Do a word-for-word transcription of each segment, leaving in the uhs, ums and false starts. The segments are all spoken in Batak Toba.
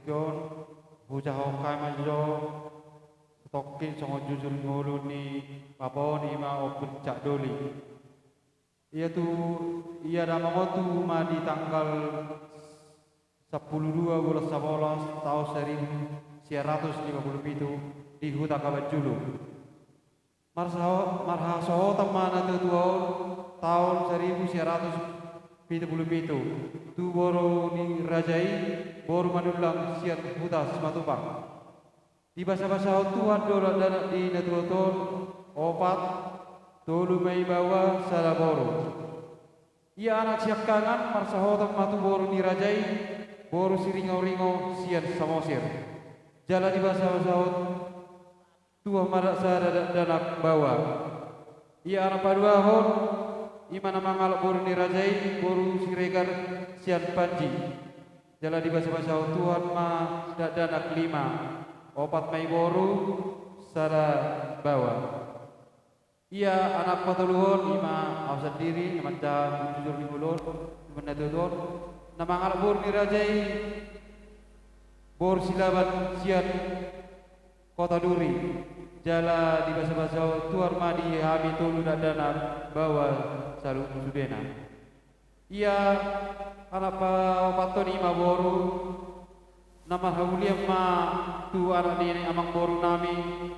on, hujahahon hami ma jo, tongkin songon jujur ni ngolu ni bapa on, i ma Ompu Cak Doli. Ia tu, ia damang on tubu ma di tanggal sampulu dua bulan sabolas taon saribu sia ratus lima pulu pitu di huta Kabanjulu. Marsaho-, marhasohotan ma natuatua on taon saribu sia ratus pitu pulu pitu tu boru ni raja i, boru Manullang sian huta Simatupang. Dibasabasahon Tuhan do dakdanak ni natuatua on opat, tolu ma i baoa, sada boru. Ia anak siangkangan marsahotan ma tu boru ni raja i, boru Siringoringo sian Samosir. Jala dibasabasahon Tuhan ma sada dakdanak baoa. Ia anak paduahon, i ma na mangalap boru ni raja i, boru Siregar sian Panji. Jala dibasabasahon Tuhan ma dakdanak lima, opat ma i boru, sada baoa. Ia anak patoluhon, i ma ahu sandiri, na manjalo jujur ni ngolu on, i ma natuatua on, na mangalap boru ni raja i, boru Silaban sian Kota Duri. Jala dibasabasahon Tuhan ma di hami tolu dakdanak baoa saluhut sudena. Ia anak paopathon, i ma boru, na marhamulian ma tu anak ni amangboru nami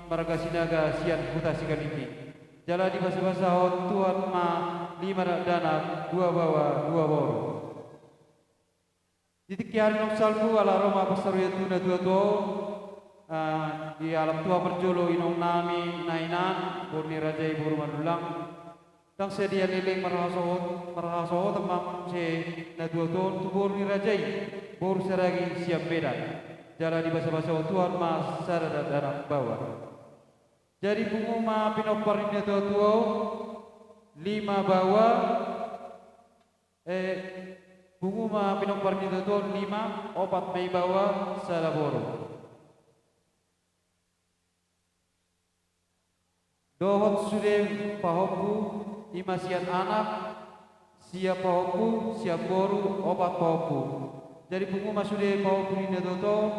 marga Sinaga sian huta Sigalingging. Jala dibasabasahon Tuhan ma lima dakdanak, dua baoa, dua boru. Di tingki ari naung salpu, ala ro ma pansaroion tu natuatua on, ah, di alam tua parjolo inong nami Nainan, boru ni raja i boru Manullang. Ndang sadia leleng marhasohot-, marhasohotan ma muse natuatua on tu boru ni raja i, boru Saragi sian Medan. Jala dibasabasahon Tuhan ma sada dakdanak baoa. Jadi pungu ma pinompar ni natuatua on, lima baoa, eh, pungu ma pinompar ni natuatua on lima, opat ma i baoa, sada boru. Dohot sude pahompu, i ma sian anak, sia pahompu, sia boru, opat pahompu. Jadi pungu ma sude pahompu ni natuatua on,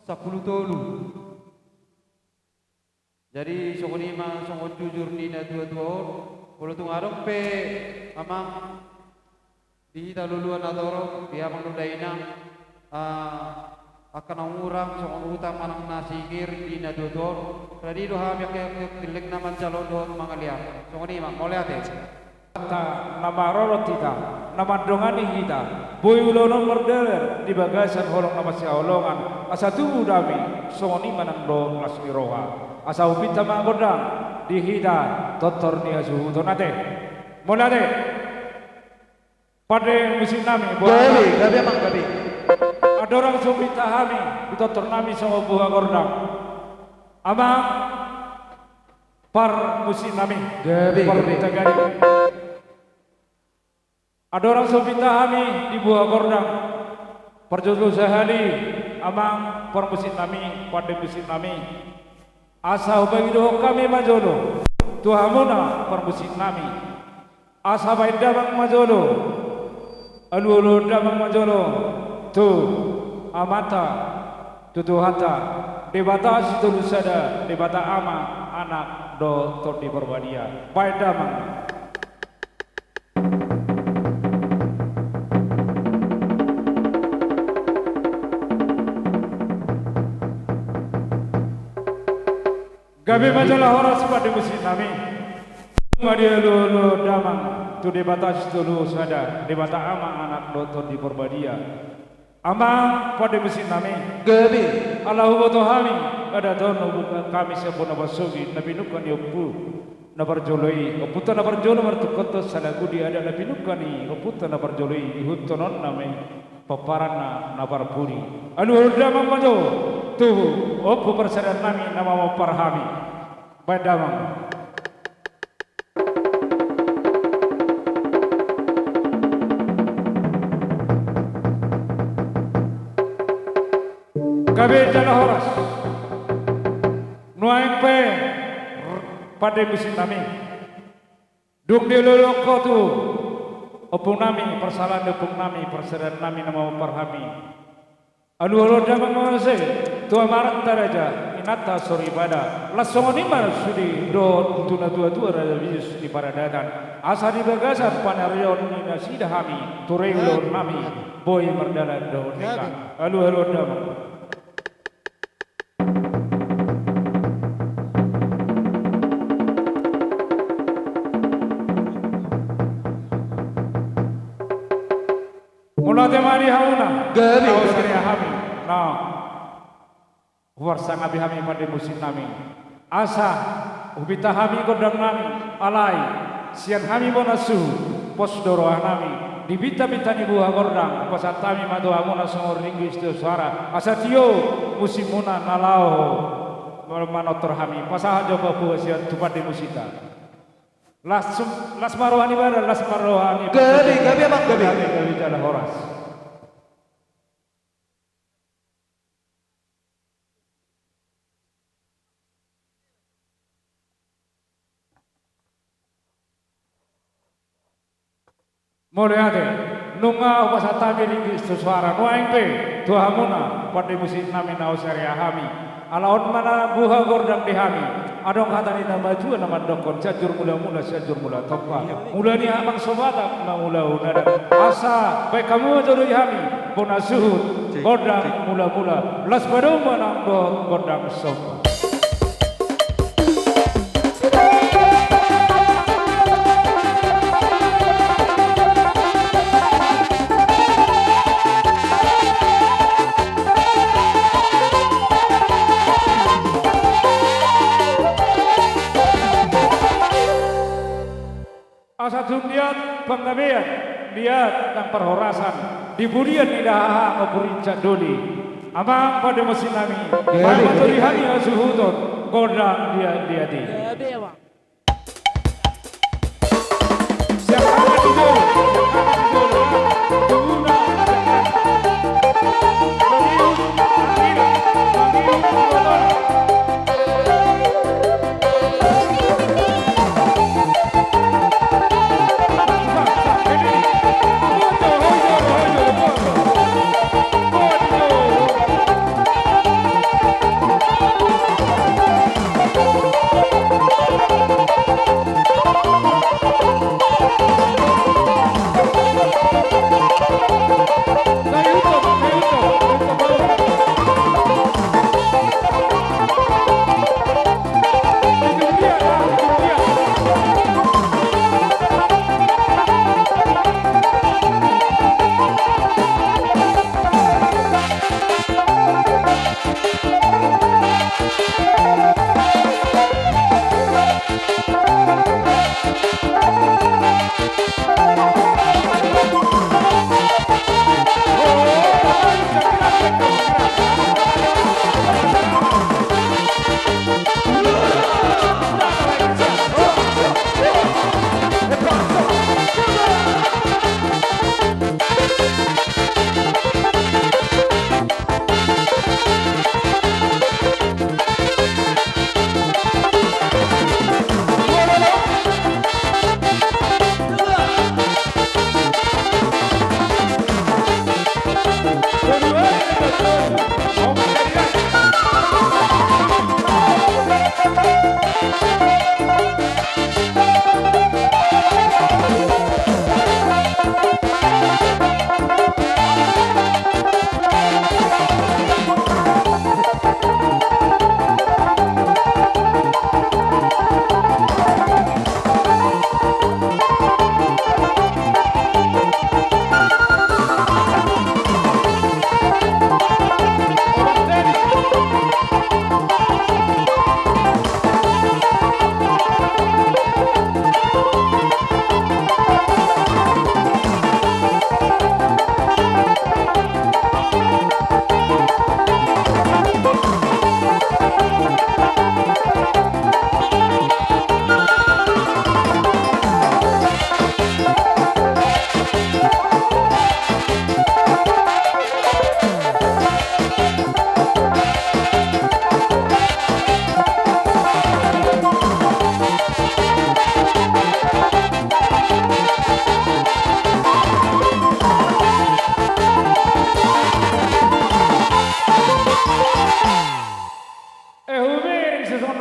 sampulu tolu. Jadi songon i ma songon jujur ni natuatua on. Molo tung adong pe amang di hita loloan na torop, di amang dohot dainang, ah, angka na hurang songon utang manang na singkir di natuatua on, radi do hami angka, angka tillek na manjalo dohot mangalean. Songon i ma, mauliate. Amanta na marorot hita, na mandongani hita, boi ulaon on mardalan di bagasan holong na masihaholongan, asa tubu dame, songon i ma nang dohot las ni roha. Asa umpinta ma gondang di hita tortor ni hasuhuton, ate. Mauliate. Pande musik nami, boha. Gabe, gabe, amang, gabe. Andorang so umpinta hami di tortor nami songon buha gondang, amang parmusik nami. Gabe, gabe. Parmusik nami. Andorang so umpinta hami di buha gondang, parjolo sahali, amang parmusik nami, pande musik nami, asa hupangidohon hami ma jolo tu hamuna parmusik nami, asa baen damang ma jolo, alualuhon damang ma jolo tu Amanta, tu Tuhanta, Debata Sitolu Sada, Debata Ama, Anak dohot Tondi Porbadia. Baen damang. Gabe ma jala horas, pande musik nami. Nunga dialualuhon damang tu Debata Sitolu Sada, Debata Ama, Anak dohot Tondi Porbadia. Amang pande musik nami. Gabe. Ala huboto hami, adat on hubuka hami sian bona parsogit na pinungka ni ompu na parjolo i, ompunta na parjolo martungkothon, salaku di adat na pinungka ni ompunta na parjolo i, ihuthon on nama i pomparanna na parpudi. Alualuhon damang ma jo tu ompu parserahan nami na mamompar hami. Baen damang. Gabe jala horas. Nuaeng pe, pande musik nami, dung dialualuhon ho tu ompung nami, parserahan ni ompung nami, parserahan nami na mamompar hami. Alualuhon damang ma muse tu amanta raja, inanta soripada. Laos songon i ma sude dohot tu natua-tua raja bisuk di paradatan, asa di bagasan panarion ni nasida hami, tu rei ulaon nami, boi mardalan dohot denggan. Alualuhon damang. Mauliate ma di hamuna. Gabe. Laos ria hami na huparsangapi hami pande musik nami, asa hupinta hami gondang nami, alai sian hami bona suhut, pos do roha nami. Di pinta-pinta ni buha gondang, pasahat hami ma tu hamuna songon ringgit sitio suara, asa tio musikmuna na laho manortor hami. Pasahat jo papuha sian tu pande musikta. Las, las ma roha ni badan, las ma roha ni badan. Gabe, gabe, amang, gabe. Gabe, gabe jala horas. Mauliate, nunga hupasahat hami ringgit sitio suara, nuaeng pe tu hamuna pande musik nami na husaria hami. Ala on ma na buha gondang di hami. Adong hata ni na matua na mandokkon, Sianjur Mulamula, Sianjur Mula Tompa. Mula ni amang so Batak ma mula unada. Asa baen hamu ma jo di hami bona suhut gondang mulamula. Las padomu ma nang dohot gondang somba. Asa tung liat panggabean, liat nang parhorasan, di pudian ni dahahang ompung rincak doli. Amang pande musik nami, baen ma jo di hami hasuhuton gondang liat-liat i.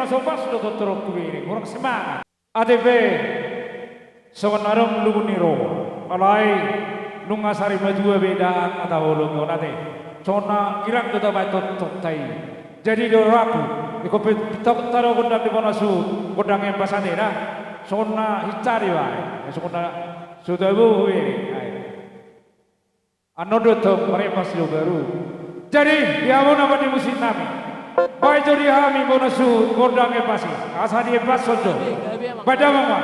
Sopas do tontoronku bere, kurang semangat. Ate pe, songon na adong lumun ni roha. Alai, nunga sari matua be dang hata holong on ate. Songon na girang do tabaen tontonta i. Jadi do rapu, ingkon pe tadok gondang di bona suhut, gondang empas ate da. Songon na hinsari bae, songon na suhut abu bere. Annon do tong marempas do baru. Jadi, di hamu na pandemusiknami, baen jo di hami bona suhut gondang empas i, asa diempashon jo. Baen damang ma.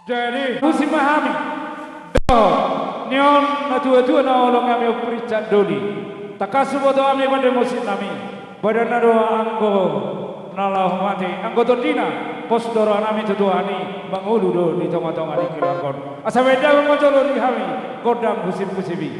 Jadi, puji ma hami. Dohot nion natuatua na olo hami on, Prinsip Doli. Tangkas huboto hami pandemusiknami, badanna do anggo na laho mate, anggo tondina, pos do rohanami tu Tuhan i, mangolu do di tongatonga ni keluarga on. Asa baen damang ma jolo di hami gondang husipusip i.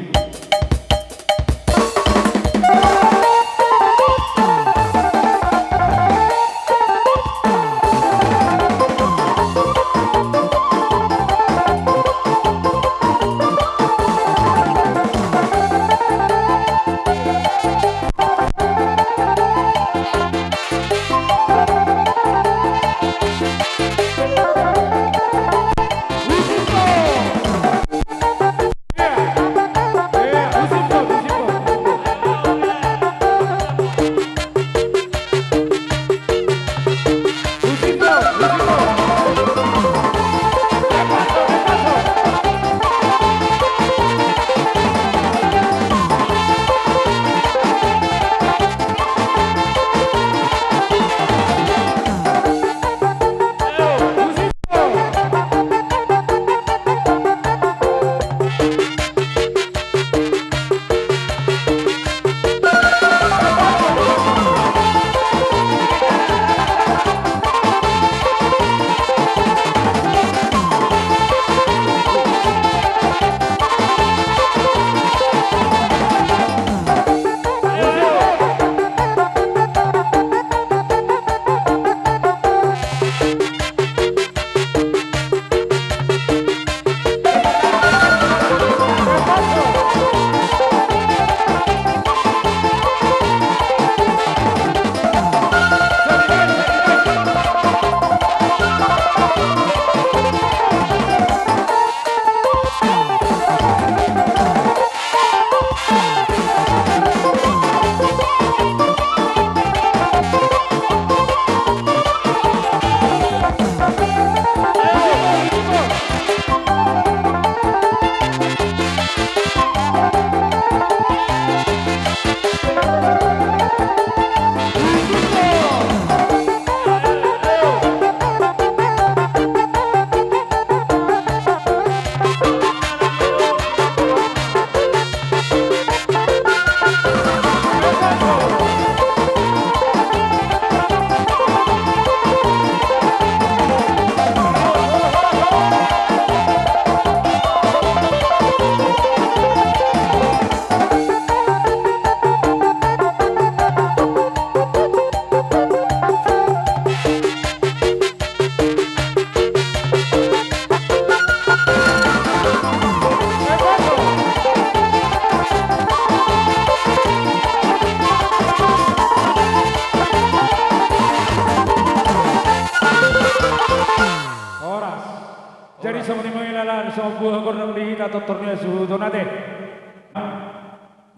Buha gondang di hita tortor ni hasuhuton ate.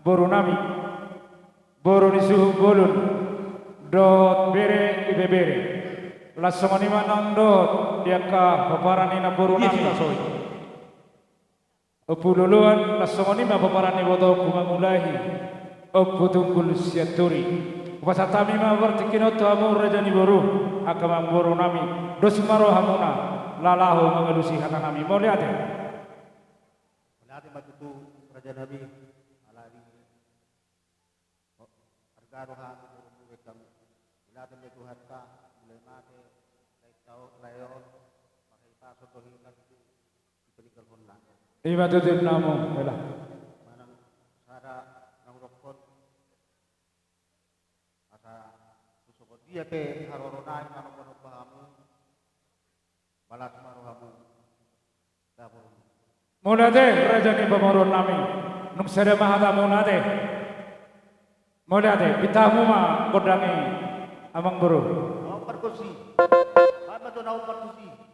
Boru nami, boru ni suhut bolon, dohot bere ibebere. Laos songon i ma nang dohot di angka pomparan ni namboru nami. Ompu Loloan, laos songon i ma pomparan ni ibotoku mamulahi Ompu Tunggul Sianturi. Hupasahat hami ma partingkian on tu hamu raja ni boru, angka amangboru nami, dos ma rohamuna laho mangalusi hata nami. Mauliate. Mauliate ma tutu raja nami, alani arga do hami borumu, bahen hamu. Mauliate ma Tuhanta, mulai mate lae on, manghatai pasu do hita tu na pininggalhonna. Ima tutu, namu hela. Manang sada na hudokkon, asa tu songon dia pe haroro nai na naeng hupasahat hamu, balas ma rohamu. Mauliate raja ni pamoruon nami. Nunga sada ma hatamuna ate. Mauliate, pinta hamu ma gondang i amangboru. Naung pargonsi. Baen ma tu naung pargonsi.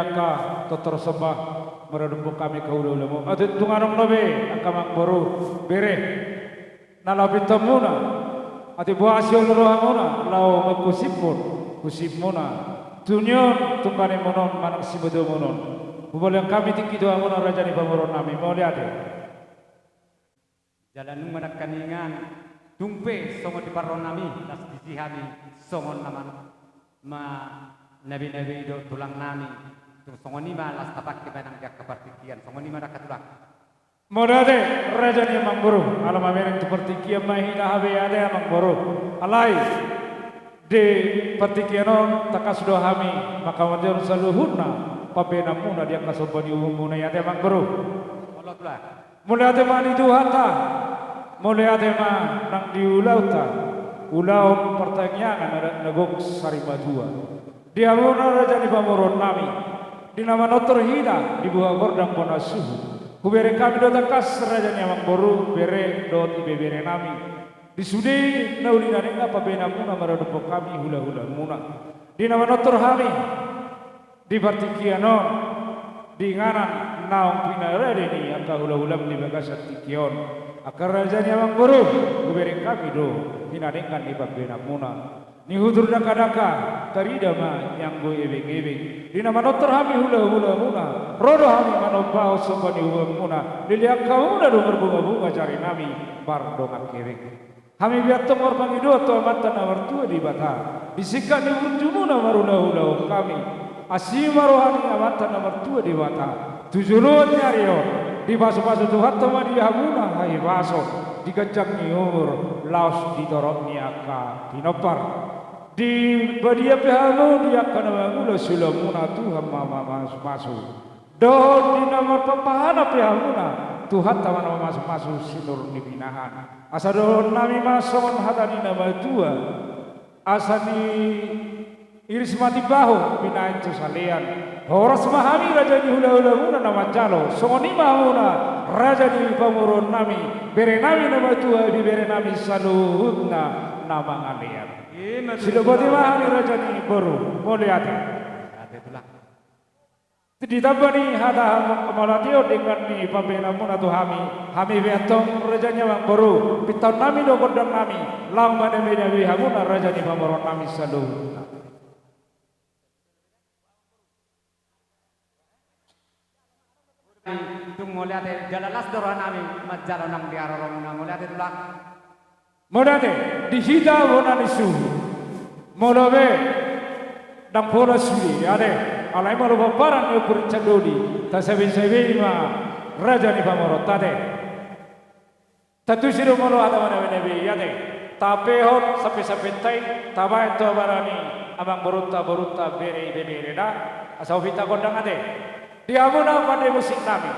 angka tortor somba maradophon hami angka hulahulamuna. Ate tung adong dope angka amangboru, bere, na laho pinta muna. Ate boasa olo rohamuna laho manghusip, husipmuna. Tu on tung ganemuna on manang sibotomuna on. Hupaulak hami tingki tu hamuna raja ni pamoruonnami, mauliate. Jala nunga dangkaningan, tung pe songon di parrohanami, las disi hami songon na man-, ma-, nabe-nabe i do tulangnami, tung songon i ma las tapangke manang di angka partingkian, songon i ma dangka tulang. Mauliate, raja ni amangboru, ala mamereng tu partingkian ma hita hape ate amangboru. Alai, di partingkian on tangkas do hami mangkamatehon saluhutna pambahenanmuna di angka somba ni uhumuna i ate amangboru. Olo tulang. Mauliate ma di Tuhanta, mauliate ma nang di ulaonta, ulaon partangiangan adat na gok sarimatua. Di hamuna raja ni pamoruonnami, di na manortor hita di buha gordang bona suhut, hubereng hami do tangkas raja ni amangboru, bere dohot ibeberenami. Di sude na uli na denggan pambahenanmuna maradophon hami hulahulamuna. Di na manortor hami di partingkian on, di inganan naung pinarade ni angka hulahulam di bagasan tingki on. Angka raja ni amangboru, hubereng hami do na denggan di pambahenanmuna. Nihutur dangkadangka, tarida ma ianggo ebeng-ebeng. Di na manortor hami hulahulamuna, ro do hami manombahon somba ni uhumuna, leleng angka muna do marbungabunga jarinami, mardongan hepeng. Hami pe antong marpangidoan tu Amanta na martua Debata, di singkat ni burjumuna marulaulaon hami. Asi ma roha ni Amanta na martua Debata, tu joloan ni ari on, dipasupasu Tuhanta ma di hamuna hahipason, di ganjang ni umur, laos di torop ni angka pinompar. Di badia pe hamu di angka na mangula siulaonmuna, Tuhan ma mamasumasu. Dohot di na marpampahana pe hamuna, Tuhanta ma na mamasumasu sinur ni pinahan. Asa dohononnami ma songon hata ni na matua, asa niiris ma timbaho, pinahan tu salean. Horas ma hami raja ni hulahulamuna na manjalo, songon i ma hamuna raja ni pamoruonnami, berenami na matua, ibeberenami saluhutna na mangalean. Ima tutu. Sidapot i ma hami raja ni boru, mauliate. Ate tulang. Ditamba ni hata hamauliateon denggan ni pambahenanmuna tu hami, hami pe antong raja ni amangboru, pintaonnami do gondangnami, laho manabenabe hamuna raja ni pamoruonnami saluhutna. Tung mauliate, jala las do rohanami manjalo nang di haroromuna, mauliate tulang. Mauliate, di hita bona ni suhut. Molo be ndang pola sude ate, alai molo pomparan ni ompung Rincan Doli, tasabesabei ma raja ni pamoruonta ate. Tantu i do molo hata manabenabe i ate, tapehon sampesampenta i, tabaen tu abara ni amangborunta, borunta, bere, ibeberena, asa hupinta gondang ate. Di hamuna pande musiknami,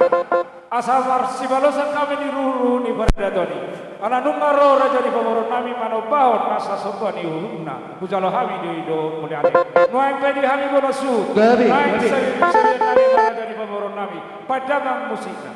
asa marsibalosan hami di ruhutruhut ni paradaton i. Ala nunga ro raja ni pamoruonnami manombahon nasa somba ni uhumna, hujalo hami do i do mauliate. Nuaeng pe di hami bona suhut, gabe, naeng gabe, sabisabian nami ma raja ni pamoruonnami. Pande ma musikna.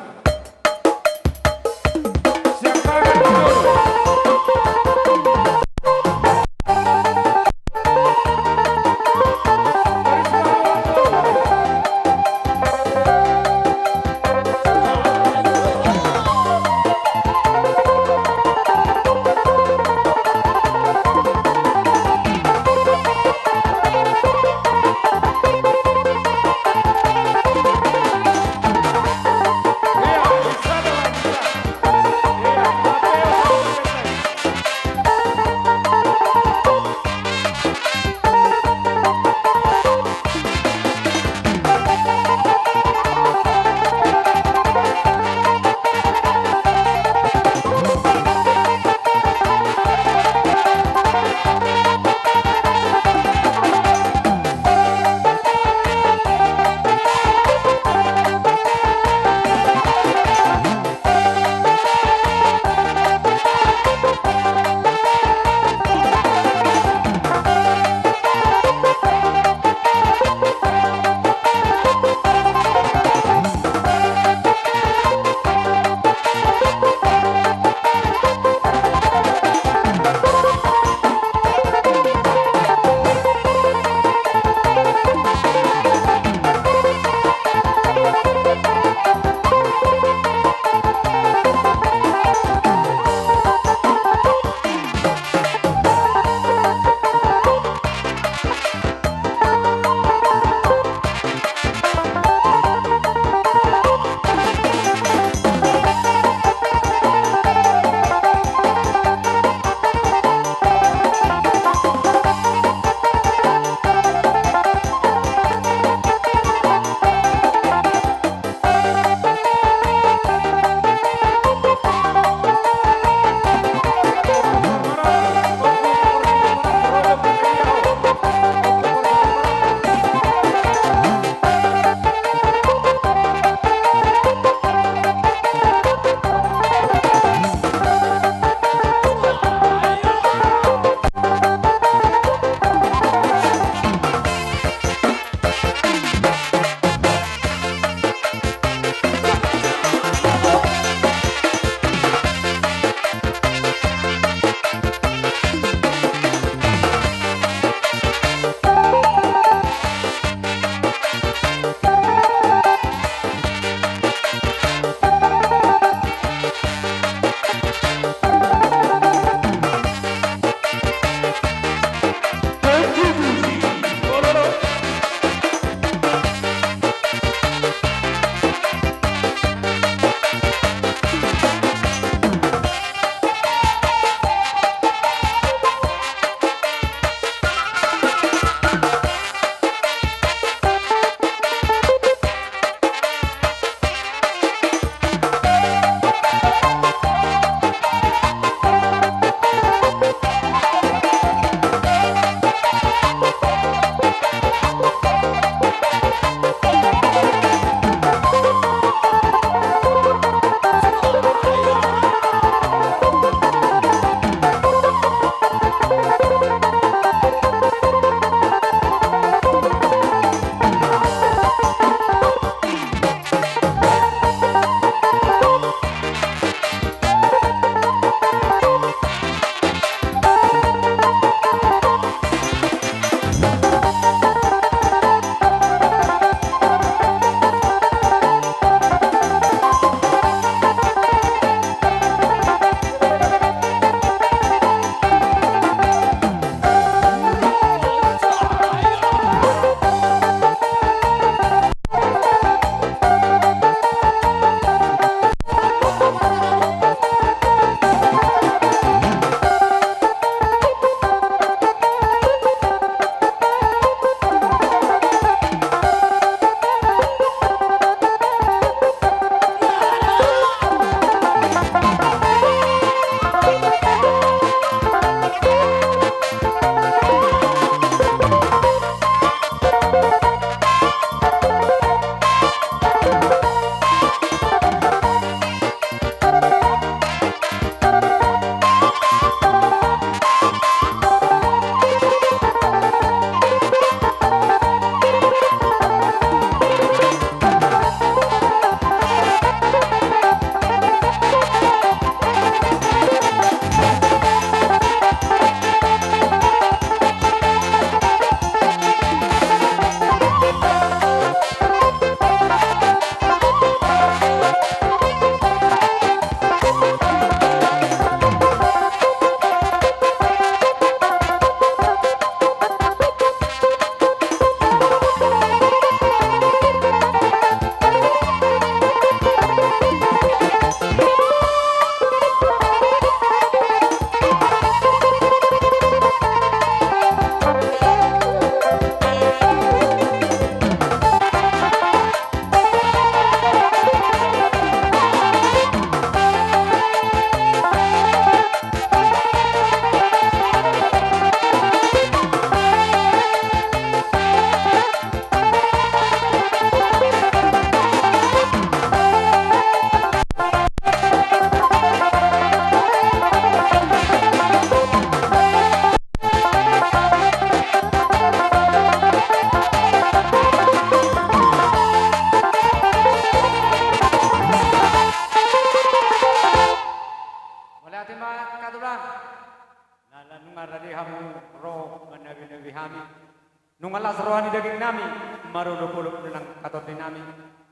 Nunga las roha ni daging nami, marolopolop nang hatondi nami.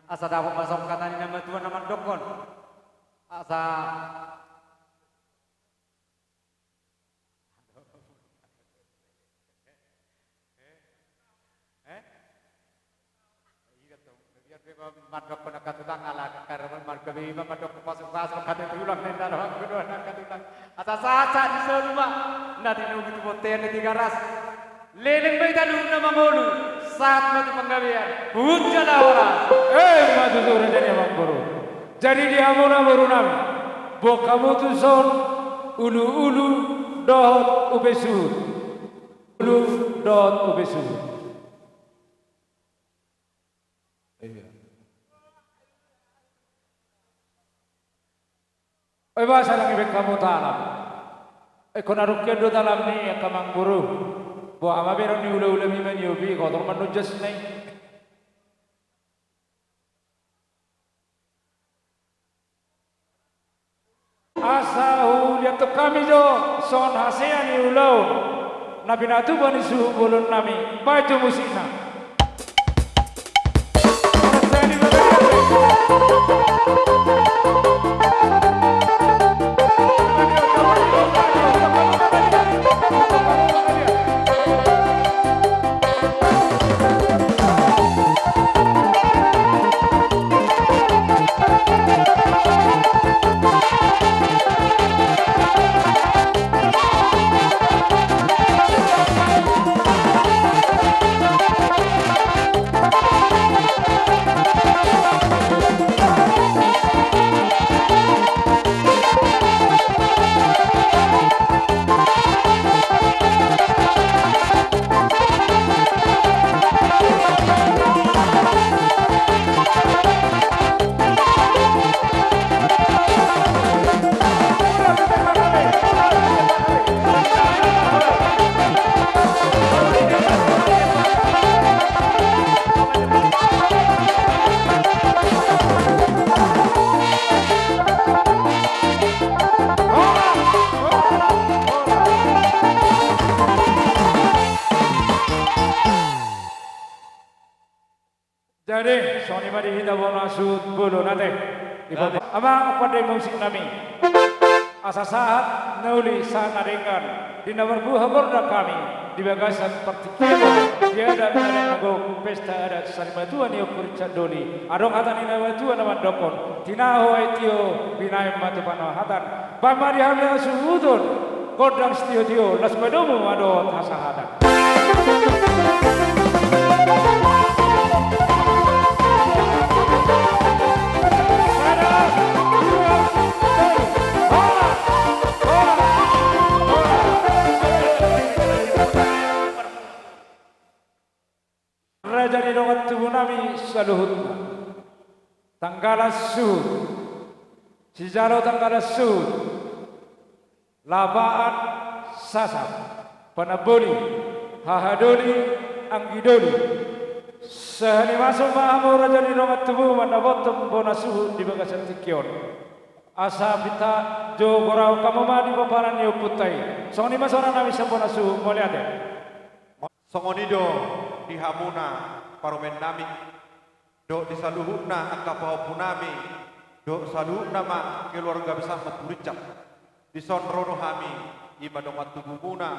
Asa dapot ma songon hata ni na matua na mandokkon. Asa Eh? Ida tong, biar pe ma-, mandokkon angka tulang ala angka marga be ima mandokkon pasuk-pasuk angka tulang na indahan angka tulang. Asa sahat-sahat ni solu ma na tinubu tu bontean ni Tigaras. Leleng ma hita luhutna mangolu, sahat ma tu panggabean, huhut jala horas. Eh, ma tutu raja ni amangboru. Jadi di hamuna boru nami, boan hamu tuson ulu-ulu dohot upa suhut. Ulu dohot upa suhut. Iya. Oi, boasa ndang ibaen hamu talam? Ingkon adong hian do talam ni angka amangboru. Boha ma bereng ni ulaon nami maniopi, kotor ma nunjas nai. Asa huliathon hami jo songon hasea ni ulaon na pinatupa ni suhut bolon nami, baen jo musikna. Jadi, songon i ma di hita bona suhut bolon ate. Di baba-, amang pande musik nami. Asa sahat na uli sahat na denggan di na marbuha borda hami di bagasan partingkian di adat na denggan, pesta adat sarimatua ni Ompu Richard Doli. Adong hata ni na matua na mandokkon, tinahu aek tio, binahen ma tu panahatan. Baen ma di hami hasuhuton gondang sitiotio, laos padomu ma dohot hasahatan. Raja ni dongan tubu nami saluhutna. Tanggalan suhut. Sijalo tanggalan suhut. Lapaan, sasap, panamboli, hahadoli, anggidoli. Sahali masuk ma hamu raja ni dongan tubu mandapothon bona suhut di bagasan tingki on. Asa pinta jo gorahon hamu ma di pomparan ni ompunta i. Songon i ma suara nami sian bona suhut, mauliate. Songon i do di hamuna parumaen nami, dohot di saluhutna angka pahompu nami, dohot saluhutna ma keluarga besar Ompu Richard. Dison ro do hami, i ma dongan tubumuna,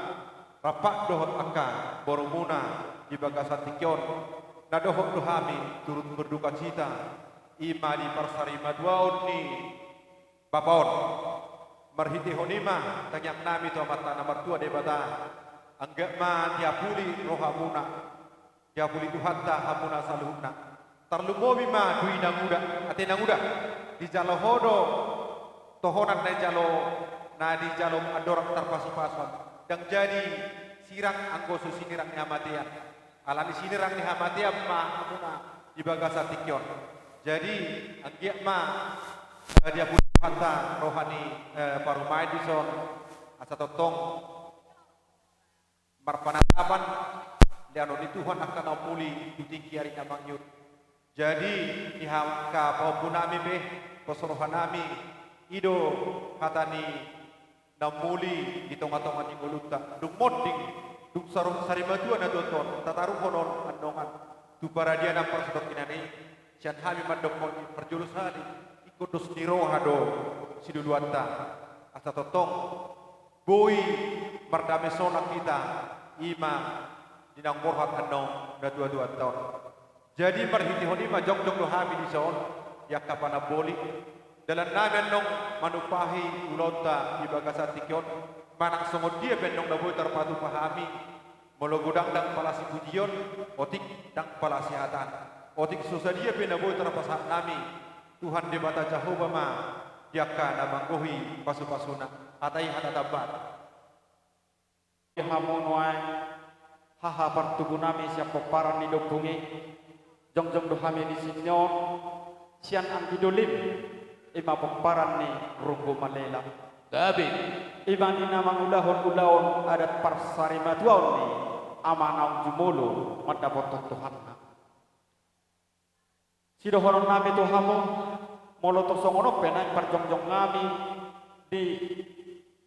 rap dohot angka borumuna di bagasan tingki on, na dohot do hami turut berduka cita, i ma di parsarimatua ni bapa on. Marhitehon i ma tangiang nami tu Amanta na martua Debata, anggiat ma diapuli rohamuna, diapuli Tuhanta hamuna saluhutna. Tarlumobi ma tu i na nguda, ate na nguda, dijalo ho do tohonan na dijalo, na dijalo andorang tarpasupasu. Ndang jadi sirang anggo so sinirang ni hamatean. Ala ni sinirang ni hamatean ma hamuna di bagasan tingki on. Jadi, anggiat ma, eh, diapuli Tuhanta roha ni, eh, parumaen dison, asa tongtong marpanatapan lehonon ni Tuhan angka na umuli tu tingki ari na mangihut. Jadi, di angka pahompu nami pe, pos roha nami, i do hata ni na umuli di tongatonga ni ngolunta. Dung monding Dung sar-, sarimatua na tuatua on, tataruhon on annon tu paradianan parsadonganan i, sian hami mandok ma parjolo sahali, ingkon dos ni roha do siluluanta, asa tongtong boi mardame sonang hita, i ma di naung borhat annon na tuatuanta on. Jadi marhitehon i ma jongjong do hami dison, di angka panamboli. Dalan nami annon manumpahi ulaonta di bagasan tingki on, manang songon dia pe annon na boi tarpatupa hami, molo godang ndang pala sipujion, otik ndang pala sihatan. Otik so sadia pe na boi tarpasahat nami, Tuhan Debata Jahowa ma di angka na manggohi pasupasuna. Hata i hata tambat. Hamu nuaeng, haha partubu nami sian pomparan ni dompung i, jongjong do hami di sini on, sian anggi dolim, i ma pomparan ni Runggu Malela. Gabe. I ma di na mangulahon ulaon adat parsarimatuaon ni ama naung jumolo mandapothon Tuhanna. Sidohonon nami tu hamu, molo tung songon on pe naeng parjongjong nami di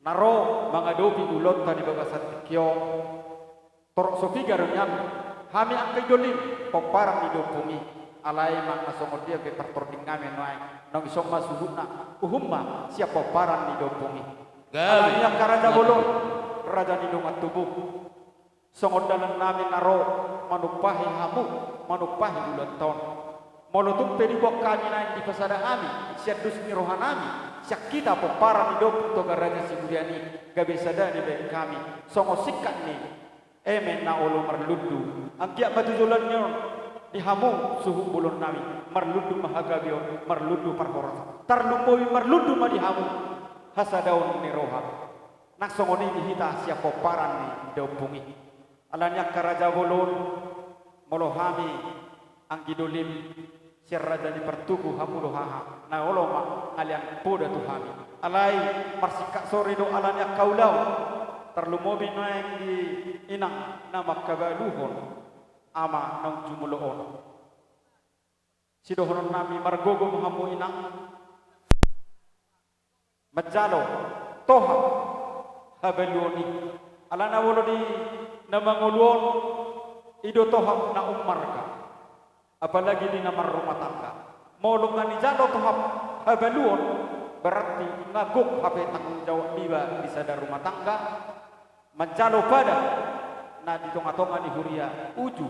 na ro mangadopi ulaonta di bagasan tingki on, torop so piga do nian hami anggi dolim pomparan ni dompung i, alai manang songon dia pe partording nami nuaeng, naung dison ma suhutna, uhum ma sian pomparan ni dompung i. Gabe. Alani angka raja bolon, raja ni dongan tubu. Songon dalan nami na ro manumpahi hamu, manumpahi ulaonta on. Molo tung pe diboan hami naeng dipasada hami sian dos ni roha nami, sian hita pomparan ni dompung Toga Raja Siburian i, gabe sada dibaen hami songon singkat ni eme na olo marlundu. Anggiat ma tu joloan ni on di hamu suhut bolon nami, marlundu ma hagabeon, marlundu parhorasan, tarlumobi marlundu ma di hamu hasadaon ni roha. Nang songon i di hita sian pomparan ni dompung i. Alani angka raja bolon, molo hami anggi dolim sian raja ni partubu hamu do haha, na olo ma ngalian poda tu hami. Alai marsingkat sori do alani angka ulaon, tarlumobi nuaeng di inang na mangkabaluhon ama naung jumolo on. Sidohonon nami, margogo ma hamu inang manjalo tohap habaluon i. Alana molo di na mangolu on, i do tohap na ummarga, apalagi di na marrumah tangga. Molo nga nijalo tohap habaluon, berarti nga gok hape tanggung jawab niba di sada rumah tangga, manjalo pada na di tongatonga ni huria uju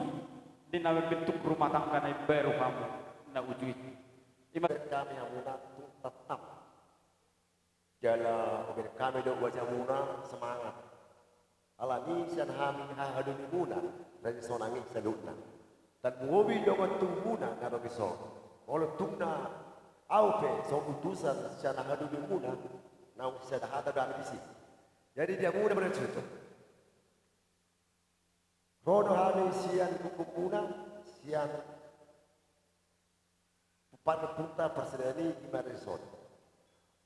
di na mambentuk rumah tangga na imbaru hamu na uju i. Ima hami hamuna tung tatap. Jala hubereng hami do wajahmuna semangat. Alani sian hami hahadolimuna na di sonang i saluhutna. Tarlumobi dongan tubumuna na ro dison. Molo tung na ahu pe songon utusan sian hahadolimuna, naung sisada hata do hami disi. Jadi di hamuna marga Suhuto. Ro do hami sian gokgokmuna, sian parompunta parsadaan i, ima dison.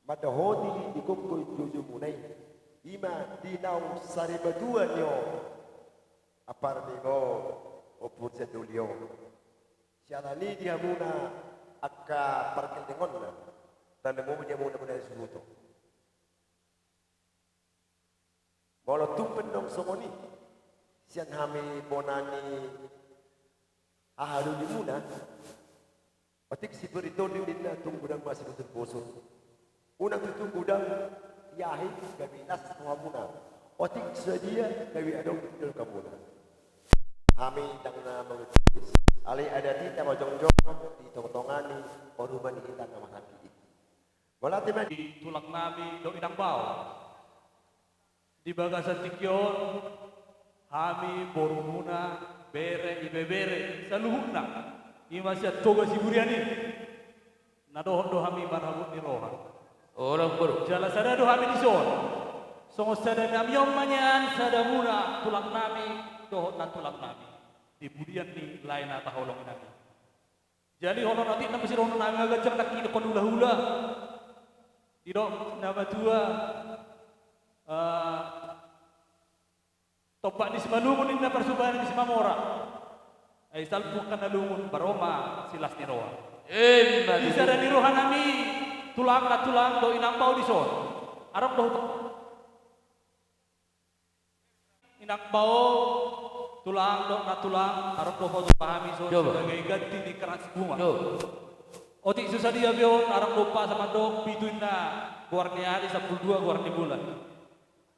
Mandohoti di gokgok jojomuna i, ima di naung sarimatua ni on. Ampara ni ho, ompu sian doli on. Siala ni di hamuna angka pargellengon na, tarlumobi di hamuna marga Suhuto. Molo tung pe ndang songon i sian hami bona ni hahadolimuna, otik sipir i tondi ninna tung godang ma sibosurbosu. Unang tutu godang i ahi gabe las rohamuna. Otik sadia gabe adong di hamuna. Hami ndang na mangutus, alai adat i tama jongjong di tongatonga ni parumaen ni hita na marhaha i. Mauliate ma di tulang nami dohot inang bao. Di bagasan tingki on, hami borumuna, bere, ibebere, saluhutna, ima sian Toga Siburian i, na dohot do hami marhabot ni roha. Olo boru. Jala sada do hami dison. Songon sada nami on ma nian sadamuna tulang nami dohot nantulang nami di pudian ni lae na taholongi nami. Jadi holan otik nama sidohonon nami, nga ganjang nangkin didok hulahula. Didok na matua, eh, tompak ni Simalungun ninna, parsubanan ni Simamora. Ai salpu angka na lungun, baroma silas ni roha. Ima tutu. Di sada ni roha nami, tulang na tulang dohot inang bao dison. Adong do huta. Inang bao, tulang dohot nantulang, adong do hotop hami songon sebagai ganti ni keras bunga. Otik so sadia pe on, adong do umpasa mandok, pitu inna goar ni ari, sampulu dua goar ni bulan.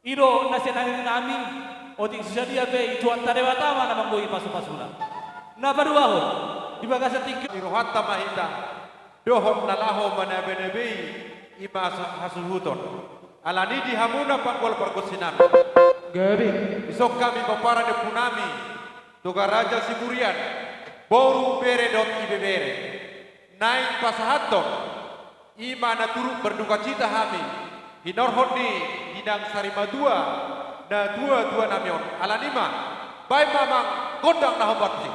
I do na sian ari nami, otik so sadia pe i Tuhanta Debata ma na manggohi pasupasuna. Na paduahon, di bagasan tingki ni rohanta ma hita, dohot na laho manabenabei i ma hasuhuton. Alani i di hamuna panggual pargonsi nami. Gabe. Dison hami pomparan ni ompu nami, Toga Raja Siburian, boru, bere dohot ibebere. Naeng pasahathon, i ma na turut berdukacita hami, hinorhon ni inang sarimatua, na tuatua nami on. Alani i ma, baen ma amang gondang na hombar tusi.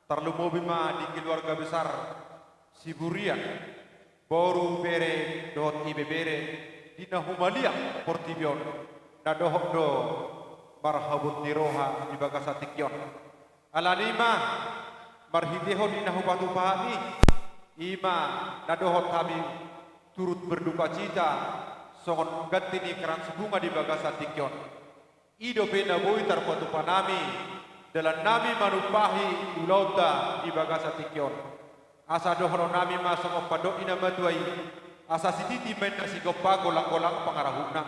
Tarlumobi ma di keluarga besar Siburian, boru, bere dohot ibebere di na humaliang portibi on, na dohot do marhabot ni roha di bagasan tingki on. Alani i ma, marhitehon di na hupatupa hami, i ma na dohot hami turut berdukacita songon ganti ni krans bunga di bagasan tingki on. I dope na boi tarpatupa nami, dalan nami manumpahi ulaonta di bagasan tingki on. Asa dohonon nami ma songon pandok ni na matua i, asa sititi ma inna sigompa, golanggolang pangarahutna.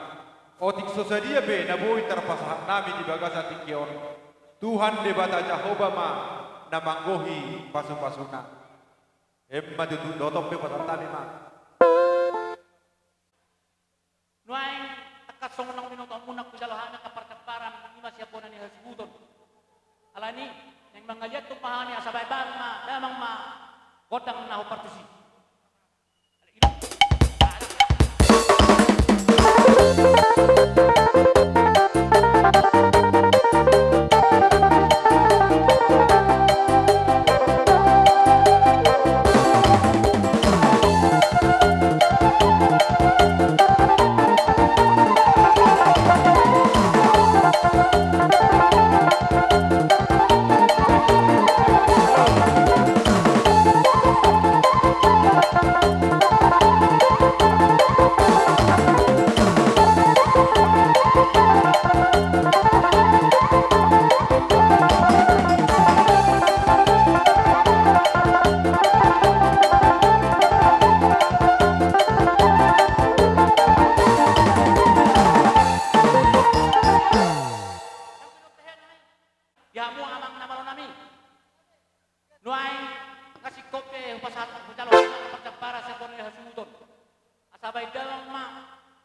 Otik so sadia pe na boi tarpasahat nami di bagasan tingki on, Tuhan Debata Jahowa ma na manggohi pasupasuna. Emma tutu, dohot on pe pasahat nami ma. Nuaeng, tangkas songon na binotohonmuna, hujalo hami angka parjamparan, i ma sian bona ni hasuhuton. Alani i, naeng mangaliat tumpak hami, asa baen ma damang ma gondang na hombar tusi. Di hamu amang na malo nami. Nuaeng, angka singkop pe hupasahat, hujalo hami angka parjamparan sian bona ni hasuhuton. Asa baen damang ma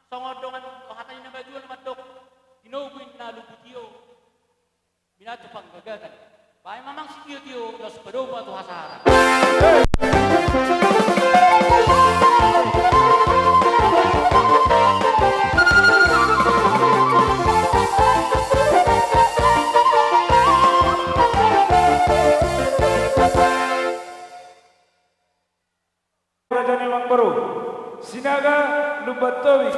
songon dongan hata ni na matua na mandok: Tinogu inna lumbu tio, minantu panggagatan. Baen ma amang sitiotio, laos padomu ma tu hasahatan. Raja ni amangboru, Sinaga Lumban Tobing,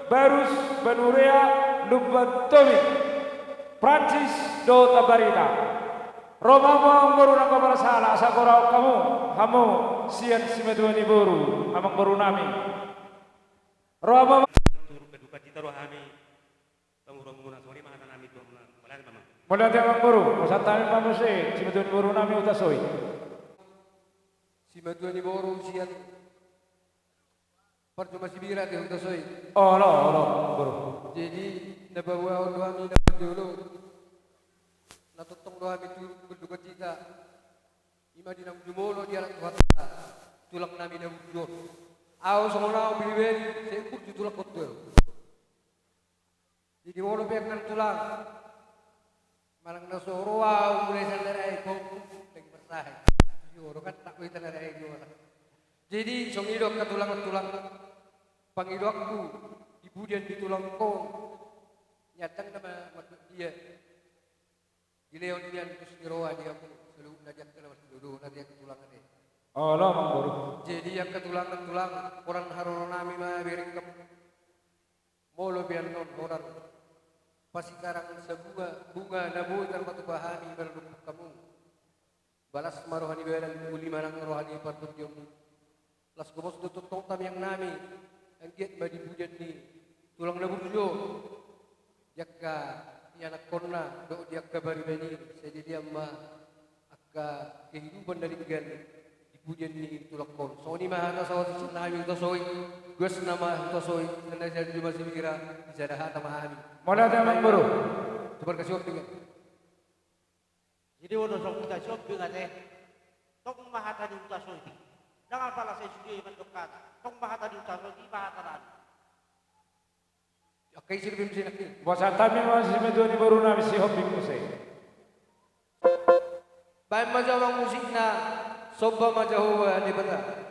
Barus Banurea Lumban Tobing, Prancis dohot Ambarita. Ro ma hamu amangboru nang pamarsahala, asa gorahon hamu, hamu sian simatua ni boru, amangboru nami. Ro hamu. Turut berdukacita do hami. Mauliate ma amangboru, pasahat hami ma muse simatua ni boru nami Hutasoit. Simatua ni boru sian Parjuma Sibira di Hutasoit. Olo, olo, amangboru. Jadi, na paboahon do hami na parjolo, na tongtong do hami turut berdukacita. I ma di naung jumolo dialap Tuhanta tulang nami na burju on. Ahu songon ahu pribadi, sai burju tulangkontu ahu. Jadi molo pe angka tulang, manang na so ro ahu mulai sian ari on, lagi marsahe. Jadi songon i do angka tulang, tulang, pangidoanku di pudian ni tulangkon, nyandang nama mardia. Dilehon nian tus ni roha di hamu saluhutna di angka na marsidohonon di angka tulang ate. Olo, amangboru. Jadi angka tulang, tulang, holan haroro nami ma bereng hamu. Molo pe annon holan pasikarangan sabunga bunga na boi tarpatupa hami maradophon hamu, balas ma roha ni badan, uli ma nang roha ni partondion. Laos gomos do tongtong tamiang nami, anggiat ma di pudian ni tulang na burju on, di angka ianakkonna dohot di angka pariban i, sai dilean ma angka kehidupan na denggan di pudian ni tulangkon. Songon i ma hata saotik sian hami Hutasoit, goasna ma Hutasoit, sian na sian Juma Sibira, di sada hata ma hami. Mauliate, amangboru. Tubar kasi ombing. Jadi molo songon hita si ombing ate, tong ma hata ni Hutasoit i. Ndang apala sai sude mandok hata, tong ma hata ni Hutasoit i, i ma hata nami. Angka isi do be muse nangkin. Pasahat hami ma simatua ni boru nami si ombing muse. Baen ma jo amang musikna, Somba ma Jahowa Debata.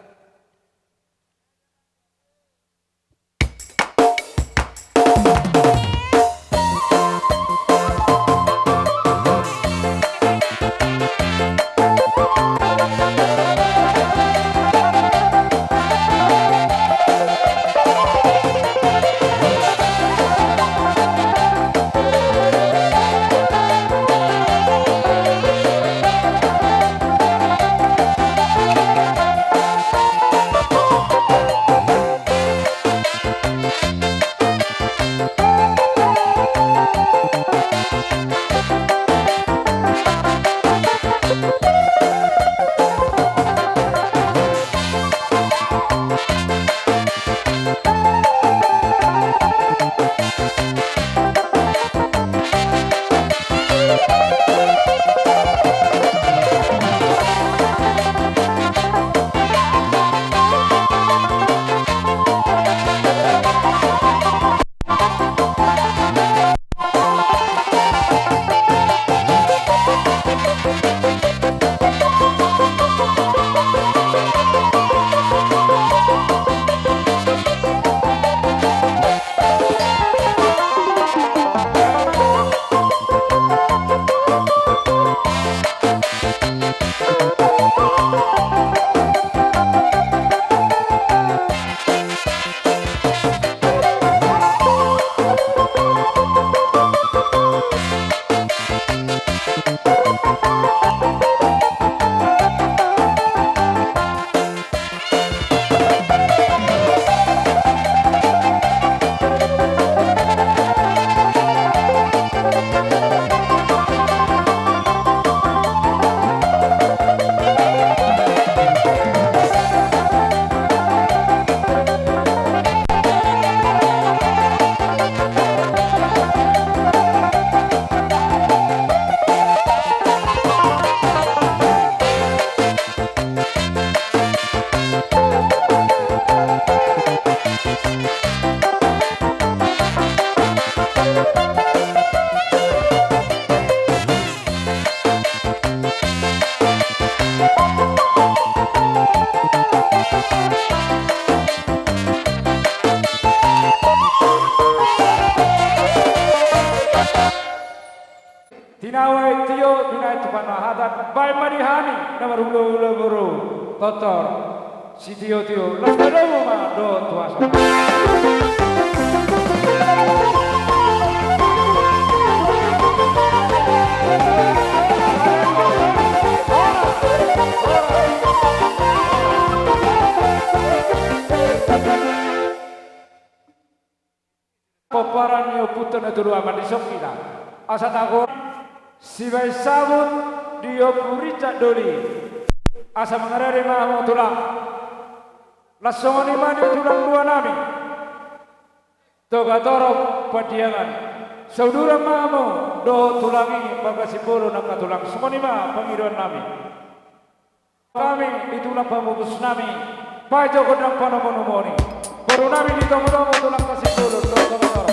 Baen ma di hami na marhulahula boru, tortor sitiotio, las ma domu ma dohot tu hasahatan. Pomparan ni ompunta na tolu ama, dison hita asa tagor sibaen sabut di Ompu Richard Doli. Asa mangarade ma hamu tulang. Laos songon i ma di tulang dua nami, Togatorop Pandiangan. Sauduran ma hamu dohot tulang i marga Simbolon, angka tulang. Songon i ma pangidoan nami. Hami di tulang pamupus nami, pajo gondang panomunomu i. Boru nami di Togatorop, tulang Simbolon, dohot Togatorop.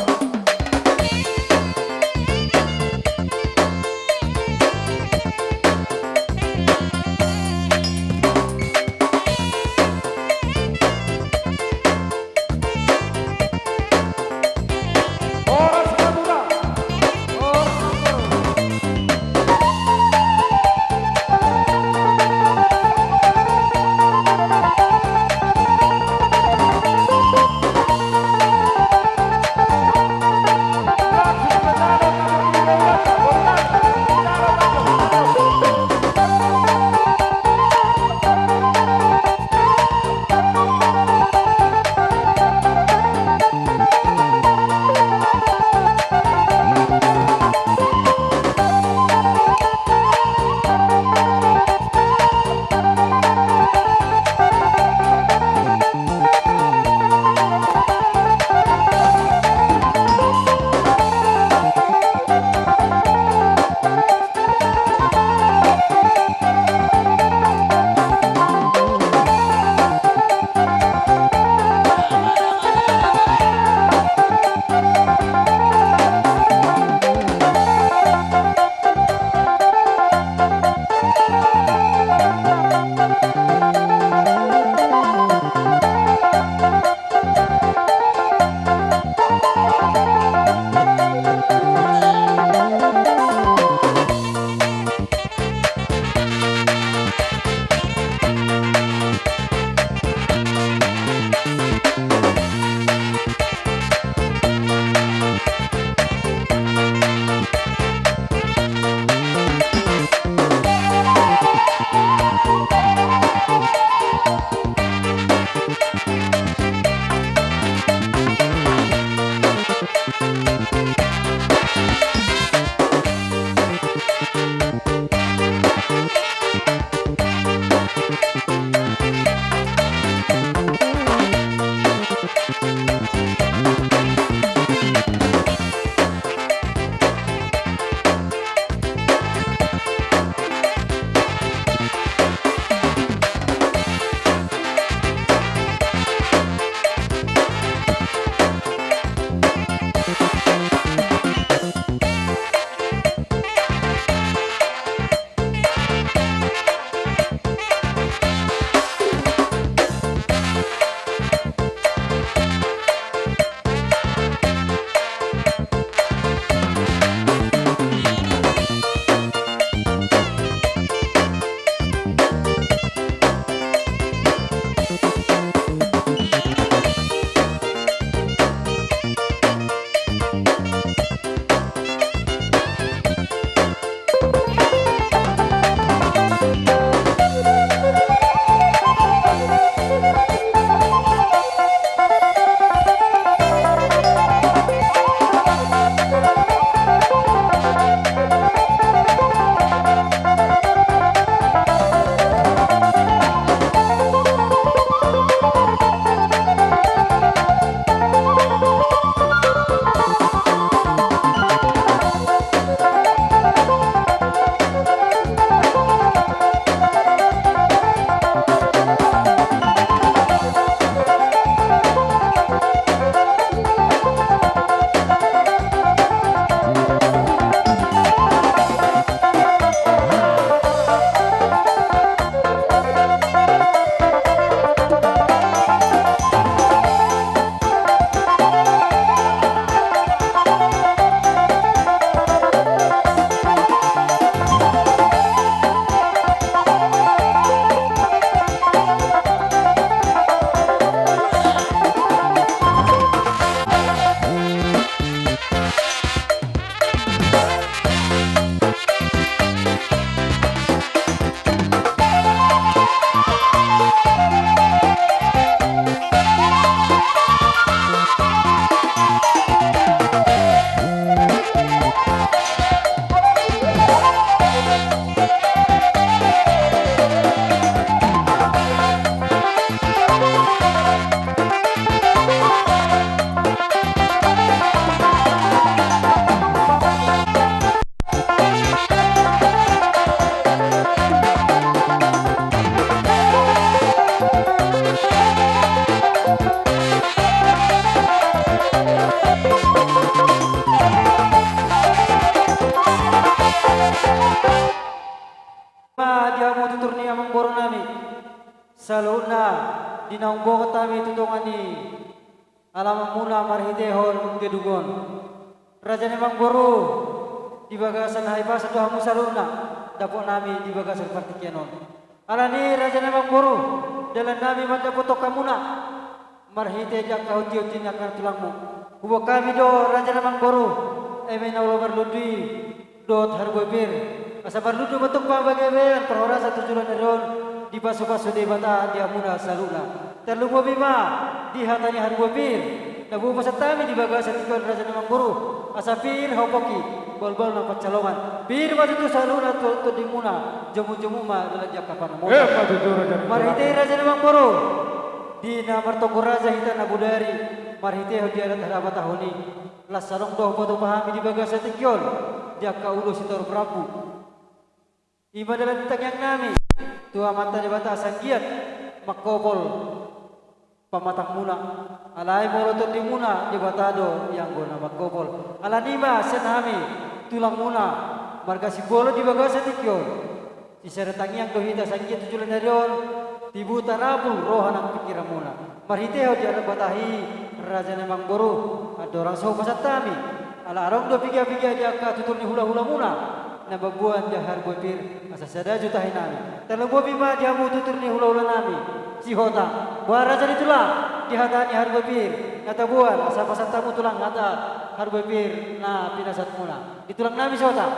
Na, di naung bongot hami tu tonga ni alamanmuna marhitehon gedung on. Raja ni amangboru, di bagasan hahipason do hamu saluhutna dapot nami di bagasan partingkian on. Alani i raja ni amangboru, dalan nami mandapothon hamuna marhite di angka hunti-hunti ni angka tulangmu. Huboan hami do raja ni amangboru, eme na olo marlundu i dohot harbue pir, asa marlundu ma tumpang bagabean parhorasan tu joloan ni ari on, dipasu-pasu Debata di hamuna saluhutna. Tarlumobi ma di hata ni harbue pir na boi hupasahat hami di bagasan tingki on raja ni amangboru, asa pir hapoki, bahulbahul na pansalongan. Pir ma tutu saluhutna tondimuna, jomu-jomu ma dalan di angka panumuna. Emma tutu raja ni amangboru. Marhite i raja ni amangboru, di na martonggo raja hita na bodari, marhitehon di adat hadabataan i, las adong do hupatupa hami di bagasan tingki on di angka ulos sitorop rambu. I ma dalan ni tangiang nami tu Amanta Debata asa anggiat mangkopol pamatangmuna. Alai molo tondimuna, Debata do i anggo na mangkopol. Alani i ma sian hami tulangmuna marga Simbolon di bagasan tingki on, sisada tangiang do hita asa anggiat tu joloan ni ari on tibu tarapul roha nang pingkiranmuna. Marhitehon di adat Batak i, raja ni amangboru, andorang so hupasahat hami, ala adong do piga-piga di angka tutur ni hula-hulamuna na mamboan di harbue pir, asa sada jutahi nami. Tarlumobi ma di hamu tutur ni hula-hula nami, Sihotang, boha raja ni tulang di hata ni harbue pir na taboan, asa pasahat hamu tulang hata harbue pir na pinasahatmuna. Di tulang nami Sihotang.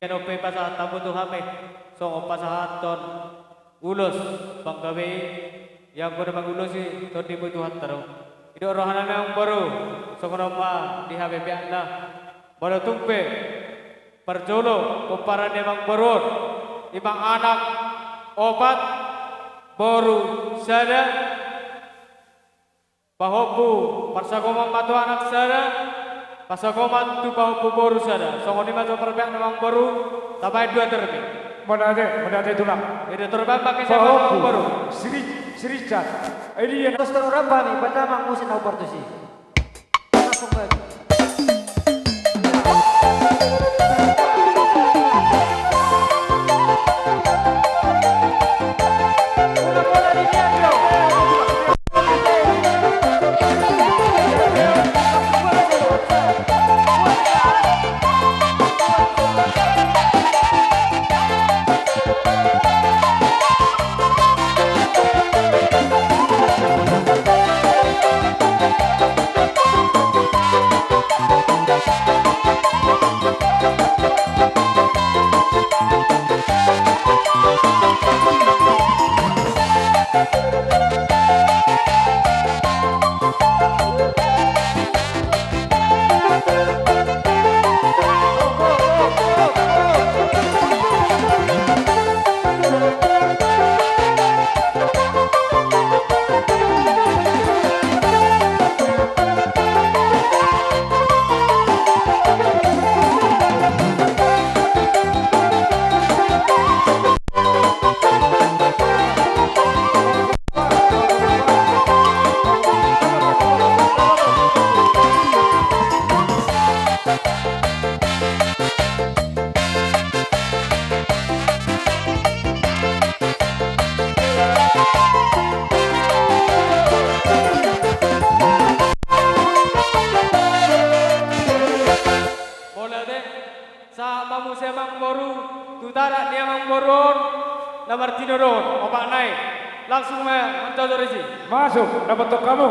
Gabe pasahat hamu tu hami songon pasahathon ulos panggabean i, i anggo na mangulosi Tondimu Tuhanta do. Didok roha nami amangboru, songon on ma di habebeanna. Molo tung pe parjolo pomparan ni amangboru on, i ma anak opat, boru sada, pahompu parsagoman ma tu anak sada, parsagoman tu pahompu boru sada. Songon i ma jo parbeak ni amangboru, tabaen dua termi. Mauliate, mauliate tulang. Ida torban pakai siapa amangboru? Siri, Sirica. Ida ia. Tos torang hami, pandamang musik na ubar tusi. Langsung baik. Mauliate. Sahat ma muse amangboru tu tarak ni amangboru on na martinodohon opat nai. Langsung ma manjojor disi. Masuk, dapothon hamu.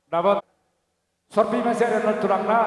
Dapot. Sorpi ma sian on tulangna.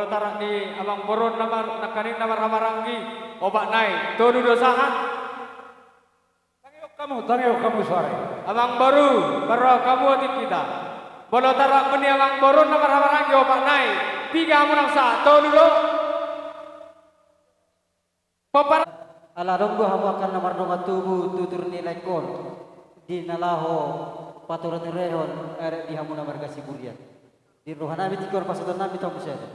Tarak ni amangboru na mar-, nangkaning na marhahamaranggi opat nai, tolu do sahat. Tangihon hamu, tangihon hamu suara i. Amangboru, parrohahon hamu otik hita. Molo tarak ni amangboru na marhahamaranggi opat nai, piga hamu nang sahat, tolu do? Pompar. Ala adong do hamu angka na mardongan tubu tutur ni laengkon di na laho paturaturehon arek di hamu na marga Siburian. Di rohanami tingki on pasahatonnami tu hamu sada.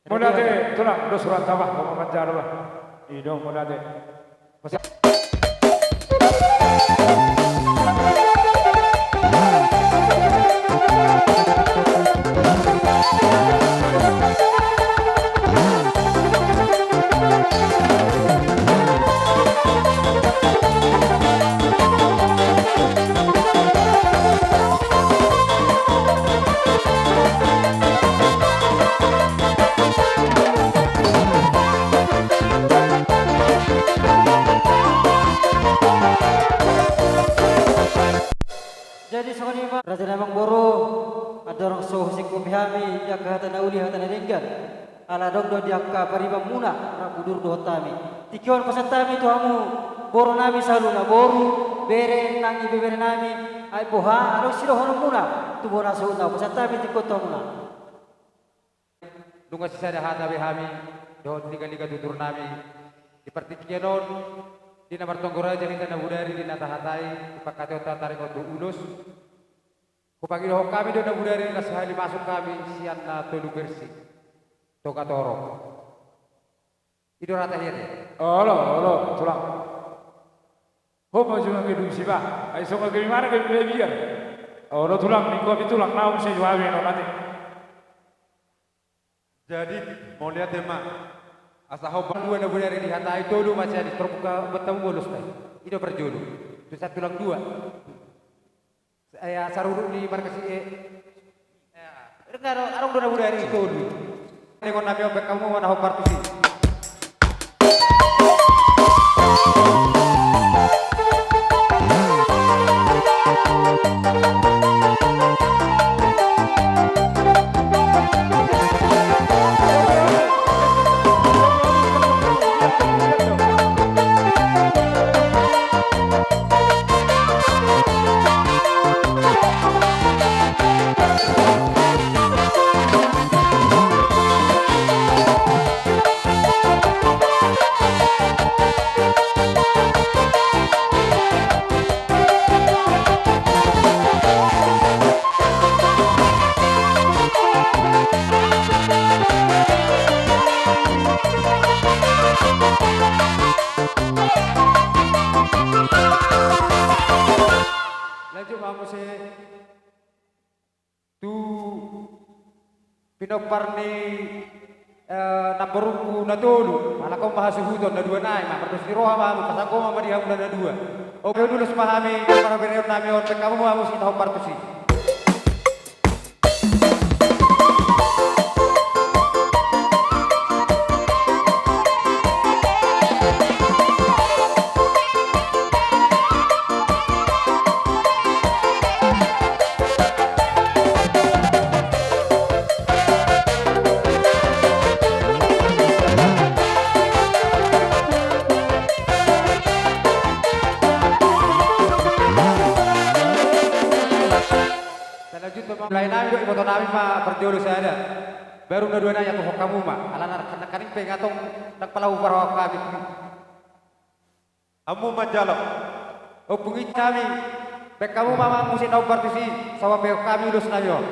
Mauliate tulang, dos rohanta bah, hamu manjalo bah. I do mauliate. Jadi songon i ma raja ni amangboru, andorang so husingkop hami di angka hata na uli hata na denggan. Ala adong do di angka paribanmuna rap udur dohot hami. Tingki on pasahat hami tu hamu boru nami saluhutna, boru, bere nang ibebere nami, ai boha adong sidohononmuna tu bona saluhutna, pasahat hami tingki on tu hamuna. Nunga sisada hata be hami dohot liga-liga tutur nami di partingkian on, di na martonggo raja hita na bodari di na tahatai, di pangkataion taringot tu ulos. Hupangidohon hami do na bodari na sahali masuk hami sian na tolu versi Toga Torop. I do rata hian. Olo, olo, tulang. Ho, maju nang gedung siba. Ai songon gabe mana gabe biar. Olo tulang, ningku hami tulang, naung si jual meno nanti. Jadi, mauliate ma. Asa ho dua na bodari dihatai, tolu ma sian i, terbuka bertemu bolos tai. I do parjolo. Tu sahat tulang dua. Ia, saruhut ni marga si, eh. Ia, adong do na bodari tolu. Dengon nami on, baen hamu ma na hombar tusi. Lanjut ma muse tu pinompar ni, eh, namborungku na tolu. Alai on ma hasuhuton, na dua nai ma, mardos ni roha ma hamu, pasahat hamu ma di hamuna na dua. Oke, ulos ma hami, parbere nami on, baen hamu ma muse na hombar tusi. Lanjut ma, mulai nami do, iboto nami ma parjolo sada. Baru na dua nai, atuhon hamu ma. Alana nangkaning pe nga tong ndang pala huparrohahon hami. Hamu manjalo. Ompung i nami. Baen hamu ma muse na hombar tusi, sahat pe hami ulos nami on.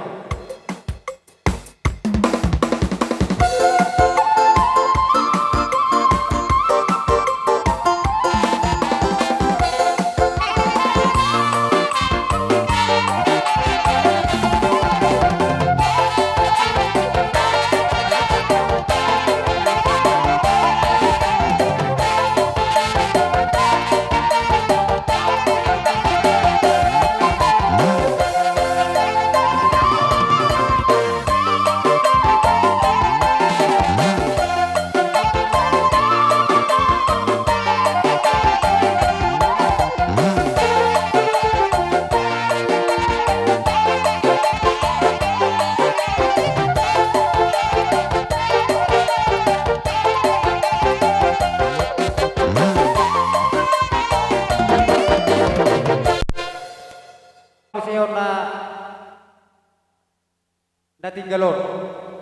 Tinggal on.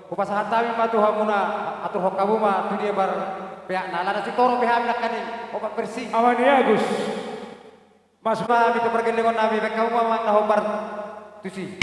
Hupasahat hami ma tu hamuna, aturhon hamu ma tu dia marpeakna, ala na sitoro pe hami nangkaning opat versi. Aman i Agus. Mas ma, hami tu pargellengon nami, baen hamu ma manang na hombar tusi.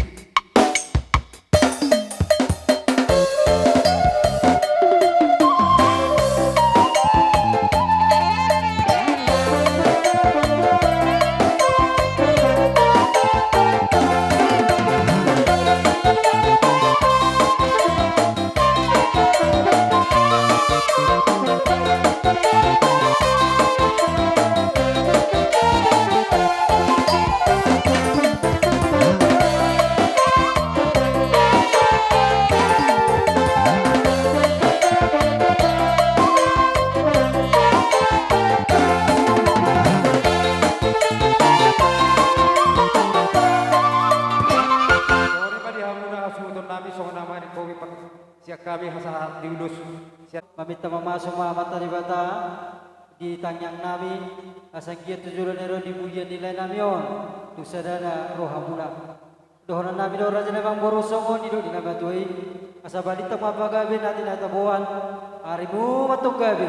Songon i ma di hamuna hasuhuton nami, songon na maningkopi pa sian hami hasahat ni ulos. Sian maminta mamasu ma Amanta Debata di tangiang nami, asa anggiat tu joloan ni ari on dimulian ni lae nami on tu sadana rohamuna. Dohonon nami do, raja nami amangboru, songon nidok ni na matua i: Asa balintang ma pagabe na tinataboan, arimu ma antong gabe,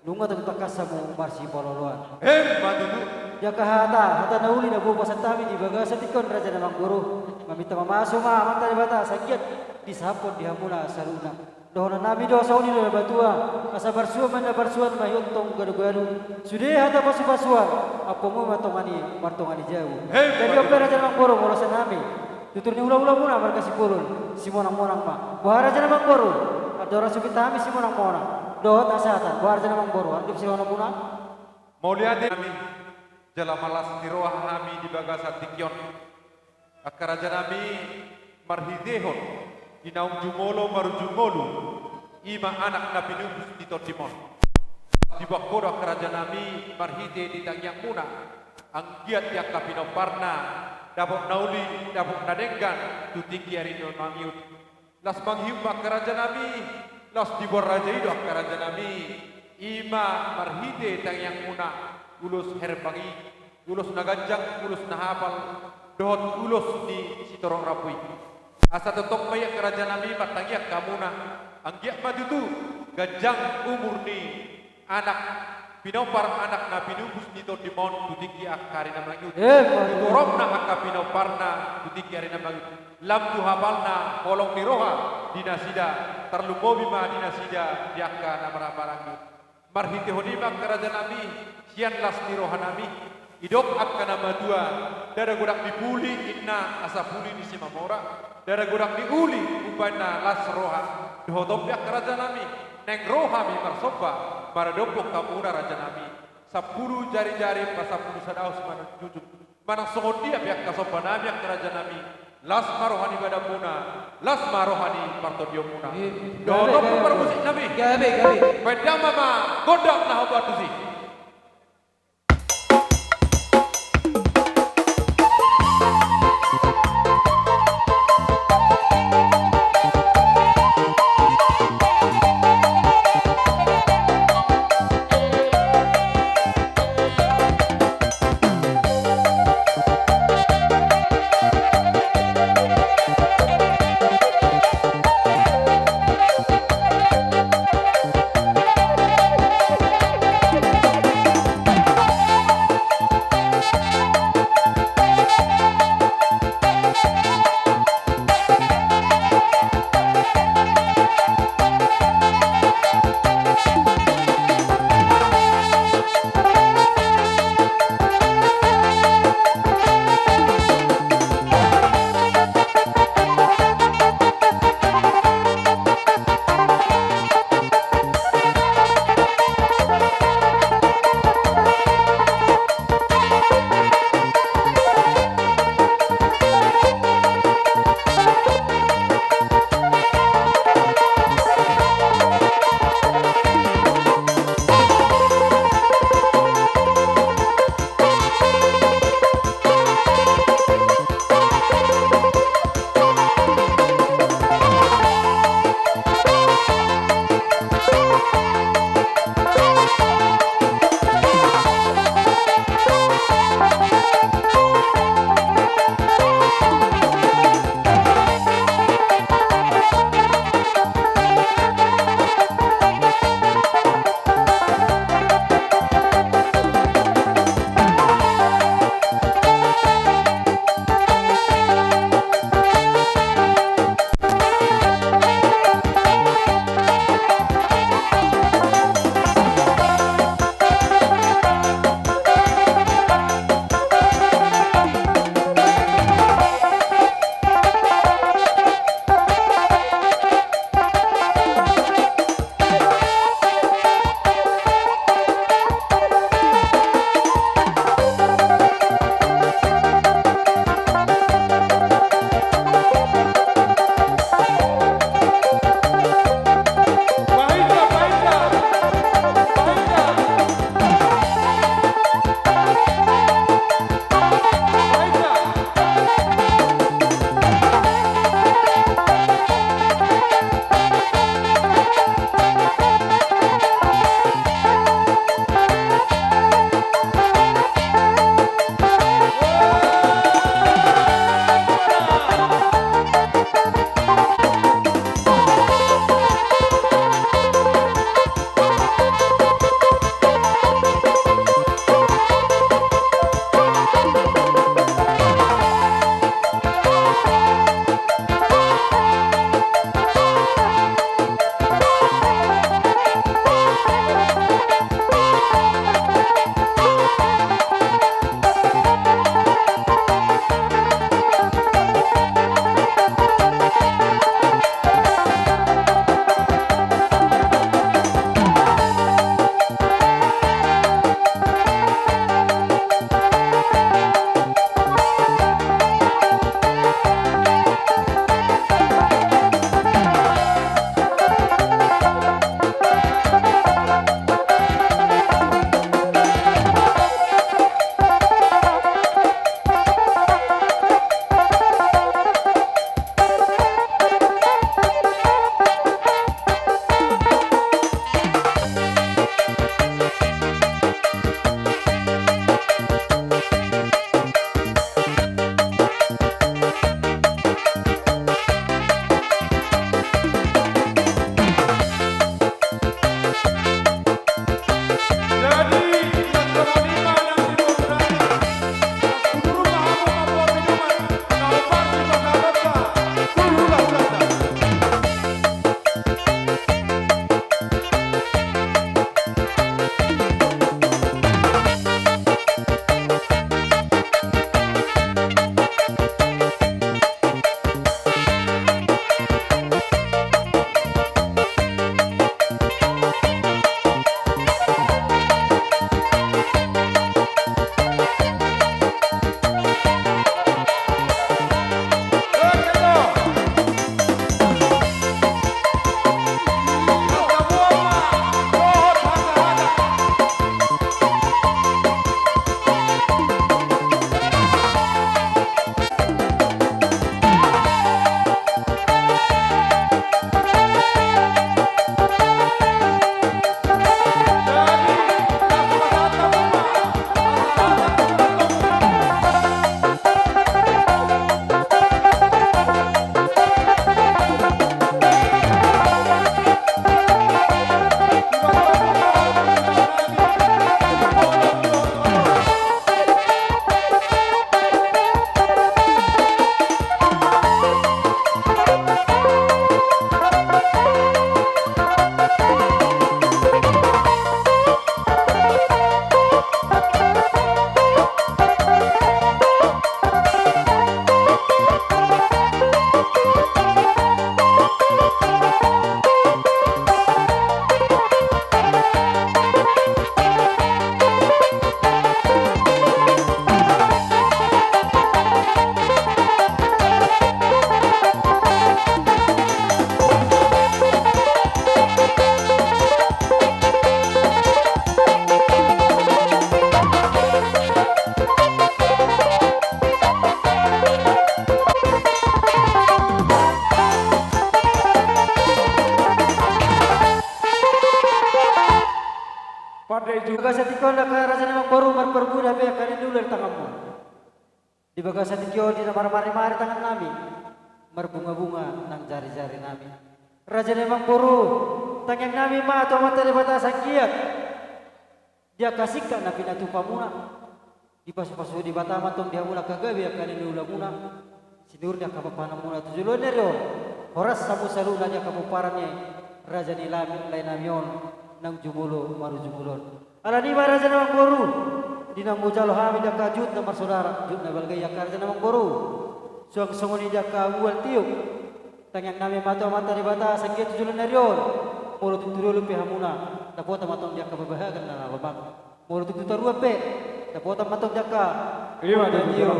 nunga tongtong tangkas hamu marsipaloloan. Emma tutu. Di angka hata, hata na uli na boi hupasahat hami di bagasan tingki on, raja nami amangboru, maminta mamasu ma Amanta Debata asa anggiat disahaphon di hamuna saluhutna. Dohonon nami do songon i do na matua: Asa parsuan ma inna parsuan, maihuthon gadu-gadu, sude hata pasu-pasuan, ampumu ma tongan i martonga ni jabu. Emma tutu. Jadi on pe, raja nami amangboru, molo songon i, tutur ni hula-hulamuna marga Simbolon, simonang-monang ma. Boha, raja nami amangboru, andorang so pinta hami simonang-monang dohot hasahatan, boha, raja nami amangboru, andorang simonang-monang? Mauliate hami, jala las ni roha hami di bagasan tingki on, angka raja nami, marhitehon di naung jumolo marujung ngolu, i ma anak na pinubus ni tondim on. Diboan ho do, angka raja nami, marhite di tangiangmuna, anggiat di angka pinomparna, dapot na uli, dapot na denggan tu tingki ari na mangihut. Laos mangihut ma, angka raja nami, laos diboan raja i do, angka raja nami, i ma marhite tangiangmuna, ulos herbang i, ulos na ganjang, ulos na hapal, dohot ulos ni sitorop rambu i. Asa tongtong ma i, angka raja nami, martangiang hamuna, anggiat ma tutu ganjang umur ni anak pinompar, anak na pinubus ni tondim on tu tingki angka ari na mangihut. Emma tutu. Tu torop ni angka pinomparna tu tingki ari na mangihut. Lam tu hapalna holong ni roha di nasida, tarlumobi ma di nasida di angka na marhahamaranggi. Marhitehon i ma, angka raja nami, sian las ni roha nami, didok angka na matua: Ndada godang ni puli, inna, asa puli ni simamora. Ndada godang ni uli umbahen na las roha. Dohot on pe, angka raja nami, naeng ro hami marsomba maradophon hamuna, raja nami, sampulu jari-jari pasampulu sadaos manjujung. Manang songon dia pe angka somba nami, angka raja nami, las ma roha ni badanmuna, las ma roha ni partondionmuna. Gabe, gabe, gabe. Dohot on pe, parmusik nami. Gabe, gabe. Baen damang ma gondang na hombar tusi. Di bagasan tingki on angka raja ni amangboru, marparbue hape angka na niula di tanganmu. Di bagasan tingki on di na marmari-mari tangannami, marbunga-bunga nang jari-jarinami. Raja ni amangboru, tangiangnami ma tu Amanta Debata sanggiat di angka singkat na pinatupamuna. Dipasu-pasu Debata ma antong di hamuna angka gabe angka na niulamuna, sinur ni angka panganmuna tu joloan ni ari on. Horas hamu saluhutna di angka pomparan ni raja ni lae nami on naung jumolo marujung-ujung on. Alani i ma raja ni amangboru, di naung hujalo hami di angka juhut na marsaudara, juhut na balga i angka raja ni amangboru, suang songon i di angka mual tiop. Tangiangnami ma tu Amanta Debata sanggiat tu joloan ni ari on. Molo tung tu dolok pe hamuna, dapotan ma antong di angka hababahagon na lomak. Molo tung tu toruan pe, dapotan ma antong di angka, ima tutu,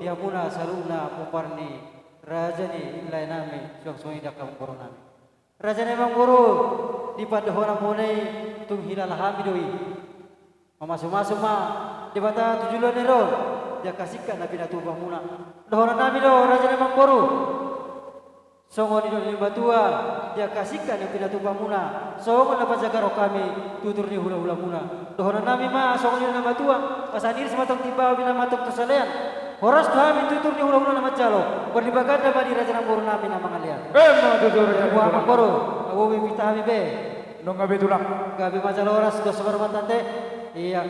di hamuna saluhutna pomparan ni raja ni lae nami, suang songon i di angka amangboru nami. Raja ni amangboru, di pandohononmuna i tung hilala hami do i. Mamasu-masu ma Debata tu joloan ni ari on di angka singkat na pinatupamuna. Dohononnami do raja ni amangboru, songon nidok ni natua-tua, di angka singkat na pinatupamuna, songon na pajagar hami tutur ni hula-hulamuna. Dohononnami ma songon nidok ni natua-tua, asa niris ma antong timbaon, binahen ma antong tu salean, horas tu hami tutur ni hula-hula na manjalo. Parlipatan ganda ma di raja ni amangboru nami na mangalean. Emma tutu raja ni amangboru. Ahu be, pinta hami be. Nunga be tulang. Gabe ma jala horas, dos ma rumahan tante. Ia.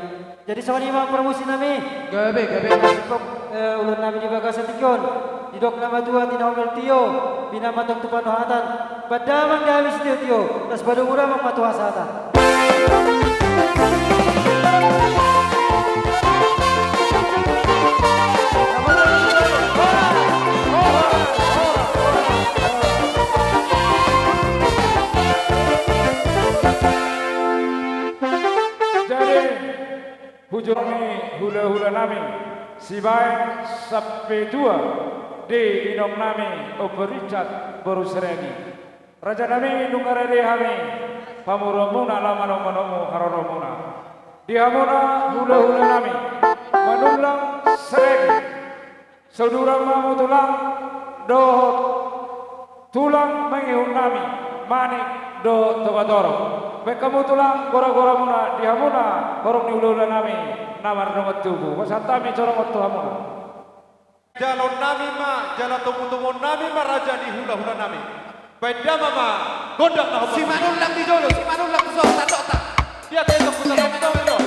Jadi songon i ma parmusik nami. Gabe, gabe, gabe. Eh, ulaon nami di bagasan tingki on. Didok natua-tua, tina ombel tio, binahen ma antong tu pandohatan. Bahen damang di hami sitio-tio, laos bahen hamu damang ma tu hasahatan. Jadi, hujur ni hula-hula nami, sibaen sampe tua di inong nami Ompu Richard boru Siregar. Raja nami, nunga rade hami pamoruonmuna, laho manopmanopmu haroromuna. Di hamuna hula-hula nami, Manullang Siregar. Sauduran ma hamu tulang dohot tulang mangihut nami, Manik dohot Togatorop. Baen hamu tulang gora-goramuna di hamuna horong ni hula-hula nami na mardongan tubu. Pasahat hami sorangan tu hamuna. Jaloon nami ma, jala tomu-tomuon nami ma raja ni hula-hula nami. Baen damang ma gondang na hombar. Si Manullang di jolo, si Manullang di jolo, tandok ta. Ia, tandok, tandok, tandok, tandok.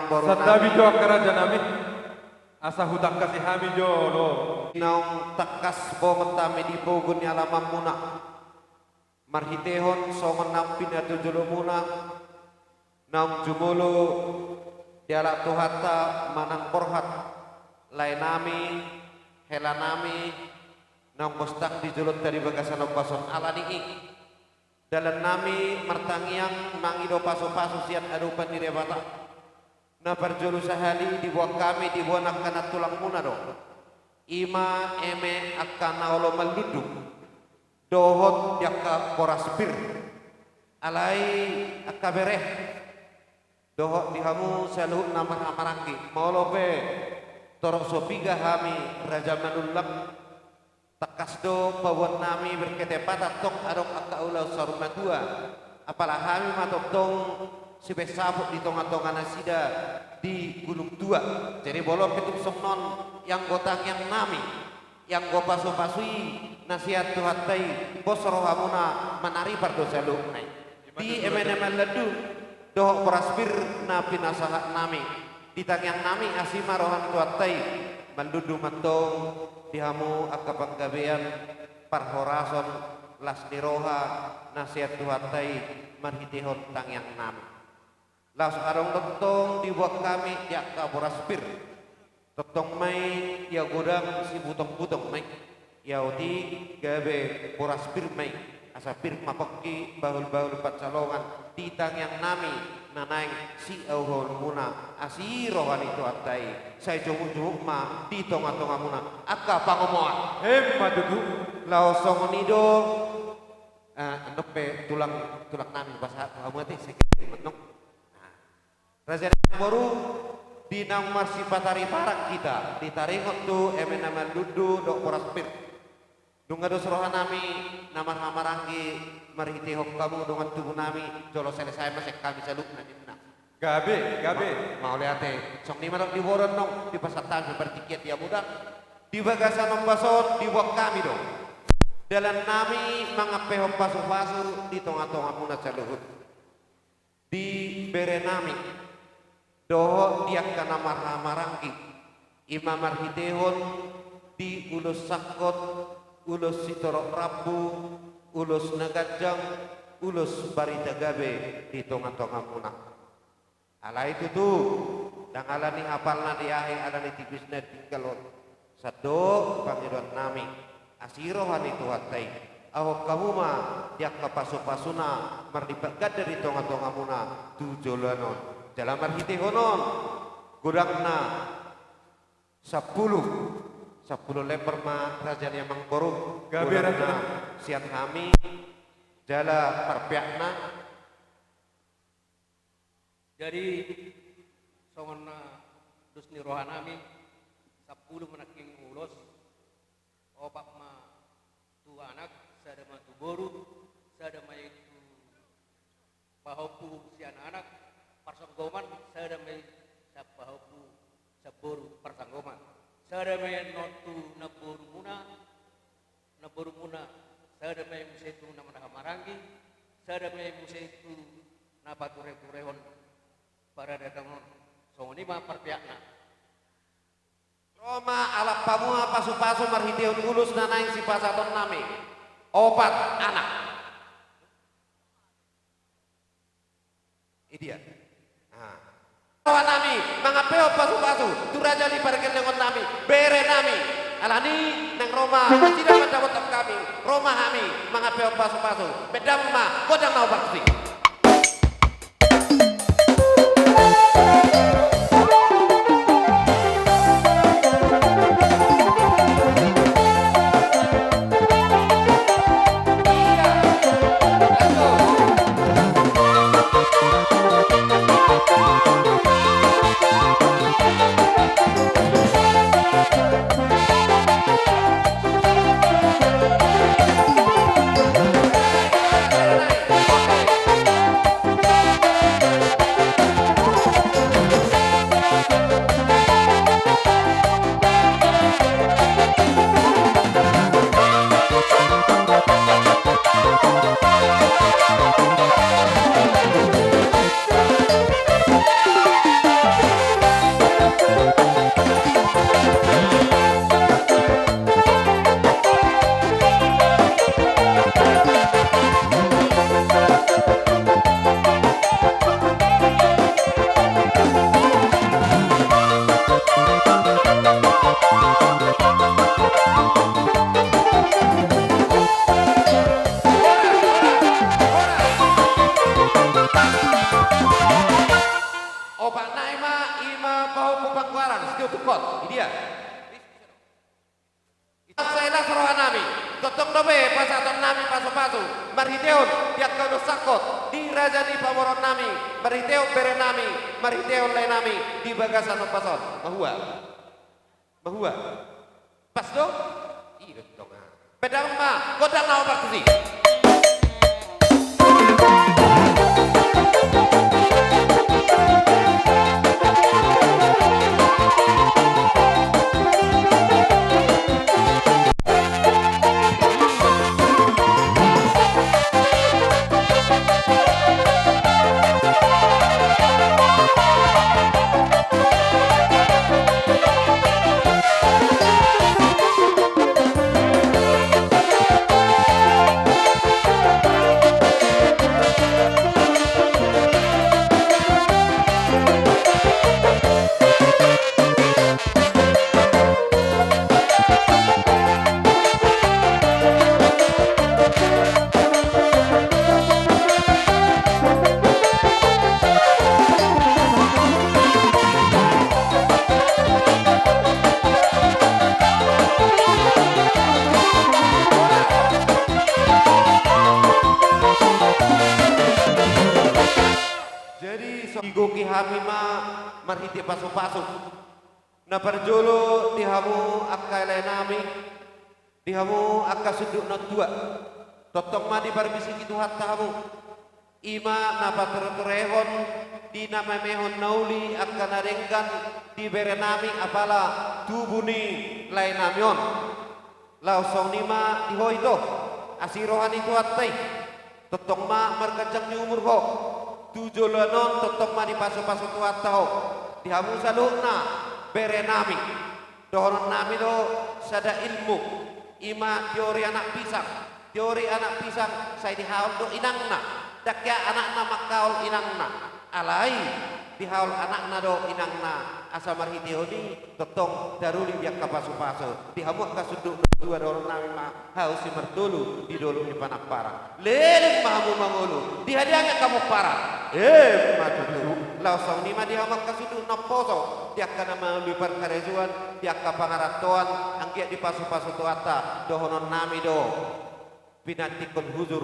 Santabi jo angka raja nami, asa hutangkasi hami jo do. Naung tangkas bongot hami di pogu ni alamanmuna. Marhitehon songon naung pinatujolomuna, naung jumolo dialap Tuhanta manang borhat, lae nami, hela nami, naung bostang di jolonta di bagasan ombas on. Ala ni i, dalan nami martangiang mangido pasupasu sian adopan ni Debata. Na parjolo sahali diboan hami, diboan angka nantulangmuna do. I ma eme angka na olo mallundu dohot di angka boras pir. Alai angka bere dohot di hamu saluhutna marhahamaranggi, molo pe torop so piga hami Raja Manullang, tangkas do paboan nami berketepatan tong adong angka ulaon saur matua. Apala hami ma tongtong sibaen saput di tongatonga nasida di Gunung Tua. Jadi molo pe tung songon on, ianggo tangiang nami, ianggo pasupasu i na sian Tuhanta i, pos rohamuna manari pardosa luhutna i. Di eme na mallundu dohot boras pir na pinasahat nami, di tangiang nami asi ma roha ni Tuhanta i. Mallundu ma antong di hamu angka panggabean, parhorason, las ni roha na sian Tuhanta i marhitehon tangiang nami. Laos adong do tong diboan hami di angka boras pir. Tongtong ma i ia godang sibutongbutong ma i. Ia otik gabe boras pir ma i. Asa pir ma pongki bahulbahul pansalongan di tangiang nami na naeng siaulmuna asi roha ni Tuhanta i. Sai jomukjomuk ma di tongatongamuna angka pangomoan. Emma tutu. Laos songon i do. Ah, andok pe tulang, tulang nami pasahat tu hamu ate, sai gabe mantong. Nah. Raja Boru, di naung marsipatariparan hita, di taringot tu eme na mallundu dohot boras pir. Nunga dos roha nami na marhahamaranggi marhitehon hamu dongan tubu nami, jolo selesai ma sian hami saluhutna ninna. Gabe, gabe. Ma-, mauliate, songon i ma dok di boru on, dipasahat hami partingkian di hamu da. Di bagasan ombas on diboan hami do dalan nami mangampehon pasupasu di tongatongamuna saluhut. Di bere nami dohot di angka na marhahamaranggi, i ma marhitehon di ulos sangkot, ulos sitorop rambu, ulos na ganjang, ulos barita gabe di tongatongamuna. Alai tutu, ndang ala ni hapalna diahi, ala ni tipisna tinggal on. Sandok pangidoan nami, asi roha ni Tuhanta i, ahon hamu ma di angka pasupasuna marlipat ganda di tongatongamuna tu joloan on. Jala marhitehon on, godangna sampulu, sampulu lembar ma raja ni amangboru. Gabe, godangna raja. Sian hami, jala parpeakna. Jadi, songon na dos ni roha nami, sampulu ma nangkin ulos, opat ma tu anak, sada ma tu boru, sada ma i tu pahompu sian anak, parsanggoman, sada ma i sian pahompu sian boru parsanggoman, sada ma i annon tu namborumuna, namborumuna, sada ma i muse tu na marhahamaranggi, sada ma i muse tu na patureturehon paradaton on. Songon i ma parpeakna. Ro ma alap hamu ma pasupasu marhitehon ulos na naeng sipasahaton nami. Opat anak. Idia. Nah. Roha nami mangampehon pasupasu tu raja ni pargellengon nami, bere nami. Alani nang ro ma nasida mandapothon hami, ro ma hami mangampehon pasupasu. Bahen damang ma gondang na opat tusi. Parang, sitio tungkot, idia. Sai las rohanami, tongtong dope pasahatonnami pasupasu, marhitehon di angka ulos sangkot, di raja ni pamoruonnami, marhitehon berenami, marhitehon laenami, di bagasan ombas on. Mahua. Mahua. Pas do? I do tong. Pedang ma, godang na hombar tusi. Jadi, so, digoki hami ma marhite pasupasu. Na parjolo di hamu angka laenami, di hamu angka sundut na tua, tongtong ma diparbisiki Tuhanta hamu. I ma na pature-turehon di na mamehon na uli angka na denggan di berenami apala tubu ni laenami on. Laos songon i ma di ho ito, asi roha ni Tuhanta i. Tongtong ma marganjang ni umur ho. Tu joloan on tongtong ma dipasupasu Tuhanta ho. Di hamu saluhutna, berenami. Dohononnami do sada ilmu, i ma teori anak pisang. Teori anak pisang sai dihaol do inangna. Ndang hea anakna manghaol inangna. Alai dihaol anakna do inangna, asa marhitehon i tongtong taruli di angka pasupasu. Di hamu angka sundut na tua, dohononnami ma hau simartolu di dolok ni Panamparang. Leleng ma hamu mangolu, dihadiangi angka pomparan. Emma tutu. Laos songon i ma di hamu angka sundut na umposo, di angka na mangolu di parkarejoan, di angka pangarantoan, anggiat dipasupasu Tuhanta, dohononnami do. Pinantikhon hujur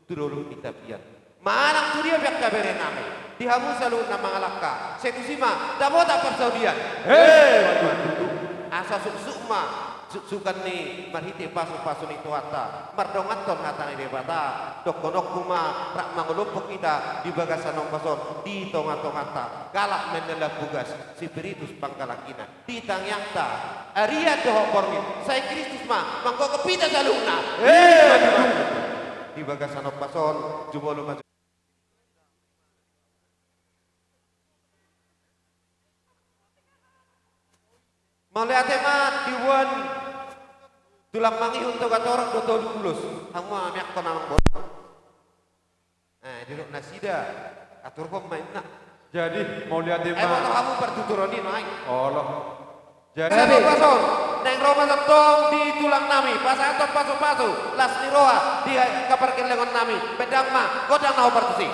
tu dolok ni tapian. Manang tu dia pe angka berenami, di hamu saluhutna mangalangka, sai tusi ma dapotan parsaulian. He, betul. Asa suksuk ma, suksukan ni marhite pasupasu ni Tuhanta, mardonganhon hata ni Debata, dohononku ma rap mangolophon hita di bagasan ombas on di tonga-tonganta, galak mendalan bugas, Spiritus Panggalakina. Di tangiangta, arian dohot borngin, sai Kristus ma manggogop hita saluhutna. Emma tutu. Di bagasan ombas on, jumolo ma. Mauliate ma di boan tulang mangihut Togatorop dohot tolu ulos. Hamu ma miak kona mangboru. Eh, didok nasida, aturhon ma inna. Jadi, mauliate ma. Eh, boto hamu partuturon i nuaeng. Olo. Jadi. Saluhut pason, naeng ro ma tongtong di tulang nami, pasahathon pasupasu, las ni roha, di angka pargellengonnami, pedang ma, godang na hombar tusi.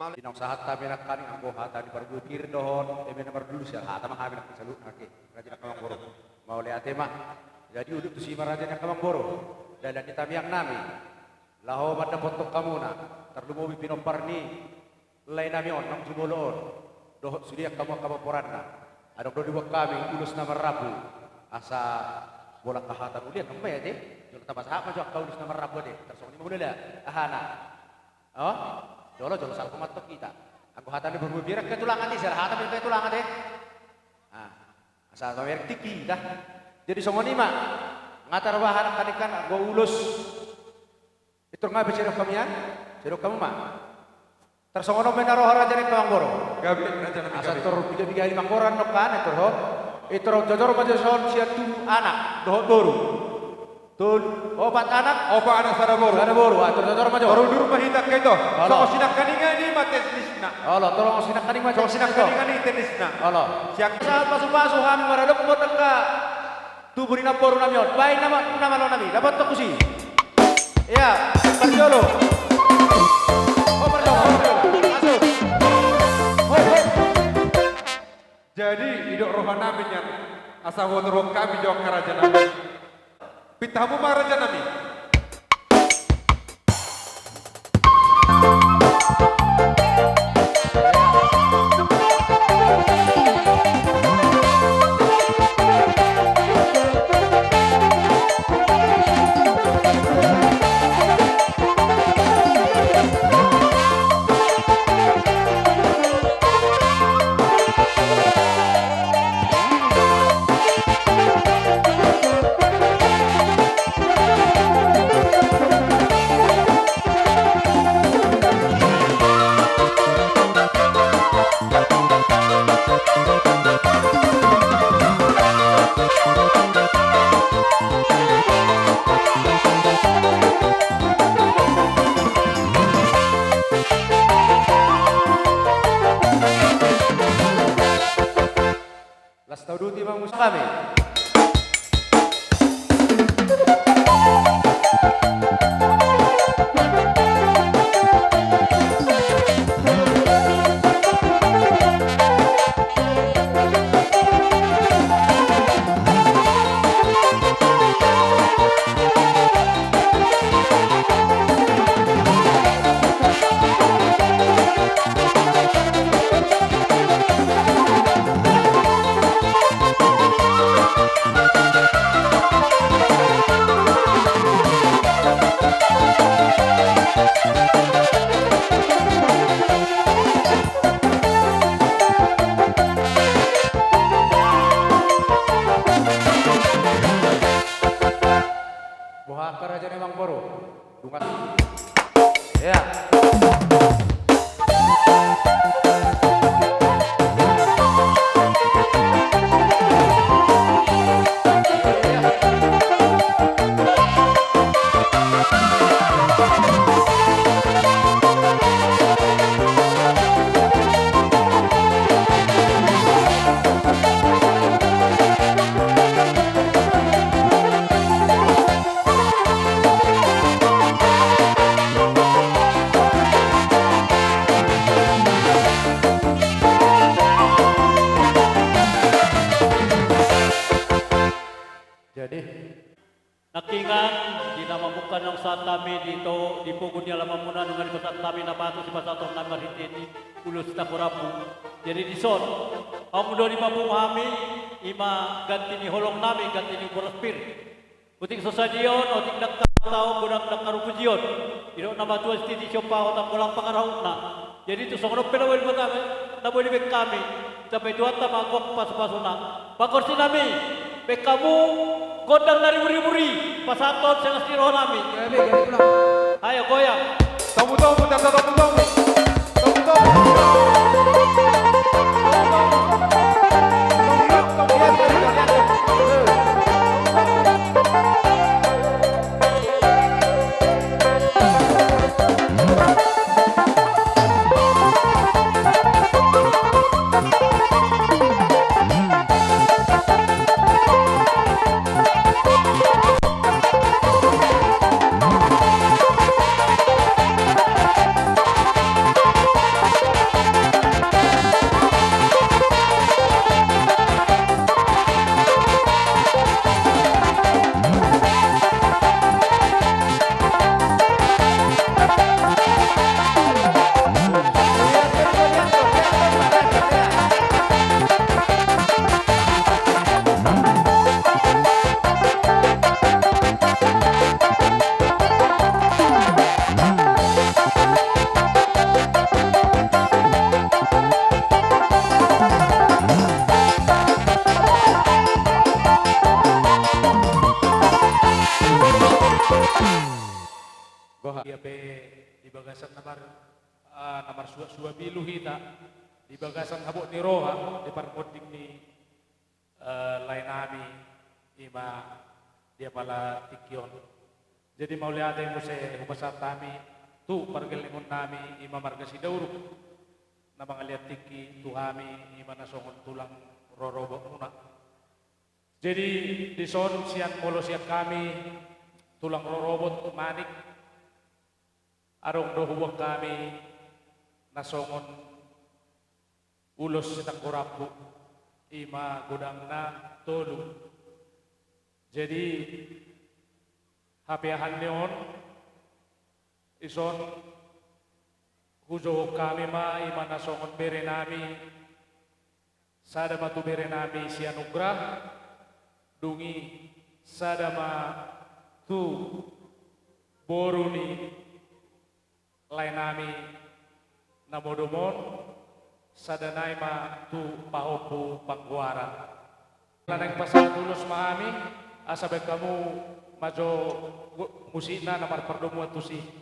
Mauliate. Di naung sahat hami nangkaning anggo hata ni parbue pir dohot eme na marlulusan, hata ma hami nangkin saluhutna, angke raja ni angka amangboru. Mauliate ma. Jadi udut tusi ma raja ni angka amangboru, dalan ni tamiang nami laho mandapothon hamuna, tarlumobi pinompar ni lae nami on naung jumolo on, dohot sude angka hamu angka pomparanna. Adong do diboan hami ulos na marrambu, asa bola angka hata na uli, angka ma i ate. Jolo tapasahat ma jo angka ulos na marrambu ate, tarsongon i ma hulala ahana. Oh? Jolo, jolo salpu ma antong hita. Anggo hata ni parbue pir, angka tulang ate, sala hata pe, angka tulang ate. Ah, Tata merek tiki dah. Jadi songon i ma. Nga tarbaha nangkaning kan anggo ulos. Itor nga pe sidok hami an. Sidok hamu ma. Tarsongon on ma na roha raja ni amang boru. Gabe raja nami. Asa gabe. Tor piga-piga hali manggoran nongkan itor ho. Itor jojor ma jo son sian tubu anak dohot boru. Tolu, opat anak. Opat anak sada boru. Sada boru, ah, tor jojor ma jo. Tor udur ma hita angka ito. Olo. Songon sinangkaningan i ma teknisna. Olo, tor songon sinangkaningan ma teknisna. Songon sinangkaningan i teknisna. Olo. Siak. Sahat pasu-pasu hami maradophon angka tubu ni namboru nami on. Baen nama, nama lo nami. Dapothon tusi. Ia, parjolo. Oh, parjolo, oh, parjolo. Masuk. Hop, hop. Jadi, didok roha nami nian, asa huaturhon hami jo angka raja nami. Pinta hamu ma raja nami. Las tauduti ma musik hami. Boha angka raja ni amang boru? Dungan. Ia. Jadi, nangkiningan, di na mamungka naung sahat hami di to, di pogu ni alamanmuna nunga dipasahat hami na patut sipasahaton nami marhite ni ulos na hurang. Jadi dison, aung do di papungu hami, i ma ganti ni holong nami, ganti ni boras pir. Otik so sadia on, otik dangka taon, godang dangka rupuji on. Didok na matua sititi siompa hotang golang pangarahutna. Jadi tu songon on pe na boi dibaen hami, na boi dibaen hami. Sampe Tuhanta ma golang pasupasuna. Pangkorsi nami, baen hamu gondang na riburibu i, pasahathon sian las ni roha nami. Gabe, gabe, ulang. Ayo, goyang. Tomutomu, tata tomutomu. Tomutomu. Bagasan na mar-, ah, na marsuak-suak pilu hita di bagasan habot ni roha di parmonding ni, eh, lae nami, i ma di apala tingki on. Jadi mauliate muse hupasahat hami tu pargellengon nami, i ma marga Sidauruk, na mangalean tingki tu hami, i ma na songon tulang rorobot muna. Jadi dison sian molo sian hami tulang rorobot Manik, adong do huboan hami na songon ulos sitangko rambu, i ma godangna tolu. Jadi hapeahan ni on, ison hujouhon hami ma, i ma na songon bere nami, sada ma tu bere nami si Anugrah, dung i sada ma tu boru ni lae nami na modom on, sada nai ma tu pahompu Panggoaran. Ala naeng pasahat ulos ma hami, asa baen hamu ma jo musikna na marpardomuan tusi.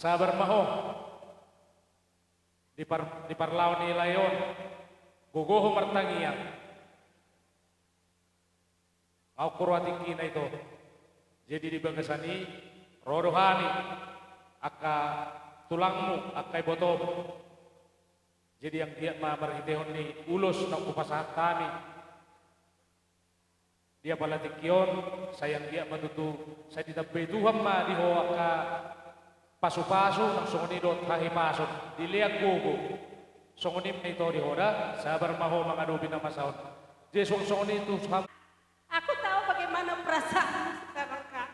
Sabar ma ho di par-, di parlao ni lae on, gogo ho martangiang. Nga ungkuru atik i na ito. Jadi di bagasan i ro do hami angka tulangmu, angka ibotom. Jadi anggiat ma marhitehon ni ulos na hupasahat hami di apala tingki on, sai anggiat ma tutu sai ditambai Tuhan ma di ho angka pasupasu nang songon i dohot hahipason, dilean gogo. Songon i ma ito di ho da, sabar ma ho mangadopi na masa on. Jadi suang songon i tu ham. Aku tahu bagaimana perasaanmu sekarang, Kak.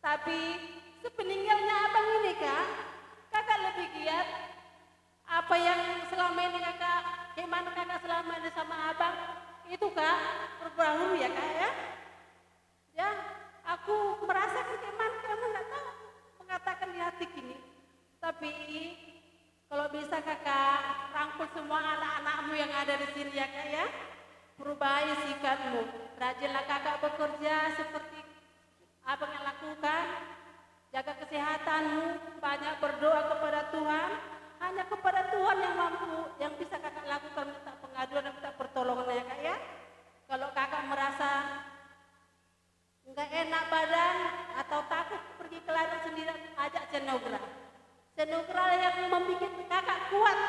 Tapi sepeninggalnya abang ini, Kak, kakak lebih giat apa yang selama ini kakak, gimana kakak selama ini sama abang itu, Kak, berbahulu ya, Kak, ya. Ya, aku merasakan gimana kamu nggak tahu mengatakan di hati gini. Tapi kalau bisa kakak rangkul semua anak-anakmu yang ada di sini ya, Kak, ya. Perubahi sikapmu. Rajinlah kakak bekerja seperti abang yang lakukan. Jaga kesehatanmu, banyak berdoa kepada Tuhan. Hanya kepada Tuhan yang mampu, yang bisa kakak lakukan minta pengaduan dan minta pertolongan ya, Kak, ya. Kalau kakak merasa nggak enak badan atau takut pergi ke ladang sendirian, ajak si Anugrah. Si Anugrah yang membuat kakak kuat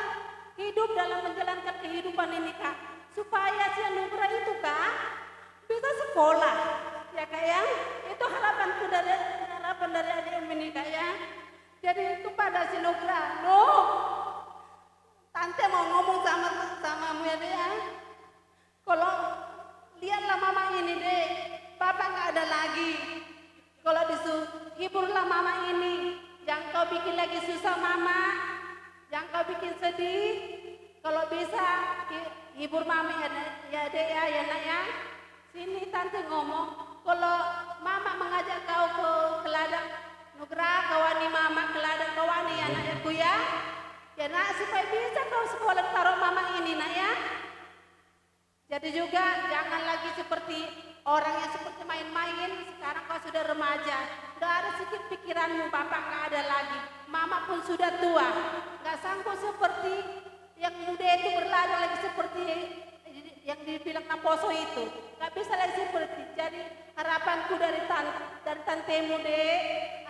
hidup dalam menjalankan kehidupan ini, Kak. Supaya si Anugrah itu, Kak, bisa sekolah. Ya, Kak, ya. Itu harapanku dari, harapan dari adik Umi ini, Kak, ya. Jadi kepada si Anugrah, no. Tante mau ngomong sama, sama mu ya, Dek, ya. Kalau lihatlah mama ini, Dek, bapak nggak ada lagi. Kalau disu-, hiburlah mama ini. Jangan kau bikin lagi susah mama. Jangan kau bikin sedih. Kalau bisa, hi-, hibur mama ya, Nak, ya, Dek, ya, ya, Nak, ya. Sini tante ngomong, kalau mama mengajak kau ke, ke ladang, Nugrah, kau ani mama ke ladang, kau ani ya, Nak, ya, ku, ya. Ya, Nak, supaya bisa kau sekolah taruh mama ini, Nak, ya. Jadi juga jangan lagi seperti orang yang seperti main-main, sekarang kau sudah remaja. Udah ada sedikit pikiranmu, bapak nggak ada lagi. Mama pun sudah tua, nggak sanggup seperti yang muda itu berlari lagi seperti yang dibilang naposo itu. Nggak bisa lagi seperti. Jadi harapanku dari tan-, dari tantemu, Dek,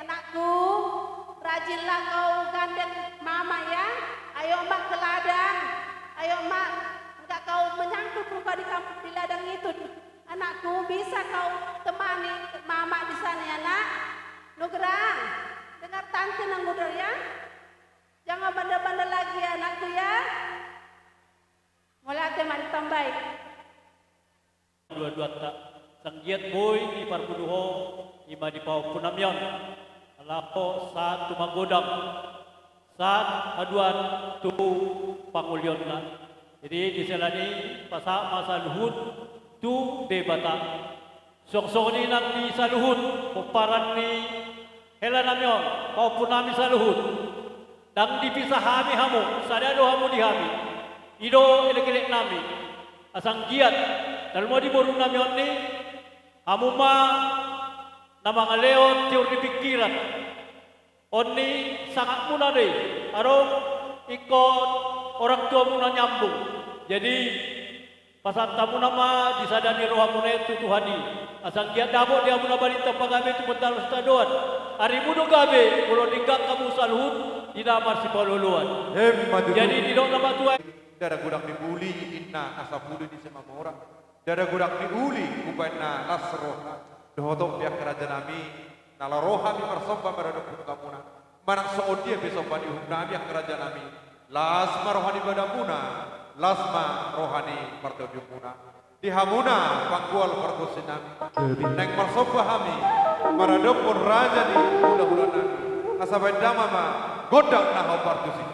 anakku, rajinlah kau gandeng mama ya. Ayo ma ke ladang. Ayo ma, enggak kau menyangkut rupa di kampung di ladang itu. Anakku, bisa kau temani mama di sana ya, Nak? Nugra, dengar tante nang godar ya. Jangan bandel-bandel lagi ya, anakku ya. Mauliate ma ditambai. Dua-duanta, sanggiat boi diparpudi ho, ima di pahompu nami on. Laho sahat tu magodang, sahat haduan tu pangulionna. Jadi, di sela ni i pasahat ma saluhut tu Debata. Suang songon i nang di saluhut pomparan ni hela nami on, pahompu nami saluhut. Ndang dipisah hami hamu, sada do hamu di hami. I do elek-elek nami. Asa anggiat na lumobi di boru nami on ni, hamu ma na mangalehon tiur ni pingkiran. On ni sangap muna do i, adong ingkon orang tua muna nyambung. Jadi, pasahat hamu nama di sada ni roha muna i tu Tuhan i. Asa anggiat dapot di hamu na balintang pagabe tu bontar sitadoan. Arimu do gabe, molo denggan hamu saluhut di na marsipaolo-oloan. Emma tutu. Jadi, didok na matua. Ndada godang ni uli inna na sapulu ni Simamora. Ndada godang ni uli umbahen na las roha. Dohot on pe angka raja nami, na laho roha nami marsomba maradophon hamuna. Manang songon dia pe somba ni uhum nami angka raja nami, las ma roha ni badanmuna, las ma roha ni partondionmuna. Di hamuna panggual pargonsi nami, naeng marsomba hami maradophon raja ni hulahula nami, asa bahen damang ma gondang na hombar tusi.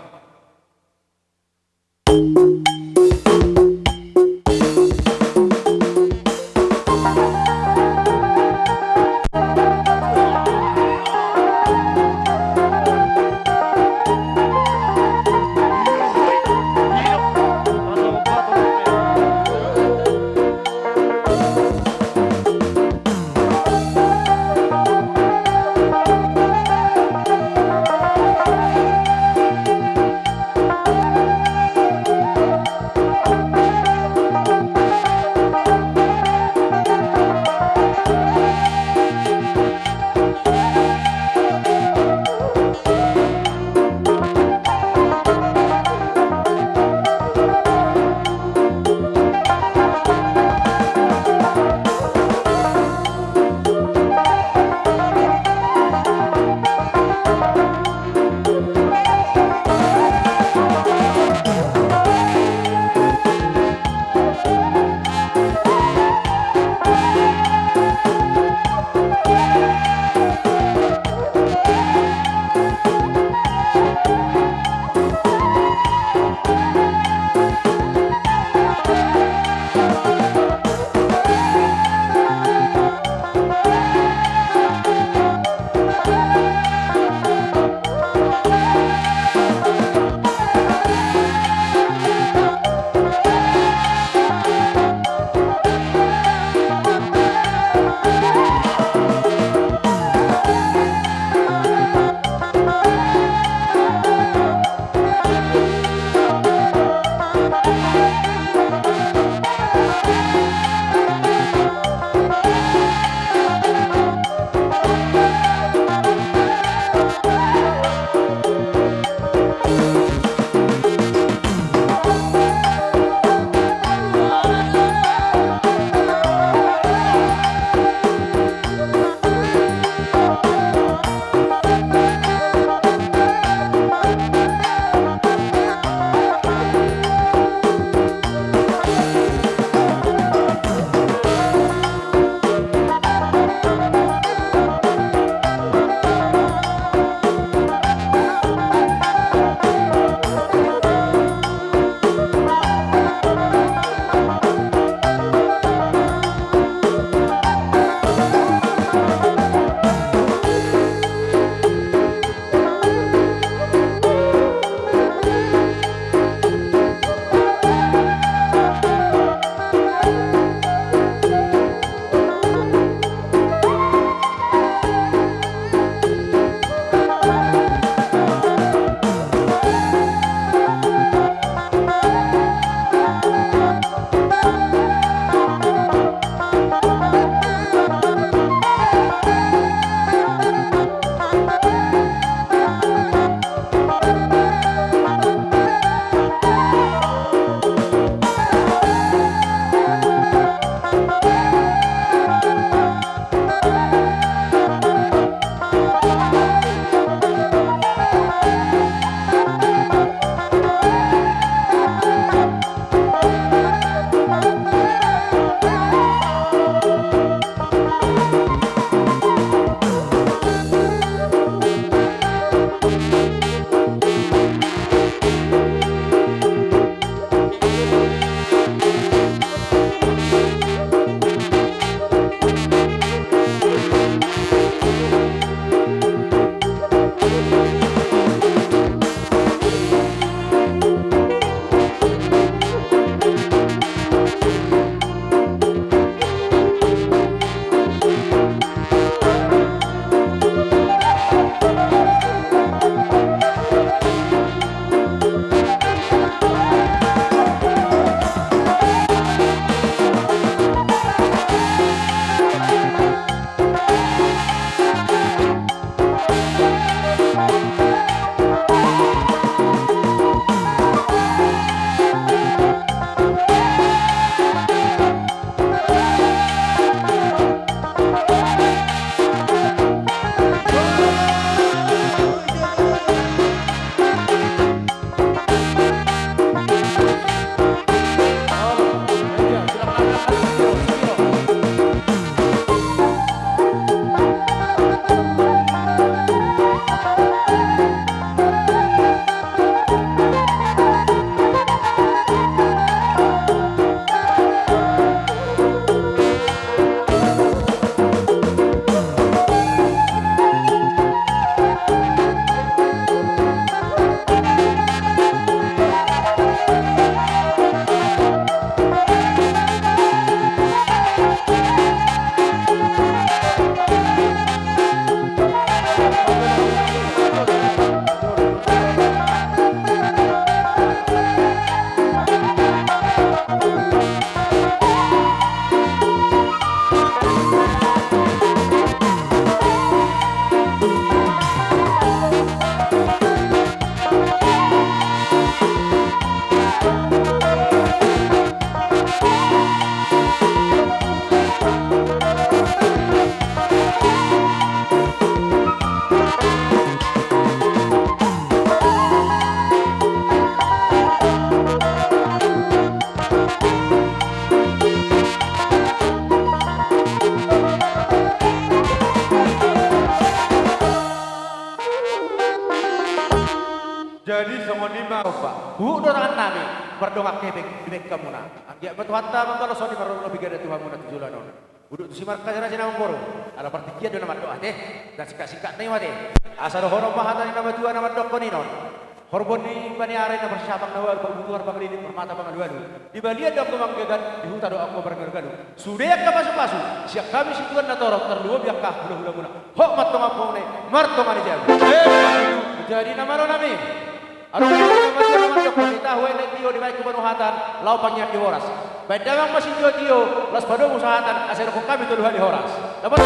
Jadi songon i ma, Pak. Huhut do tangan nami mardongan hepeng di bengkon muna. Anggiat ma Tuhanta mambalos songon i marlobi ganda tu hamuna tu joloan on. Udut tu si markas raja na mamboru, ala partingkian do na mandok ate. Dan singkat-singkat nai ma ate. Asa dohonon ma hata ni na matua na mandokkon i non. Horbo ni bani ari na marsapang na ualu, parbutuhan pangaliling, marmata pangalualu. Di balian do anggo manggagat, di huta do anggo margalugalu. Sude angka pasupasu sian hami situan na torop, tarlumobi angka hulahulamuna. Hot ma antong ampunami, martonga ni jabu. Jadi na malo nami. Adong na mandok, hami tahu enek tio dibaen tu panuhatan, laho pangian di horas. Baen damang ma sintua tio, laos padomu sahatan, asa didokkon hami tolu hali horas. Dapotan.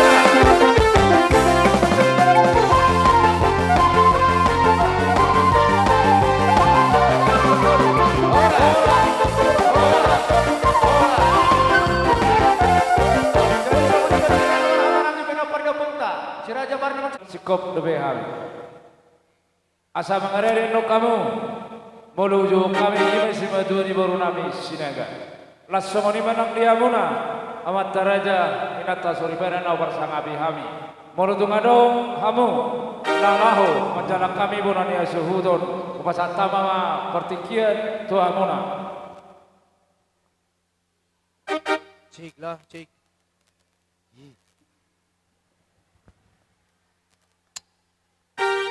Singkop dope hami. Asa mangarade annon hamu, molo ujungkon hami, i ma simatua ni boru nami Sinaga. Laos songon i ma nang di hamuna, amanta raja, inanta soripada na huparsangapi hami. Molo tung adong hamu na laho manjalang hami bona ni hasuhuton, hupasahat hami ma partingkian tu hamuna. Cek lah, cek.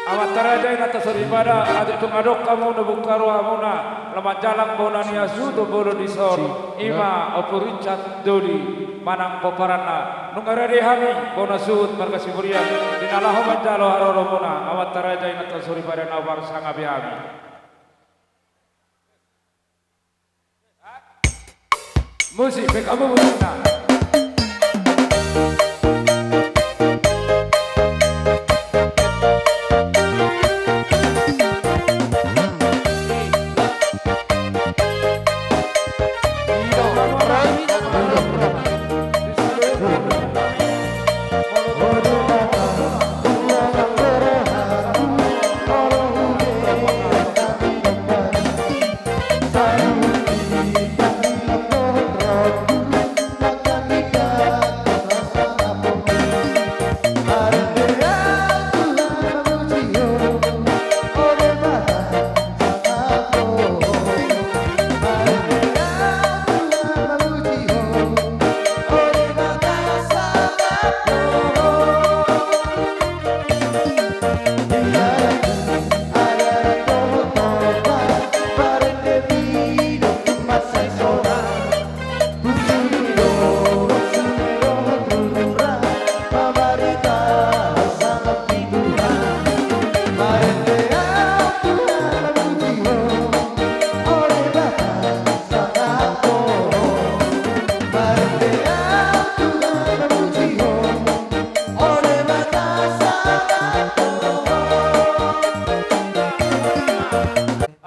Amanta raja, inanta soripada, atik tung adong hamu na bungka rohamuna laho manjalang bona ni hasuhuton bolon dison, i ma Ompu Richard Doli manang pomparanna. Nunga rade hami bona suhut marga Siburian di na laho manjalo haroromuna, amanta raja, inanta soripada na huparsangapi hami. Musik, pe hamu musikna.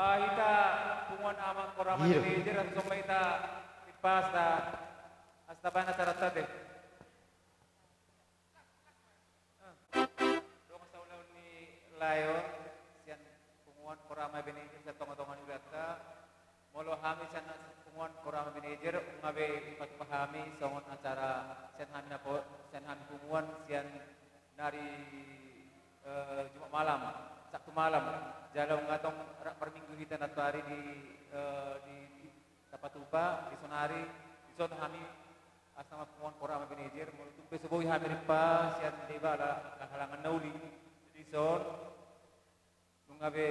Ah, hita punguan Amang Korama Manager, langsung ma hita tipas da, asa tabaen acara ta be. Adong saulaon ni lae on sian punguan Korama Manager sian tongatonga ni ulaonta. Molo hami sian punguan Korama Manager, nunga be dipatupa hami songon acara sian hami na po-, sian hami punguan sian nari, eh, Jumat malam, Sabtu malam. Jala nunga tong rap marminggu hita nantoari di, eh, di, di tapatupa, di sonari, dison hami, asa ma punguan Korama Manager, molo tung pe so boi hami ripa sian deba ala halangan na uli. Dison, nunga be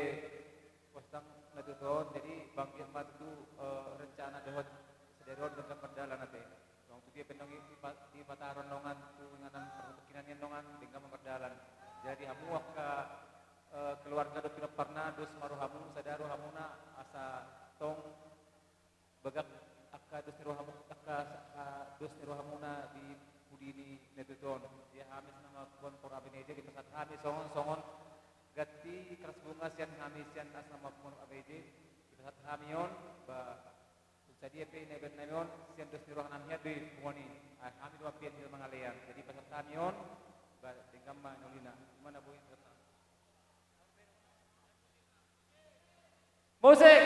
postang na tutu on, jadi banggi ma tutu, eh, rencana dohot sadari on denggan mardalan ate. Songon tu dia pe nang i, i pa-, i pataron dongan tu inganan parhutangkinan i dongan denggan ma mardalan. Jadi hamu angka, eh, keluarga dohot pinomparna, dos ma rohamuna, sada rohamuna, asa tong bagak angka dos ni rohamu, angka, ah, dos ni rohamuna di pudi ni na tutu on. Jadi hami asa ma punguan Korama Manager dipasahat hami songon, songon ganti keras bunga sian hami sian asa ma punguan Korama Manager, dipasahat hami on, ba, sadia pe na ibaen nami on, sian dos ni roha nami hian do i punguan i. Ah, hami do mambaen, hami do mangalean. Jadi pasahat hami on, ba, denggan ma na ulina. I ma na boi pasahat. Musik.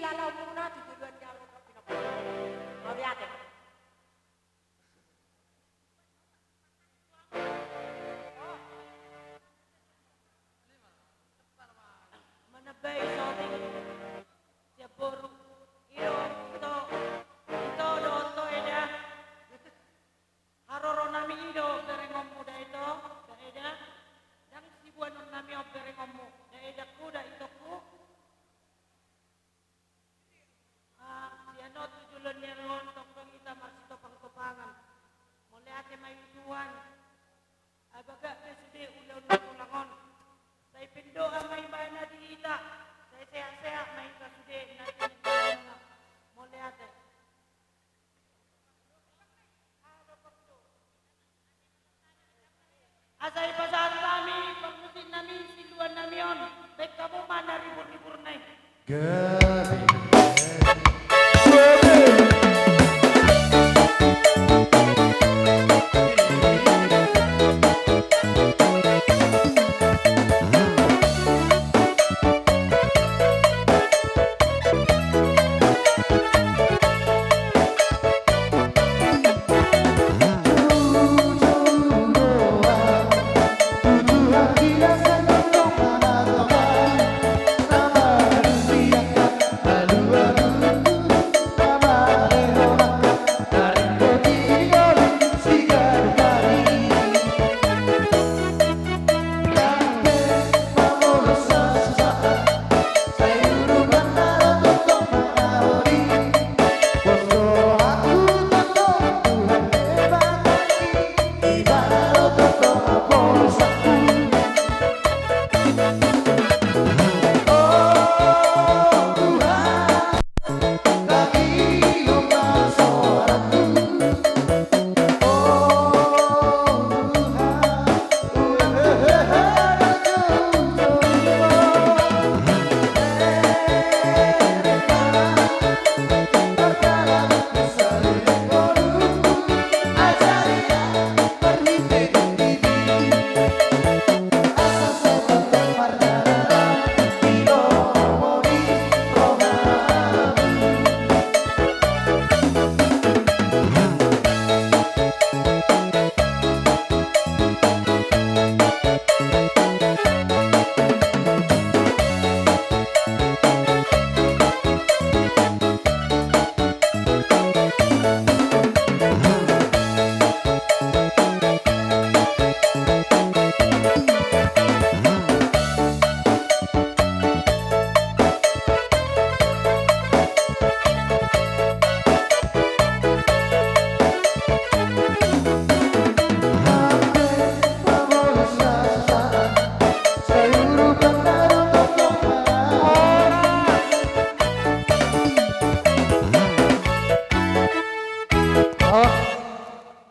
Ala umurna tu juluan ni alu. Mauliate. Manambai soting sian boru. Io, ito, ito do oto eda. Haroro nami i do berengonmu da ito, da eda. Ndang sibuanon nami on berengonmu da edangku, da itongku. Ah, sian on tu joloan ni ari on tongtong hita marsitopang-topangan. Mauliate ma i Tuhan. Ai bagak be sude ulaon ni tulang on. Sai pendoa ma ibana di hita. Sai sehat-sehat ma hita sude na tintin. Mauliate. Asa dipasahat hami parmusik nami, siluan nami on, baen hamu ma na ribur-ribur na i. Gabe.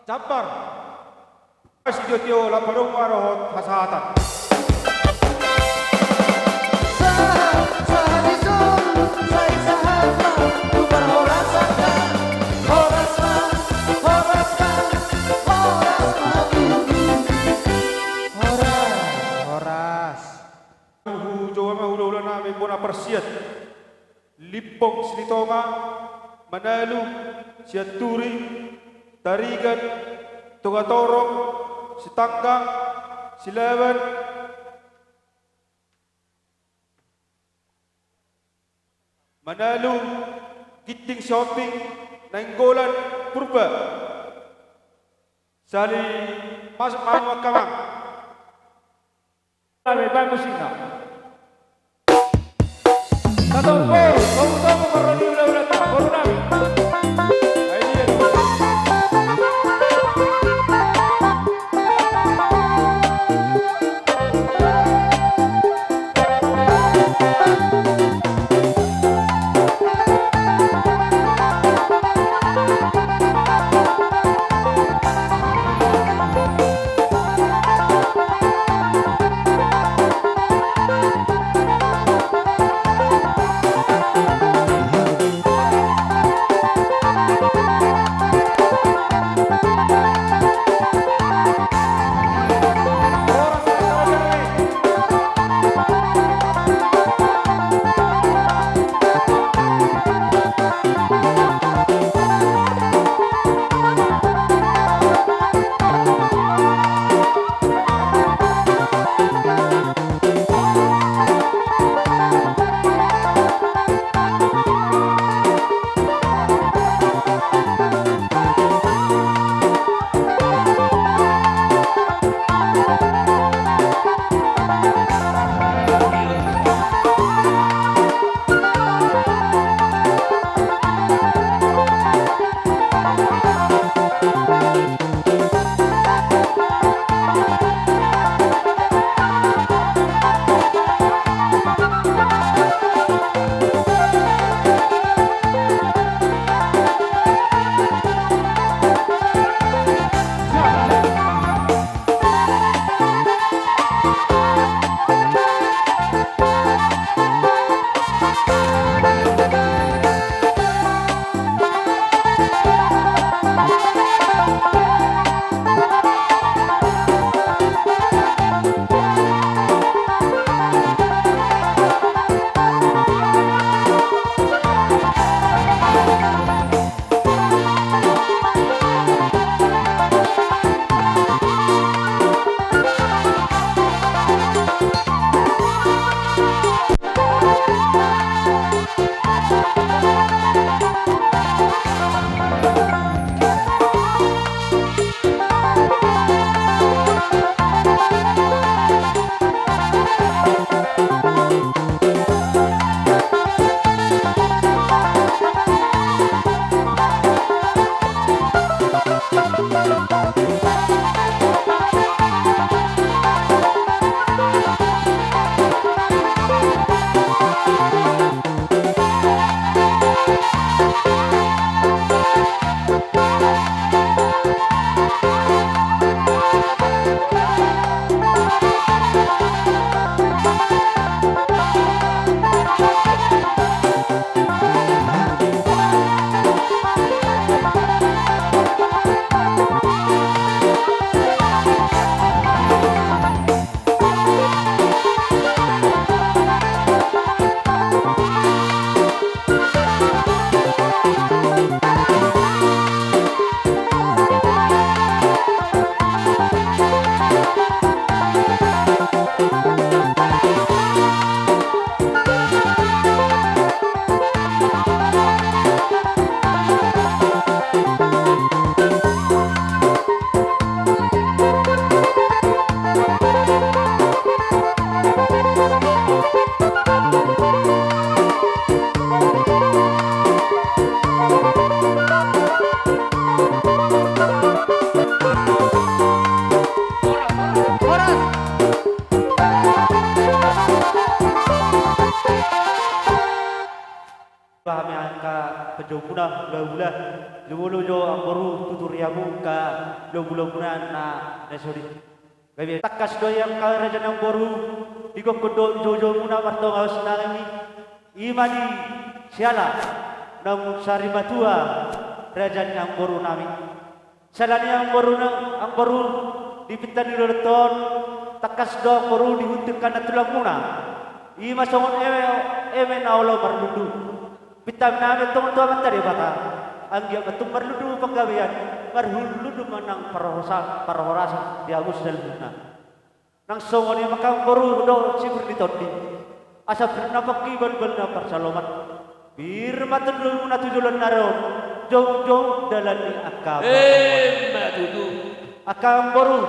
Jambar. Sitio-tio lam adong ma dohot hasahatan. Sahat, sahat di son, sai sahat ma tu parhorasan. Horas ma, horas ma, horas ma. Horas, horas. Hujou ma hula-hula nami bona parsiat. Limbong Silitonga, Manalu, Sianturi, Tarigan, Togatorop, Sitanggang, Silaban, Manalu, Ginting Sihombing, Nainggolan, Purba. Sahali masuk ma hamu angka amang. Nami, baen musikna. Tatombo, togu-togu, marroni hula-hulanta, boru nami. Ai dia. Hami angka panjouonmuna, hulahula, jumolo jo amangboru tutu riamu angka lobu-lobuna na, na sori. Gabe tangkas do i angka raja ni amangboru, digokhon do joujou muna martonga os nami, i ma di siala naung sarimatua raja ni amangboru nami. Siala ni amangboru na, amangboru di pinta ni dolok on, tangkas do amangboru dihuntingkan na tulang muna. I ma songon eme, eme na olo marlundu. Pinta nami antong tu Amanta Debata, anggiat ma tung marlundu panggabean, marlundu ma nang parhorasan, parhorasan di hamu saluhutna. Nang songon i ma angka amangboru dohot sipir ni tondi, asa pir na pongki, balbal na parsaloman, pir ma tondimuna tu joloan ni ari on, jongjong dalan ni angka. Emma tutu. Angka amangboru,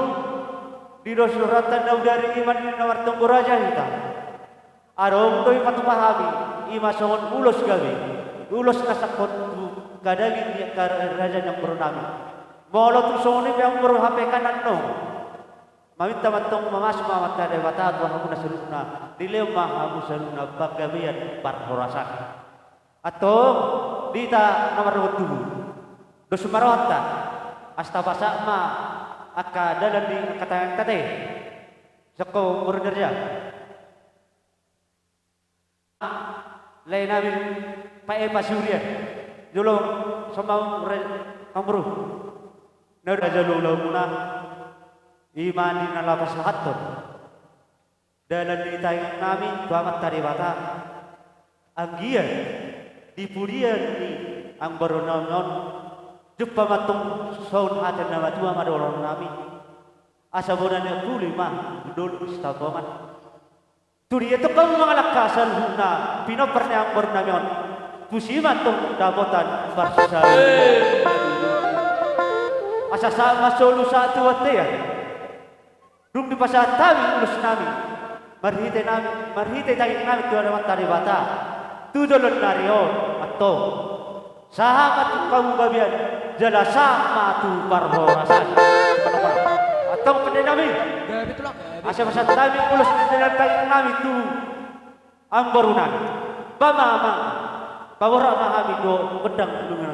di dos rohanta na hudari i ma di na martonggo raja hita. Adong do i patupa hami, i ma songon ulos gabe, ulos na sangkot tu hadangi ni angka raja ni amangboru nami. Molo tung songon i pe amangboru hape kan annon, maminta ma antong, mamasu ma Amanta Debata tu hamuna saluhutna, dilehon ma hamu saluhutna panggabean parhorasan. Antong, di hita na mardongan tubu, dos ma rohanta, asa tapasahat ma angka dalan ni angka tangiangta i. Sokko murni raja. Lae nami, Pak Epa Surian. Jolo, sama re, amangboru. Na raja ni hulahula muna, i ma di na laho pasahathon dalan ni tangiang nami tu Amanta Debata. Anggiat di pudian ni amangboru nami on, jumpa ma antong songon hata ni na matua ma dohonon nami. Asa bona ni angkuli ma dolok Sitambungan. Tudia antong hamu mangalangka saluhutna pinompar ni amangboru nami on, puji ma antong dapotan parsaoran. Asa sahat ma solu sahat tu bontean. Dung dipasahat hami ulos nami, marhite nami, marhite tangiang nami tu Amanta Debata, tu joloan ni ari on, antong, sahat ma tu hamu gabean, jala sahat ma tu parhorasan. Antong pande nami. Gabe tulang, gabe. Asa pasahat hami ulos ni dalan tangiang nami tu amangboru nami. Ba ma amang, paboa ma hami do gondang nunga.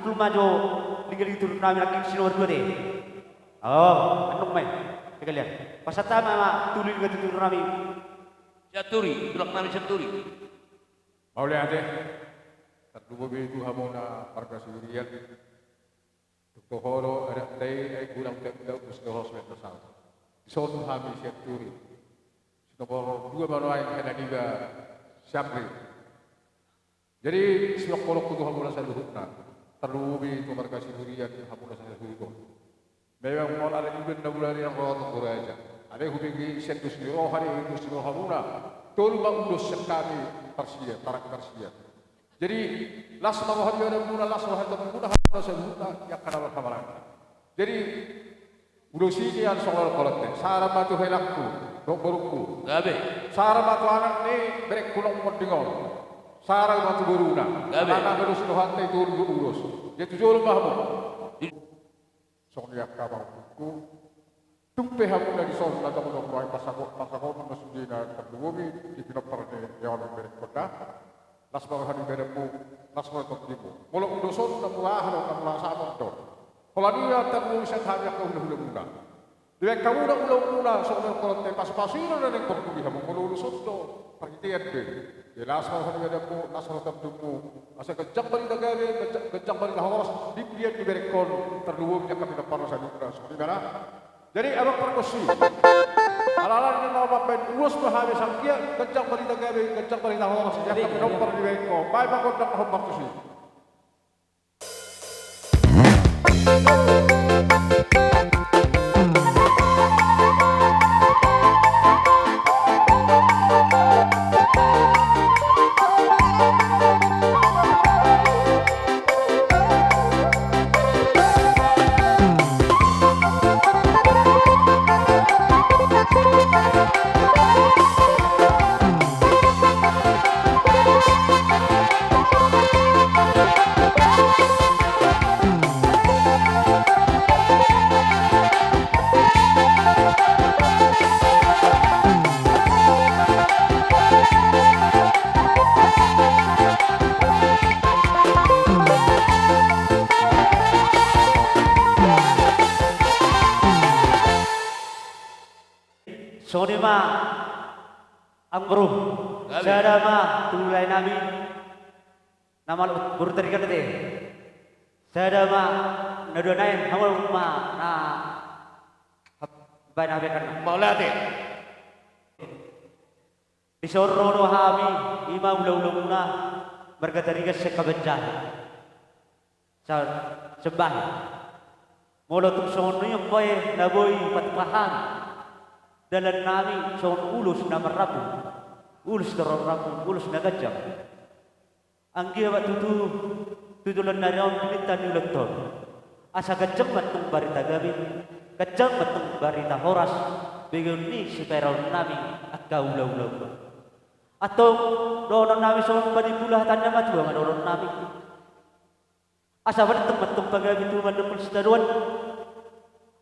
Tolu ma jo linggalingga tu torunnami nangkin si nomor dua te. Oh, annon ma i. Sekalian. Pasahat ma ma tolu linggalingga tu torunnami. Sianturi, tulaknami Sianturi. Mauliate. Tarlumobi tu hamuna marga Siburian. Tung toho do adat i, ai godang pe ulaon, tung toho so menta sau. Dison hami Sianturi. Si nomor dua ma nuaeng hela niba Siamri. Jadi, sidohononku tu hamuna saluhutna. Tarlumobi tu marga Siburian, hamuna saluhut on. Memang molo adat i do na mulai ni roha tu raja. Alai hubege sian dos ni roha, dos ni rohamuna. Tolu ma ulos sian hami parsiat, parang parsiat. Jadi, las ma roha ni badanmuna, las ma roha ni tombimuna, hamuna saluhutna, di angka na marhahamaranggi. Jadi, ulos i nian songon holong-holong te. Sahat ma tu helangku, dohot borungku. Gabe. Sahat ma tu anak ni berengku naung monding on. Sahat ma tu boruna. Gabe. Anak na dos ni rohanta i tolu do ulos. Jadi tu jolo ma hamu. Songon i angka amangboruku. Tung pe hamuna dison na tong do mulai pasahat, pasahaton na sude na tarlumobi di pinompar ni on berengkonda. Las ma roha ni badanmu, las ma roha ni tombimuna. Molo ulos on na mulahan do, na mulahan do. Holan i ma tarlumobi sian hami angka hula-hulamuna. Dibaen hamuna ulaonmuna songon holong-holong te, pasu-pasu i do na naeng porlu di hamu molo ulos on do. Parhitean do i. Jadi las ma roha ni badanmu, las ma roha ni tombimuna. Asa ganjang barita gabe, ganjang, ganjang barita horas di pilihan ni berengkon, tarlumobi di angka pinomparna saluhutna, songon i ma na. Jadi, abang pargonsi. Ala-ala ni na mambaen ulos ma hami, sai anggiat ganjang barita gabe, ganjang barita horas di angka pinompar ni berengkon. Baen ma gondang hombar tusi. Songon i ma, amangboru. Gabe. Sada ma tu laenami. Na malo boru Tarigan te. Sada ma na dua nai, hamu ma na hap-, baen habekan. Mauliate. Dison ro do hami, i ma hula-hulamuna, marga Tarigan sian Kabanjahe. Sa-, Sembahe. Molo tung songon i on pe na boi patupa hami dalannami songon ulos na marrambu, ulos toror rambu, ulos na ganjang. Anggiat ma tutu tu joloan ni ari on pinangido ni ulaonta on. Asa ganjang ma tong barita gabe, ganjang ma tong barita horas, begeon ni sipaeraonnami angka hula-hula. Antong dohononnami songon panimbula hata ni na matua ma dohononnami. Asa manongtong ma tong pagabe tu mandok sitadoan.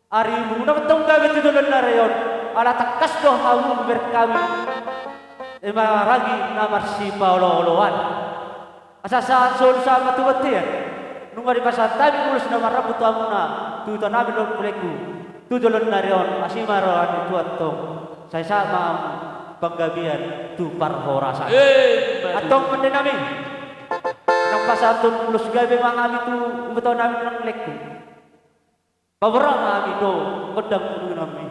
Ari muna ma tong gabe tu joloan ni ari on, ala tangkas do hamu bereng hami. Ima ragi na marsipaolo-oloan. Asa sahat solu sahat ma tu bontean. Nunga dipasahat hami ulos na marrambu tu hamuna, tu ito nami dohot pulengku. Tu joloan ni ari on, asi ma roha ni Tuhan tong. Sai sahat ma hamu panggabean tu parhorasan. Eh, antong pande nami. Nang pasahathon ulos gabe ma hami tu iboto nami nang lengku. Paborhat ma hami tu gondang pudunami.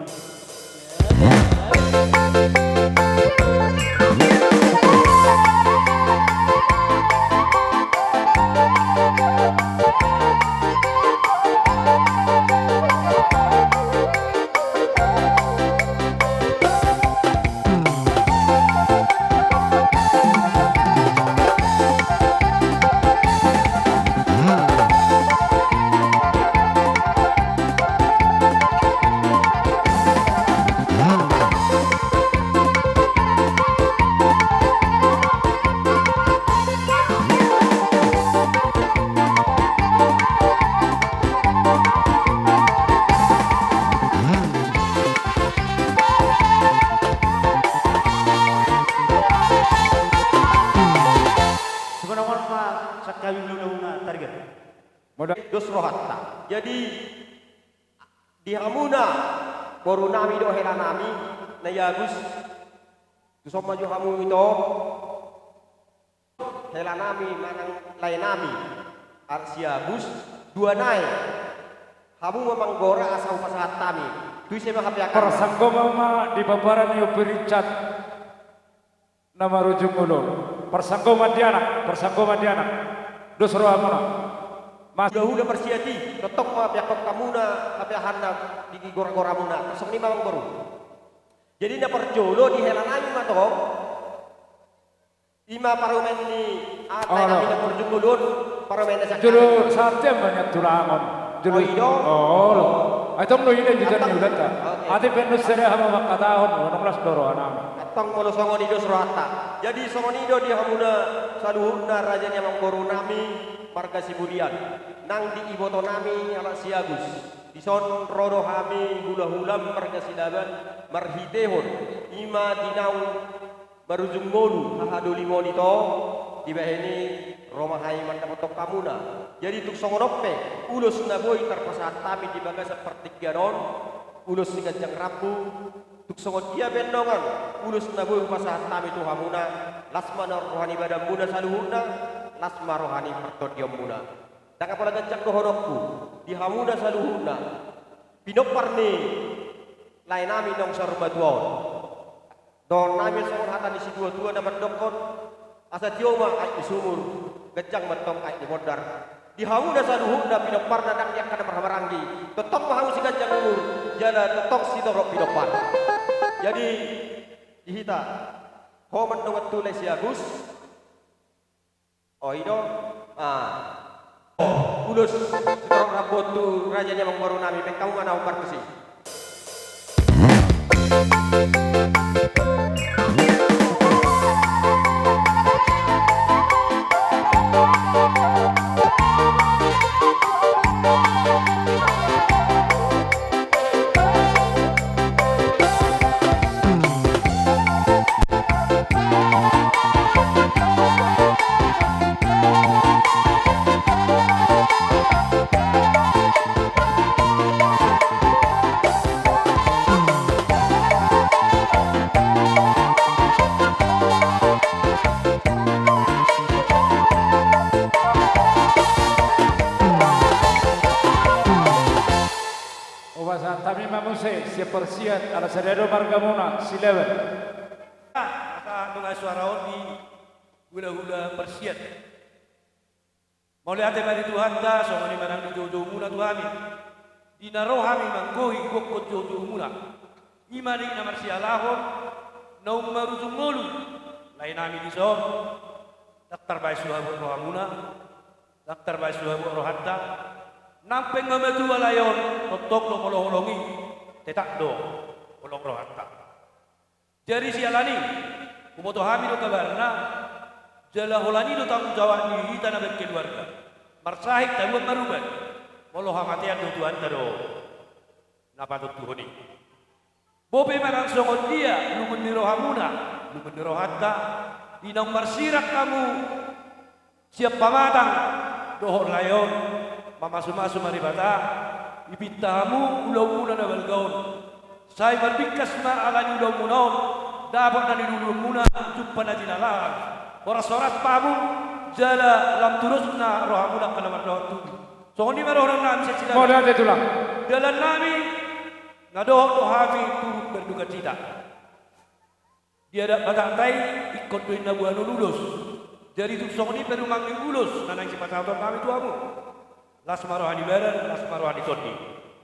Dos rohanta. Jadi di hamuna boru nami dohot hela nami na i Agus, tuson ma jo hamu ito. Hela nami manang lae nami, Arsiagus, dua nai. Hamu ma manggora asa hupasahat hami. Tu ise ma hape angka parsanggoman ma di babara ni Ompu Richard na marujung ngolu. Parsanggoman di anak, parsanggoman di anak. Dos rohamuna. Mas. Hulahula parsiat i, tongtong ma peakhon hamuna hape angka na di goragoramuna. Songon i ma amangboru. Jadi na parjolo di hela nami ma tong. Ima parumaen ni, ah, lae nami na marujung ngolu on, parumaen na sian jolo. Sahat ma nian tulang on. Jolo. Oh, i do. Ai tong do i do, di jolo ni hulahula. Oke. Atik pe nunga sada hamu mangkatahon, nunga las do roha nami. Antong molo songon i dos rohanta. Jadi songon i do di hamuna saluhutna raja ni amangboru nami marga Siburian. Nang di iboto nami halak Siagus. Dison ro do hami hulahula marga Silaban marhitehon ima di naung marujung ngolu hahadolingon i, ito, dibahen i ro ma hami mandapothon hamuna. Jadi tung songon on pe ulos na boi tarpasahat hami di bagasan partingkian on, ulos siganjang rambu, tung songon dia pe annon ulos na boi hupasahat hami tu hamuna, las ma roha ni badanmuna saluhutna, las ma roha ni partondionmuna. Ndang pola ganjang dohononku di hamuna saluhutna pinompar ni lae nami naung saur matua on. Dohonon nami songon hata ni situatua na mandokkon, asa tio ma aek ni sumur, ganjang ma antong aek ni bondar. Di hamuna saluhutna pinomparna nang di angka na marhahamaranggi, tongtong ma hamu siganjang umur jala tongtong sitorop pinompar. Jadi di hita, ho ma annon tu lae Siagus. Oh, i do. Ah. Ulos sitorop rambu tu raja ni amangboru nami, baen hamu ma na hombar tusi. Hupasahat hami ma muse sian parsiat, ala sada do margamuna Silaban. Asa nunga suara on di hulahula parsiat. Mauliate ma di Tuhanta, songon i ma nang di joujoumuna tu hami. Di na ro hami manggohi gokhon joujoumuna. Ima di na marsialahon naung marujung ngolu lae nami dison. Ndang tarbahen suhabuat rohamuna, ndang tarbahen suhabuat rohanta. Nang pe nga matua lae on, tongtong do molo holong i, tetap do holong rohanta. Jadi siala ni i, huboto hami do kabarna, jala holan i do tanggung jawab ni hita na berkeluarga. Marsahit tabuat maruban, molo hamatean do Tuhanta do na patontuhon i. Bope manang songon dia lungun ni rohamuna, lungun ni rohanta, di naung marsirang hamu sian pamatang dohot lae on, mamasumasu ma Debata, ipinta hamu ulaonmuna na balga on. Sai marbingkas ma ala ni ulaonmuna on, dapot na niluluanmuna, jumpa na jinalahan. Horashoras ma hamu, jala lam tu dos na rohamuna angka na mardongan tubu. Songon i ma dohonon nami sian Silaban. Mauliate, Tulang. Dalan nami, nga dohot do hami turut berdukacita. Di adat Batakta i, ingkon do inna boanon ulos. Jadi tung songon i pe rumang ni ulos na naeng sipasahaton nami tu hamu. Las ma roha ni badan, las ma roha ni tondi.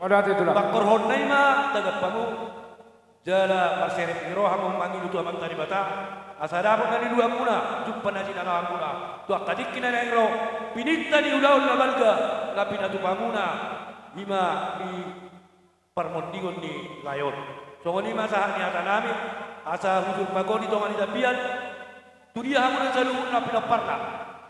Mauliate, Tulang. Pangkorhonna i ma tagam hamu jala marserep ni roha ma mangido tu Amanta Debata, asa dapot na niluluanmuna, jumpa na jinalahanmuna tu angka tingki na naeng ro, pininta ni ulaon na balga na pinatupamuna, ima di parmondingon ni lae on. Songon i ma sahat ni hata nami, asa hujur pagoni tonga ni tapian, tu dia hamu na saluhutna pinomparna,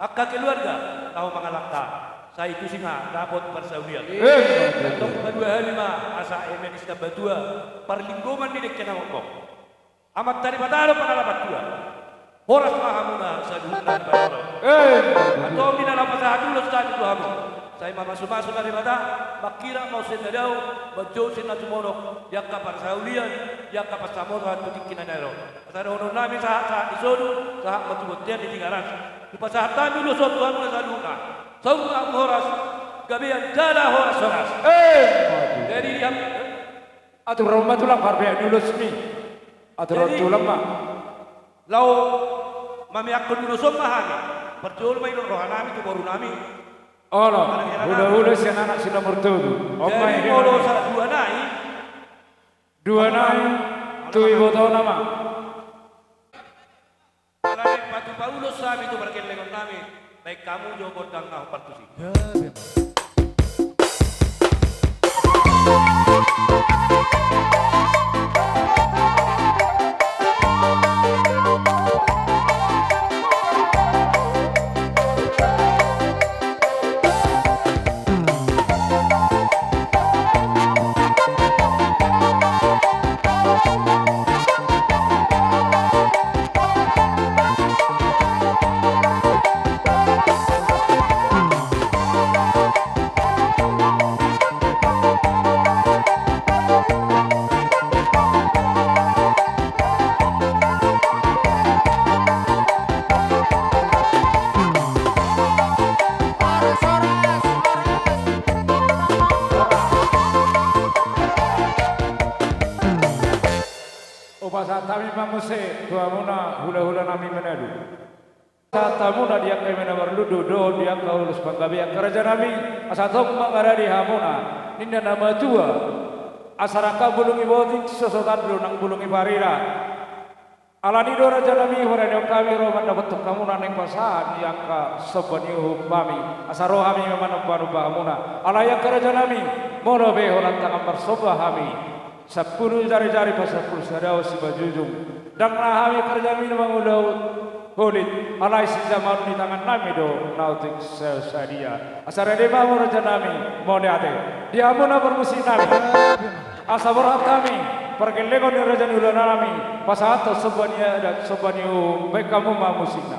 angka keluarga, laho mangalangka, sai tusi ma dapot parsaulian. Eh. Tong padua hali ma, asa eme ni sitambatua, parlinggoman ni dengke na mokmok. Amanta Debata do panalapan tua. Horas ma hamuna saluhutna di parorot. Eh. Antong di na laho pasahat ulos hami tu hamu. Sai mamasumasu ma Debata, mangkirap ma sian na dao, manjou sian na sumorop, di angka parsaulian, di angka pansamotan tu tingki na naeng ro. Asa dohonon nami sahat-sahat ni solu, sahat ma tu bontean ni Tigaras. Hupasahat hami ulos on tu hamu na saluhutna. Saur ma hamu horas, gabe jala horas-horas. Eh, jadi di ham- Atur ma tulang, parbaen ni ulos mi. Atur ma tulang ma. Laho mameakkon ulos on ma hami. Parjolo ma idok roha nami tu boru nami. Olo, hulahula sian anak sinomor tolu. Jadi molo sahat dua nai. Dua nai, tu ibotona ma. Ala naeng patupa ulos hami tu pargellengon nami, baen hamu jo gondang na hombar tusi. Hupasahat hami ma muse tu hamuna hulahula nami Manado. Sahat hamuna di angka i ma na marlundu dohot di angka ulos panggabean angka raja nami, asa tong mangaradi hamuna, ninna na matua, asa rangkang bulung i botik, sosotan do nang bulung i parida. Alani do raja nami, huranihon hami ro mandapothon hamuna naeng pasahat ni angka somba ni uhum hami, asa ro hami ma manombanomba hamuna. Alai angka raja nami, molo pe holan tangan marsomba hami, sampulu jarijari pasampulu sada on simanjujung. Ndang na hami angka raja nami na mangulahon holit, alai sijamaon ni tangan nami do na otik sa-, sadia. Asa rade ma hamu raja nami, mauliate. Di hamuna parmusik nami. Asa borhat hami, pargellengon ni raja ni hulahula nami, pasahathon somba ni adat, somba ni uhum, baen hamu ma musikna.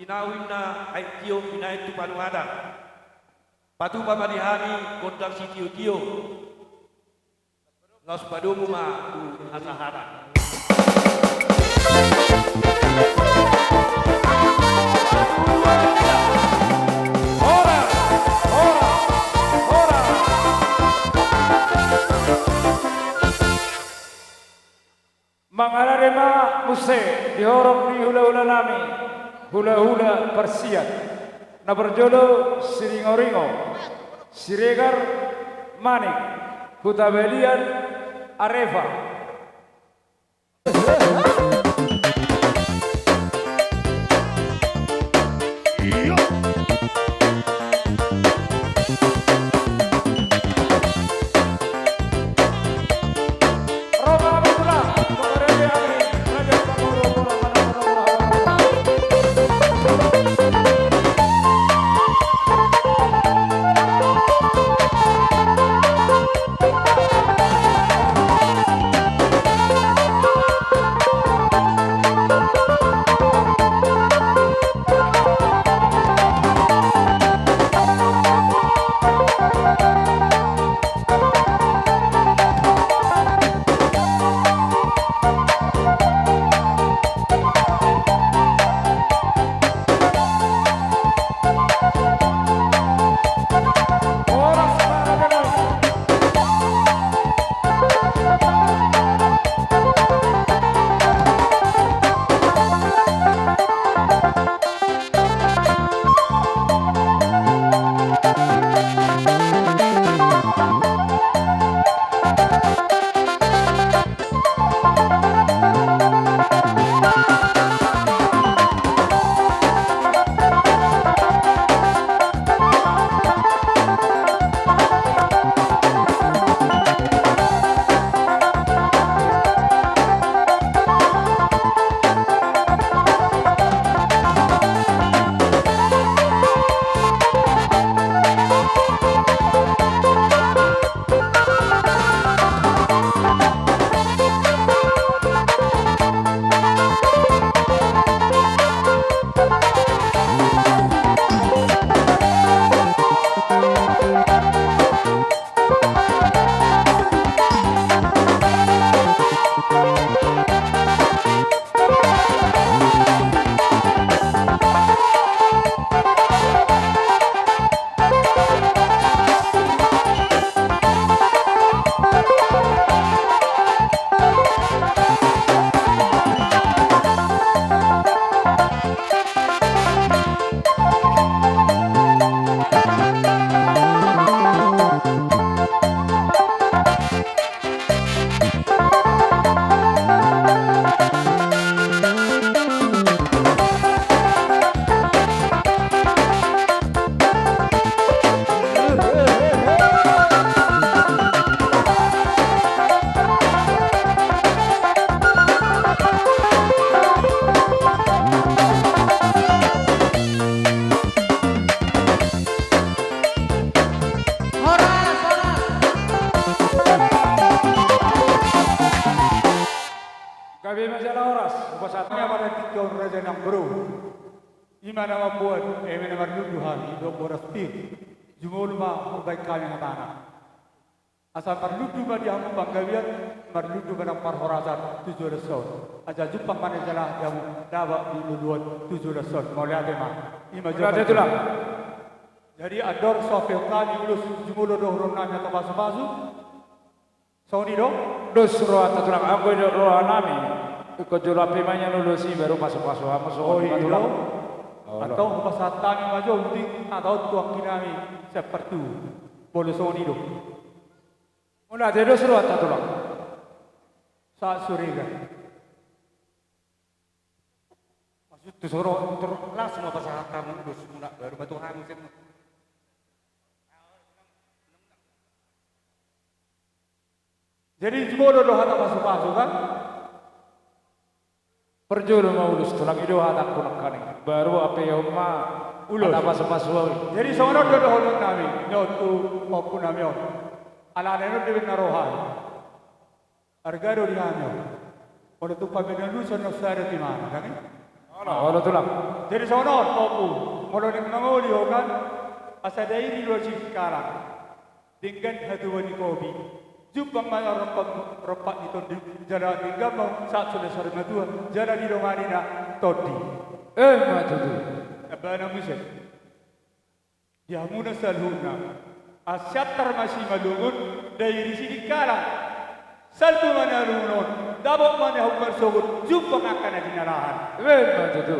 Nau inna aek tio binaen tu panuhatan. Patupa ma di hami gondang sitiotio. Laos padomu ma tu hasaharan. Horas, horas, horas. Mangarade ma muse di horong ni hulahulanami, hulahula parsiat, na parjolo Siringoringo, Siregar, Manik, Hutabalian, Arefa. Horas, horas. Gabe ma jala horas, hupasahat. Ia ma na tingki on raja nang boru. I ma na mamboan eme na marlundu hami dohot boras pir. Jumolo ma umbahen hami hatana. Asa marlundu ma di hamu panggabean, marlundu ma nang parhorasan tu joloan on. Asa jumpang ma na jala di hamu daba di luluan tu joloan on. Mauliate ma. I ma. Mauliate, jumpang, tulang. Jadi andor so hape hami ulos, jumolo do rohanami hata pasupasu. Songon i do? Dos rohanta, tulang. Anggo i do rohanami. Ingkon jolo hape ma nian ulos i baru pasupasu hamu, songon i ma, tulang. Olo. Antong hupasahat hami ma jo uting hata on tu angginami sian partubu. Molo songon i do. Mauliate, dos rohanta, tulang. Sahat Siregar. Maksud tu soro, langsung ma pasahat hamu ulos muna, baru ma tu hamu sian. Jadi jumolo do hata pasupasu, kan? Parjolo ma ulos, tulang, i do hatangku nangkaning. Baru hape on ma ulos, hata pasupasu au i. Jadi songon on do dohononnami, nunga tu pahompunami on. Alana i on do umbahen na roha i. Arga do di hami on. Molo tung pamenaluson na sada tu imana, kan i? Olo, olo tulang. Jadi songon on, Ompu, molo naeng mangoli ho kan, asa dairi do Sidikalang. Denggan hatubuan ni kopi. Jumpang ma rompak, rompak ni tondi, jala denggan ma sahat sude sarimatua, jala didomanina tondi. Emma tutu. Bahenna muse. Di hamuna saluhutna. Asa siantar ma simalungun, dairi Sidikalang. Salpu ma na lungun on, dapot ma na hamu marsogot, jumpang angka na jinalahan. Emma tutu.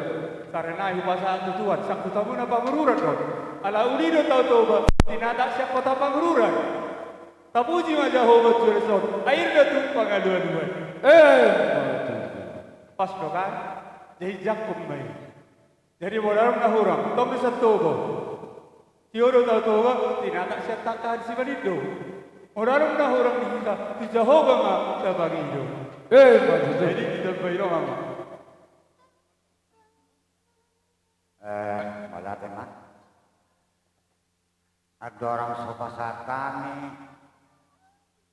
Sare nai hupasahat tu Tuhan, sangkutamuna Pangururan do. Ala uli do Tao Toba, tinata sian kota Pangururan. Tapuji ma Jahowa tu son, air do tu pangalualuan. Emma tutu. Pas do kan, jadi jangkon ma i. Jadi molo adong na hurang, tong do Santobo. Tio do Tao Toba, tinata sian tangkahan Simalindo. Molo adong na hurang di hita, tu Jahowa ma tapangido. Emma tutu. Jadi ditambai do ma. Eh, mauliate ma. Andorang so pasahat hami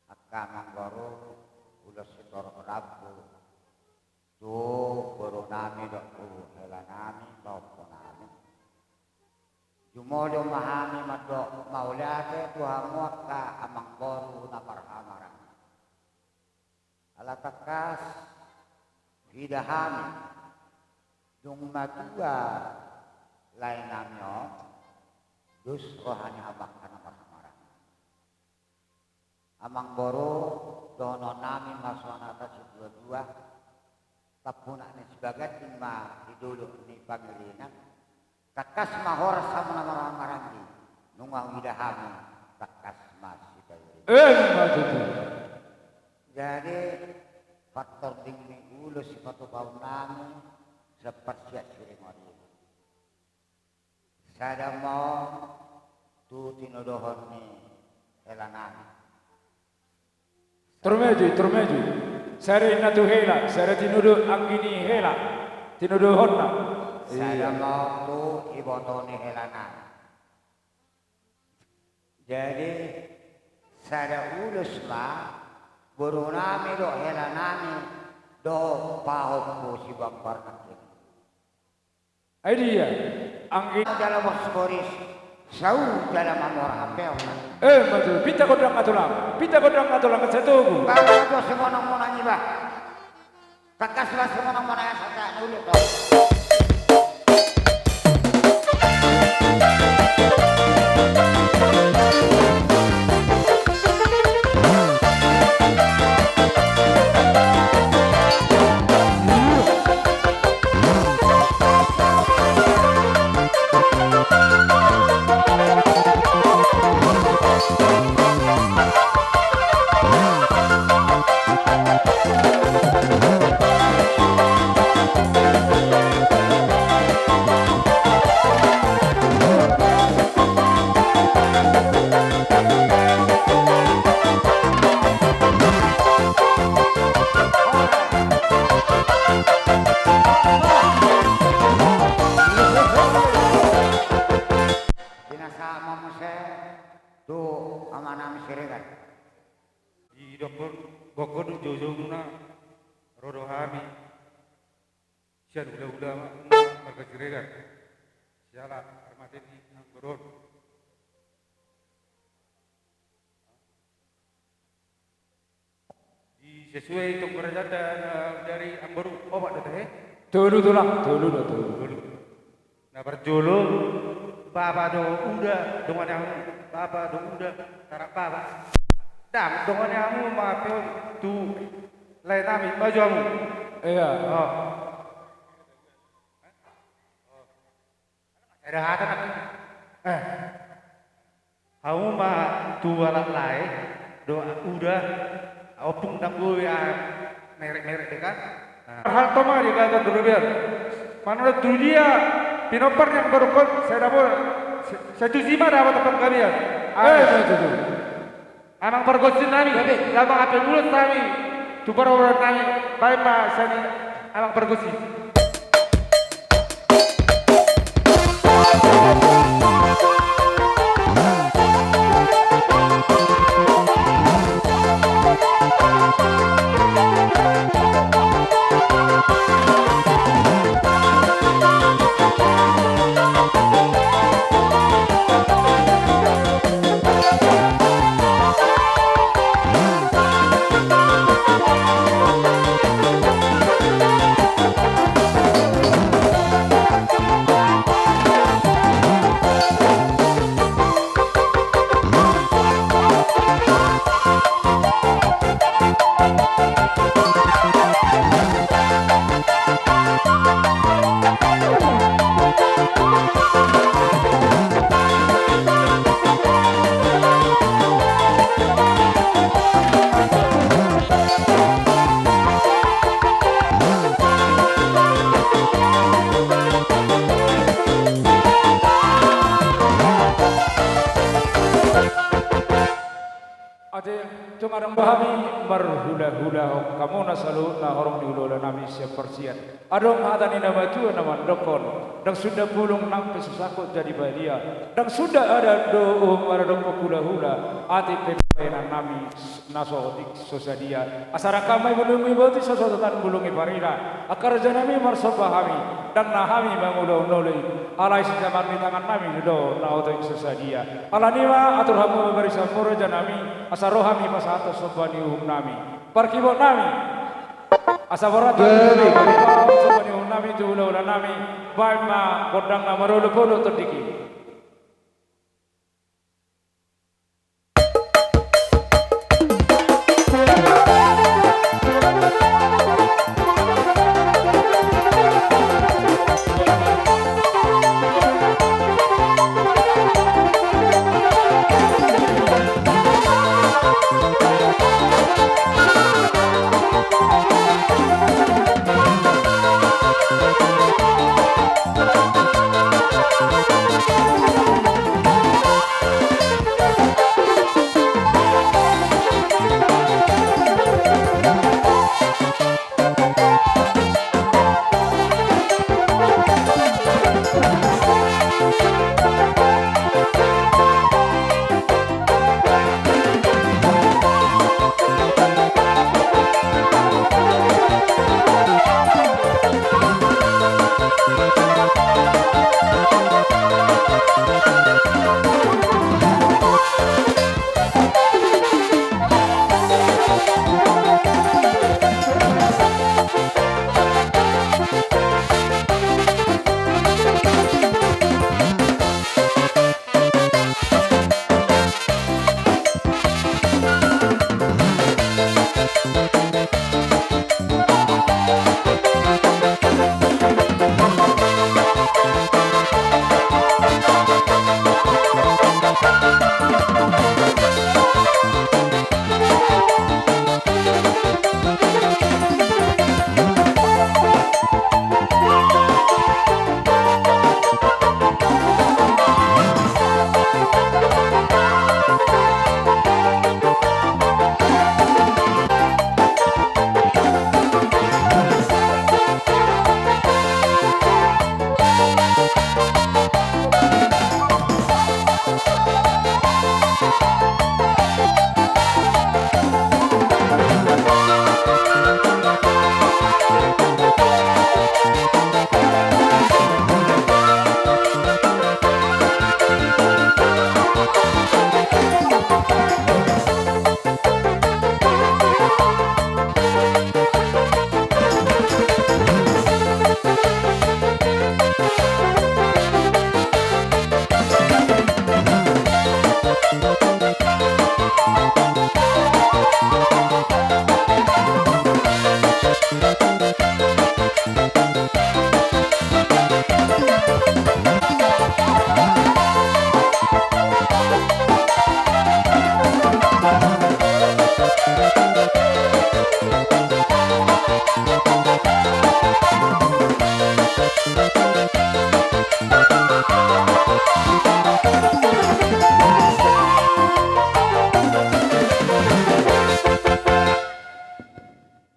angka amangboru, ulos sitorop rambu tu boru nami dohot tu hela nami, pahompu nami. Jumolo ma hami mandok mauliate tu hamu angka amangboru na marhahamaranggi. Ala tangkas huida hami dung matua lae nami on, dos roha ni hamu angka na marhahamaranggi. Amangboru, dohonon nami ma songon hata siduadua, tampunak ni sibagas i ma di dolok ni pangiringan, tangkas ma horas hamu na marhahamaranggi, nunga huida hami, tangkas ma sipairingan. Emma tutu. Jadi, partording ni ulos sipatupaon nami, sian parsiasiringon i. Sada ma on tu tinodohon ni hela nami. Tor maju, tor maju. Sada ninna tu hela, sada tinodo anggi ni hela. Tinodohonna. Sada ma on tu iboto ni hela nami. Jadi, sada ulos ma, boru nami dohot hela nami, dohot pahompu Sibambar nangkin. Ai dia, anggi. Jala Bosporus, saur jala mamora hape on. Emma tutu, pinta gondang ma tulang, pinta gondang ma tulang, satogu. Baru tu simonang-monang iba. Tangkas ma simonang-monang, asa tak nulu to. Pinasahat ma muse tu amanami Siregar. Didokkon gokhon joujou muna ro do hami sian hulahula marga Siregar. Siala armate ni amangboru on. Di sesuai tong kerajaan da-, dari amangboru opat do tahe? Tolu tulang, tolu do, tolu. Tolu. Na parjolo, bapa dohot uda, dongan ni hamu, bapa dohot uda, tarap bapa. Ndang, dongan ni hamu ma pe on tu lae nami, maju hamu. Ia. Oh. Ada hata na. Eh. Hamu ma tu halak lae, dohot uda, ompung ndang boi aha merek-merek de kan. Nah. Hal toma di kata dorobean. Manurut tu dia, pinompar ni amangboru on, sai dapot, sai tusi ma dapot panggabean. Eh, betul. Amang pargonsi nami, gabe. Lam mangapel ulos hami tu parboruon nami, baen ma sian i amang pargonsi. Ate, tung adong do hami marhulahulahon hamuna saluhutna horong ni hulahula nami sian parsian. Adong hata ni na matua na mandokkon, ndang sunda pulung nang pe so sangkut jadi badia. Ndang sunda adat do uhum maradophon hulahula, ate pe bahenon nami na so otik so sadia. Asa rangkap ma i bulung ni botima, so sosotan bulung ni parida. Angka raja nami, marsomba hami, ndang na hami mangulahon olo i. Alai sijamar ni tangan nami do na otik so sadia. Alani i ma atur hamu ma barisanmu raja nami, asa ro hami pasahathon somba ni uhum nami. Parkibot nami. Asa borat ma somba ni uhum nami tu hulahula nami. Baen ma gondang na marolopolop tondik i.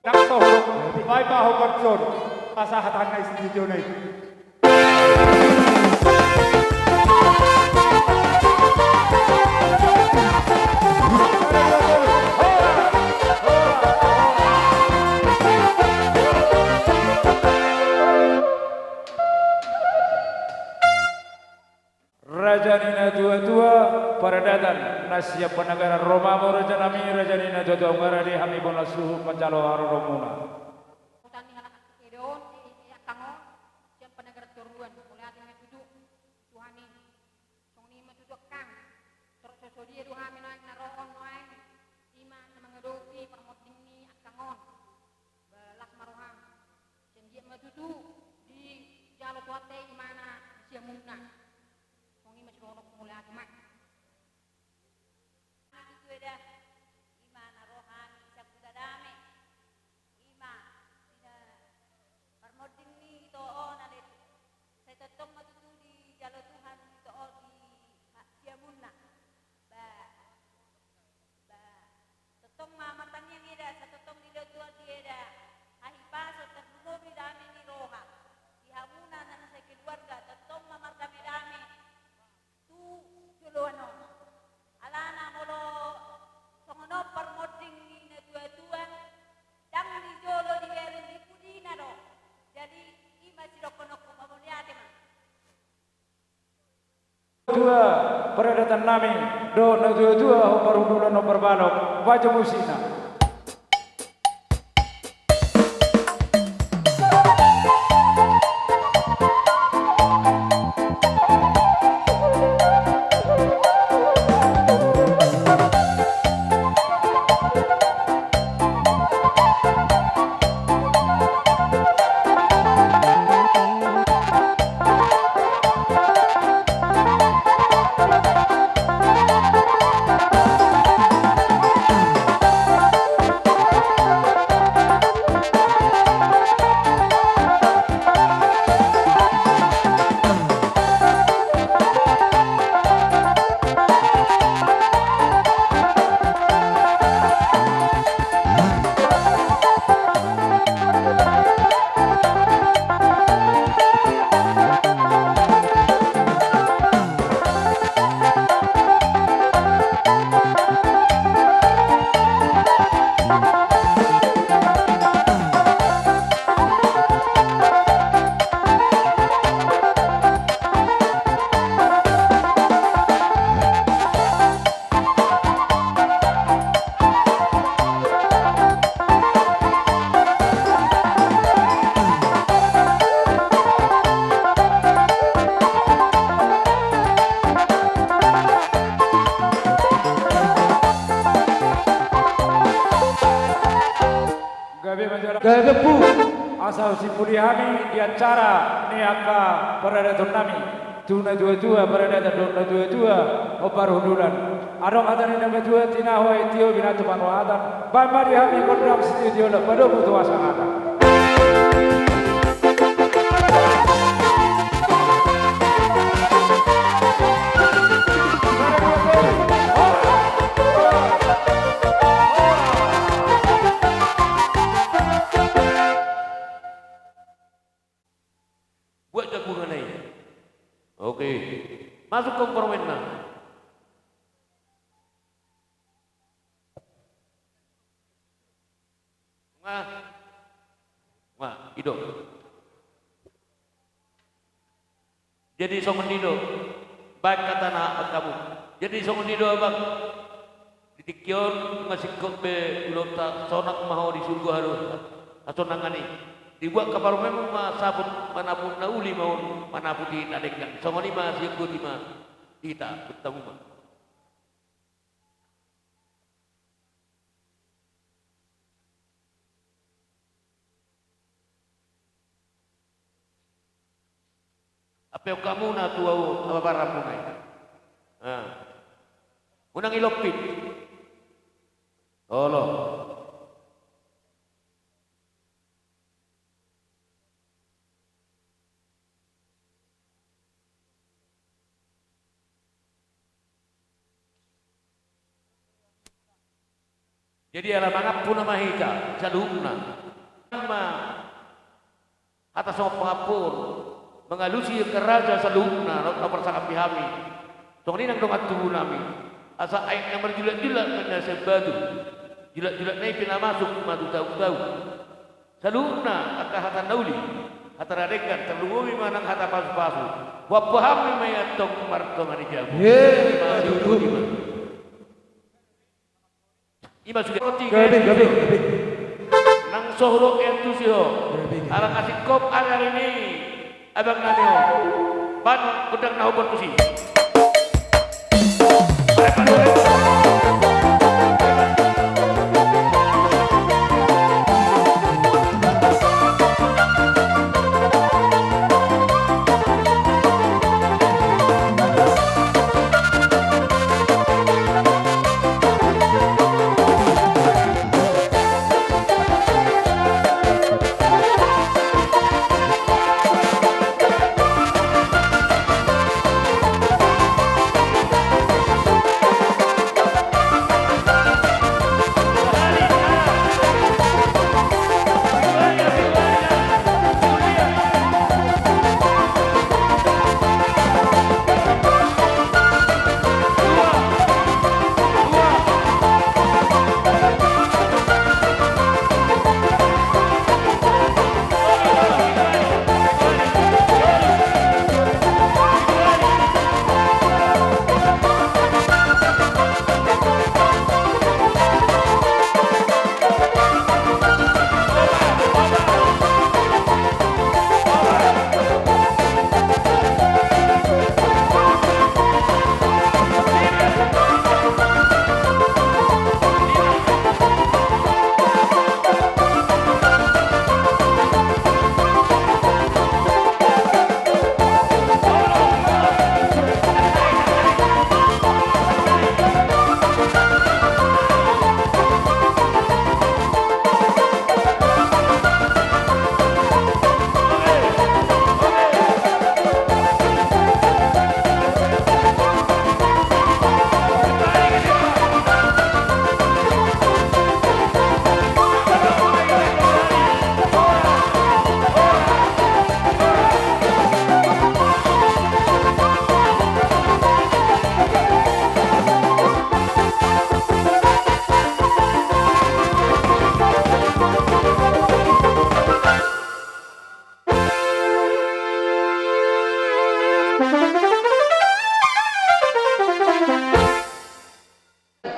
Nang so, baen ma hombar son, pasahatanna i sititio na i. Raja ni natuatua paradatan na sian panagaran Roma, raja nami, raja ni natuatua, nunga rade hami bona suhut manjalo haroronmuna. Huta ni halak Edo on, i angkang on, sian panagaran toruan, mauliate ma tutu Tuhan i. Songon i ma tutu angkang, torop so sadia do hami nuaeng na ro on nuaeng, i ma na mangadopi parmonding ni angkang on. Ba las ma roham. Sian dia ma tutu dijalo Tuhanta i imana siamunna. Songon i ma sidohonon, mauliate ma. Tutu eda, i ma na ro hami sian Huta Dame. I ma, sina parmonding ni ito on ale. Sai tongtong ma tutu dijalo Tuhan ito on di ha-, siamunna. Ba, ba, Tua paradaton nami dohot na tua-tua, hombar hundulan, hombar balok, bahen jo musik na. Gabe manjalo. Gabe, Pu. Asa simpuli hami di acara ni angka paradaton nami. Tu na tua-tua paradaton dohot na tua-tua hombar hundulan. Adong hata ni na matua, tinahu aek tio, binattu panuhatan. Bahen ma di hami gondang sitio-tio, laho padomu tu hasangapon. Buat jabu na i. Oke. Masuk ke parmaenna. Nga. Nga, i do. Jadi songon i do. Baen hata na angka hamu. Jadi songon i do, Abang. Di tingki on nunga singkop be ulaonta, sonang ma ho di surgo haduan hasonangan i. Dibuat angka parumaenmu ma saput, manaput na uli ma on, manaput i na denggan. Songon i ma, sian goti ma hita, bertemu ma. Ampe on hamuna tu au, ababaran muna i. Ah. Unang i lompit. Olo. Jadi ala mangampu nama hita saluhutna. Ma hata songon pangampuon mangalusi angka raja saluhutna, na parsangap di hami. Songon i nang dongan tubu nami. Asa aek na marjulak-julak ma na sian batu. Julak-julak na i pe na masuk ma tu tahu-tahu. Saluhutna angka hata na uli, hata na denggan, tarlumobi ma nang hata pasu-pasu. Huampu hami ma i antong martonga ni jabu. Ye, ima tutu. Ima tutu. Ima sude. Gabe, gabe, gabe. Nang so hudok i antusi ho. Gabe, gabe. Ala nga singkop ari-ari ni abang nami on. Bahen gondang na hombar tusi.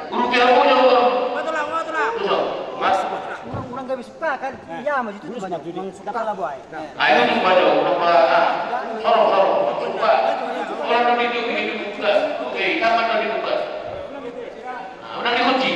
Guru ke apa jauh? Betul lah, betul lah. Betul. Mas. Orang, orang gak bisa kan? Iya, maju itu banyak. Memang suka kalah, boy. Ayo, maju, orang para, ah. Sorong, sorong. Buka. Orang udah dibuka, dibuka. Oke, tangan udah dibuka. Nah, udah dikunci.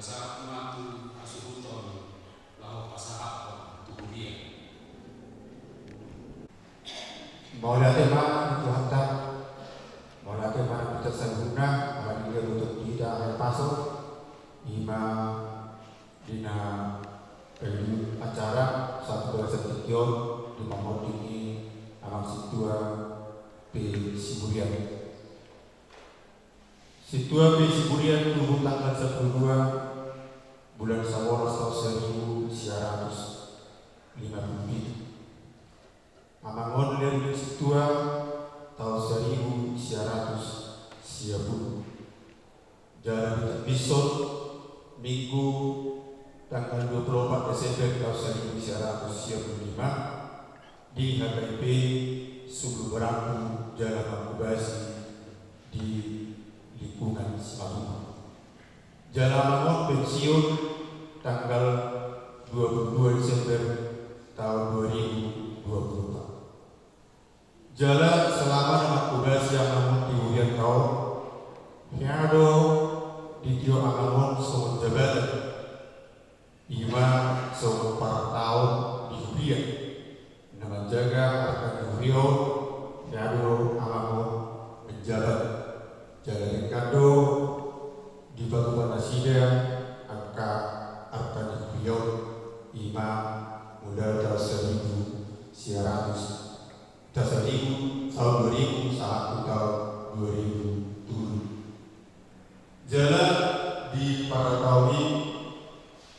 Pasahat ma tu hasuhuton laho pasahathon tu huria. Mauliate ma di Tuhanta, mauliate ma di Tuhanta saluhutna, ala ni na diboto di hita ari Paso, ima di na pailu acara sahat tu bagasan tingki on di pamonding ni Amang Sintua P. Siburian. Sintua P. Siburian tubu tanggal sampulu dua bulan Saboras taon saribu sia ratus lima pulu pitu. Amang on lehon ni sintua taon saribu sia ratus sia pulu. Jala ditambison Minggu tanggal dua pulu opat Desember taon saribu sia ratus sia pulu lima di H K I P Sulu Barambu jala Mangkubasi di lingkungan Simatupang. Jala amang on pensiun tanggal dua pulu dua Desember taon dua ribu dua pulu opat. Jala selama na mangkubasi amang on di hurianta on, hea do ditio amang on songon jabatan, ima songon partaon di huria. Na manjaga arta ni huria on, hea do amang on menjabat. Jala denggan do dipatupa nasida angka arta ni huria on, ima mulai taon saribu sia ratus, taon saribu, taon dua ribu sahat tu taon dua ribu tolu. Jala di partaon i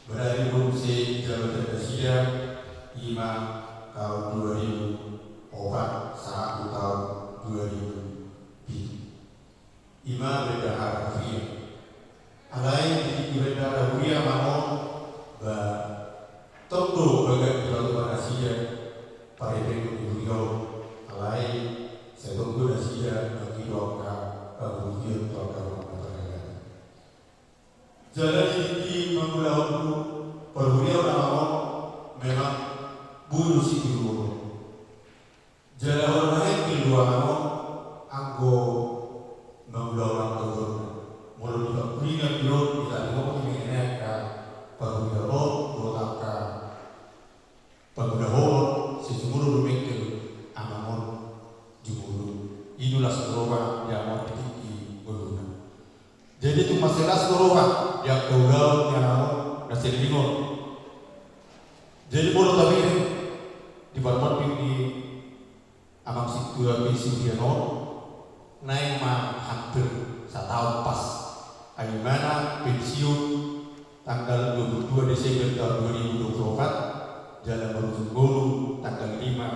berarti muse jabatan nasida ima taon dua ribu opat sahat tu taon dua ribu pitu. Ima bendahara huria. Alai di bendahara huria amang on, ba tong do bagan dipatupa nasida parepeng ni huria on. Alai sai tong do nasida mangido angka pangoluan tu angka dongan na pardalan. Jala di tingki mangulahon parhuriaon amang on memang bulu sitiruon. Jala holan nangkin do amang on anggo mangulahon angka ulaonna. Jadi tung mansai las do roha di angka ulaon ni halak on na saleleng on. Jadi molo tabereng di parmonding ni Amang Sintua P C Brian on, naeng ma hampir sataon pas. Ai imana pensiun tanggal dua puluh dua Desember tahun dua ribu dua puluh empat, jala marujung ngolu tanggal lima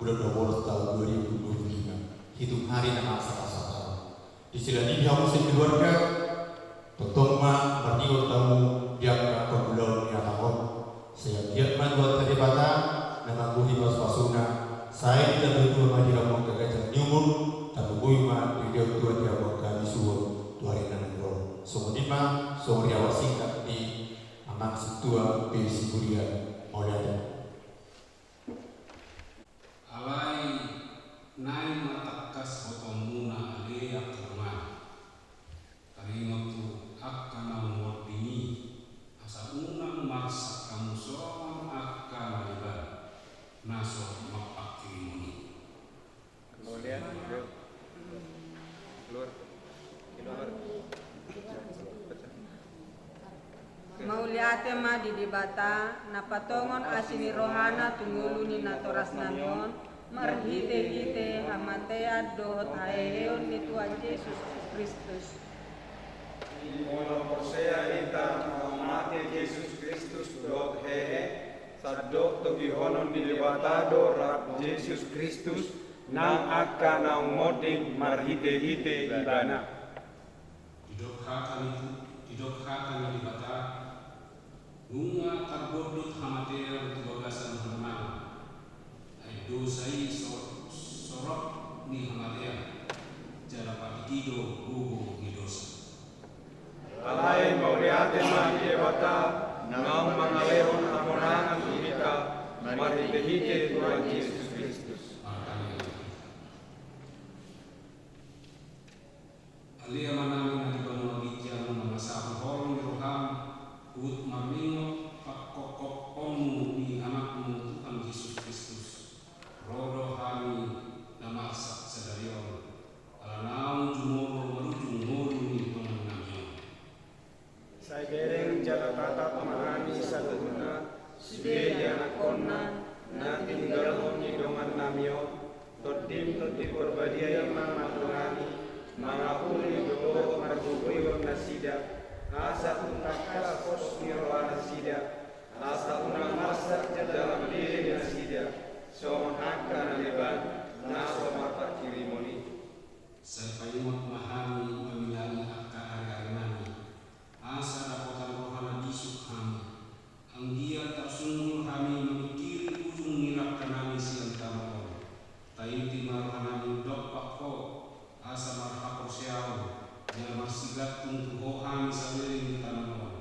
bulan dua belas tahun dua ribu dua puluh lima. Hitung hari na masa sataon. Di sela ni i hamu sakeluarga, tongtong ma marningol hamu di angka pangulaon ni halak on. Sai anggiat ma Tuhanta Debata na manggohi pasupasuna, sai ditambai ma di hamu angka ganjang ni umur, tarlumobi ma ditambai Tuhan di hamu angka habisuhon tu ari na naeng ro. Songon i ma, songon i hata singkat ni Amang Sintua P C Brian. Mauliate. Alai naeng ma tangkas botoonmuna ale angka dongan. Taringot tu angka naung monding i, asa unang marsak hamu songon angka na leban, na so marpangkirimon i. Kemudian, keluar. Keluar. Mauliate ma di Debata, na patongon asi ni rohana tu ngolu ni natorasnami on, marhitehite hamatean dohot haheheon ni Tuhan Jesus Kristus. Molo porsea hita na mate Jesus Kristus dohot hehe, sandok togihonon ni Debata do rap Jesus Kristus, nang angka naung monding marhitehite Ibana. Didok hata ni, didok hata ni Debata, nunga tarbondut hamatean tu bagasan hamonangan. Ai dosa i so-, sorop ni hamatean, jala patik i do gogo ni dosa. Alai mauliate ma di Debata, naung mangalehon hamonangan tu hita, marhitehite Tuhan Jesus Kristus. Martangiang hita. Ale Amanami na di banua ginjang, na mangasahon holong ni roham, huhut marningot pangkophopmu ni Anakmu Tuhan Jesus Kristus. Ro do hami na marsak sadari on, ala naung jumolo marujung ngolu ni dongannami on. Sai bereng jala tatap ma hami saluhutna, sude ianakhonna, na tininggalhon ni dongannami on, Tondim Tondi Parbadia i ma mandongani, mangapuli dohot margogoihon nasida, asa tung tangkas pos ni rohanasida, asa unang marsak jala mambere nasida, songon angka na leban, na so marpangkirimon i. Sai paingot ma hami mamilangi angka ariarinami, asa dapotan roha na bisuk hami, anggiat tarsunggul hami mamingkiri ujung ni langkanami sian tano on. Taiti ma rohanami dompak Ho, asa marhaporseaon, jala marsigantung tu Ho hami saleleng ni tano on.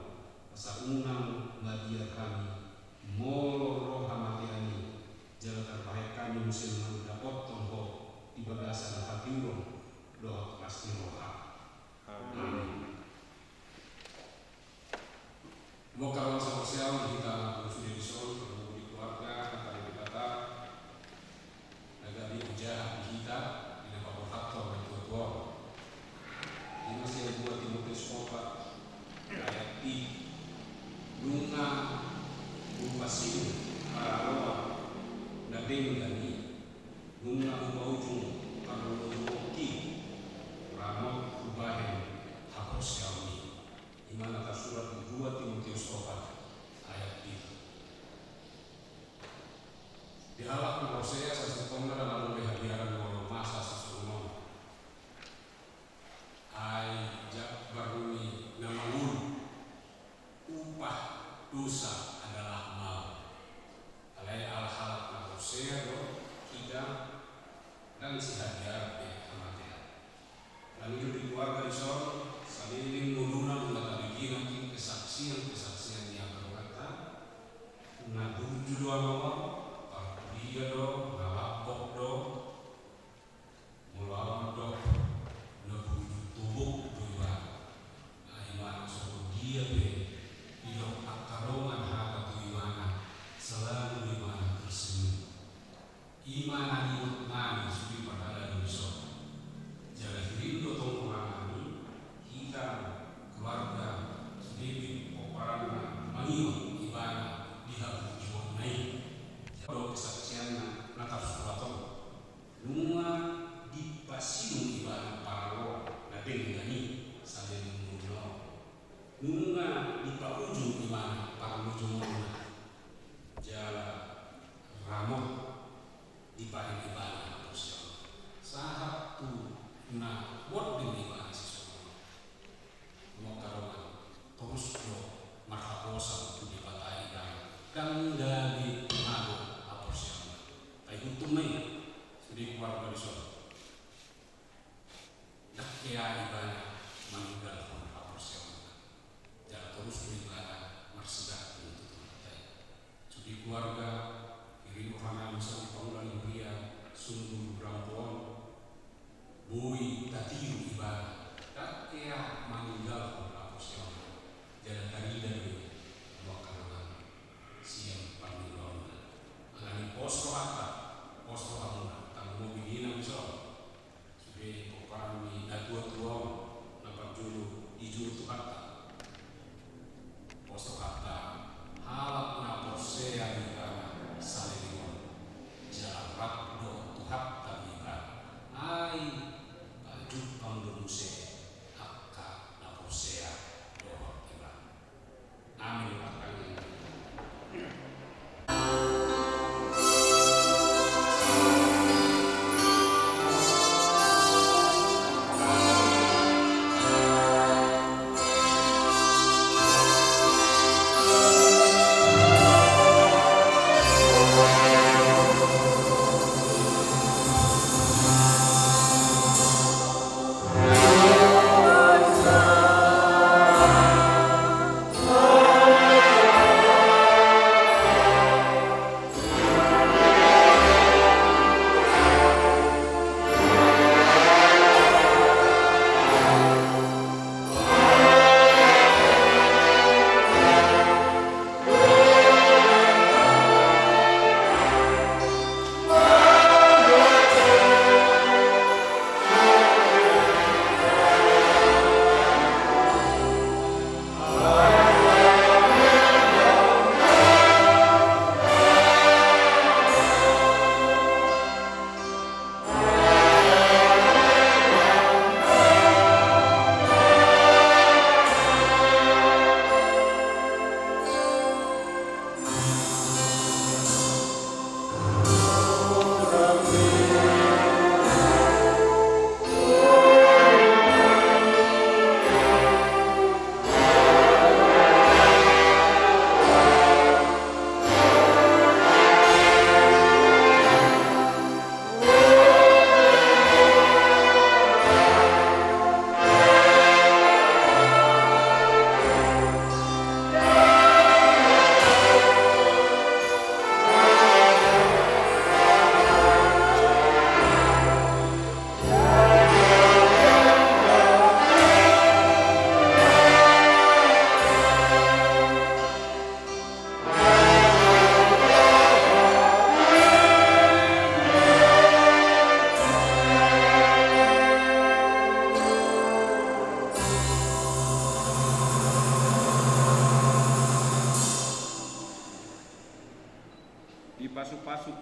Asa unang mabiar hami, molo ro hamatean i, jala tarbahen hami muse mandapothon Ho di bagasan hatiuron dohot las ni roha. Amin. Bongkar ma saporseaon hita na sude dison, di keluarga, hata ni Debata, na gabe hujaha di hita, di na paborhathon na tuatua on. Ima sian dua Timoteus opat, ayat pitu. Nunga hupasingot paraloan na denggan i, nunga hupaujung parlojongki, ramot hubahen haporseaonmi. Ima na tarsurat di dua Timoteus opat ayat pitu. Di halak na porsea, sasintongna ndang adong be habiaran molo masa sisongon on. Ai jambar ni na mangolu, upah dosa adalah maut. Alai ala halak na porsea do hita, ndang sihabiaran be hamatean. Alani i do di keluarga dison, saleleng ngoluna nunga tabege nangkin kesaksian-kesaksian ni angka donganta, na burju do anaon, parkuria do, na lambok do,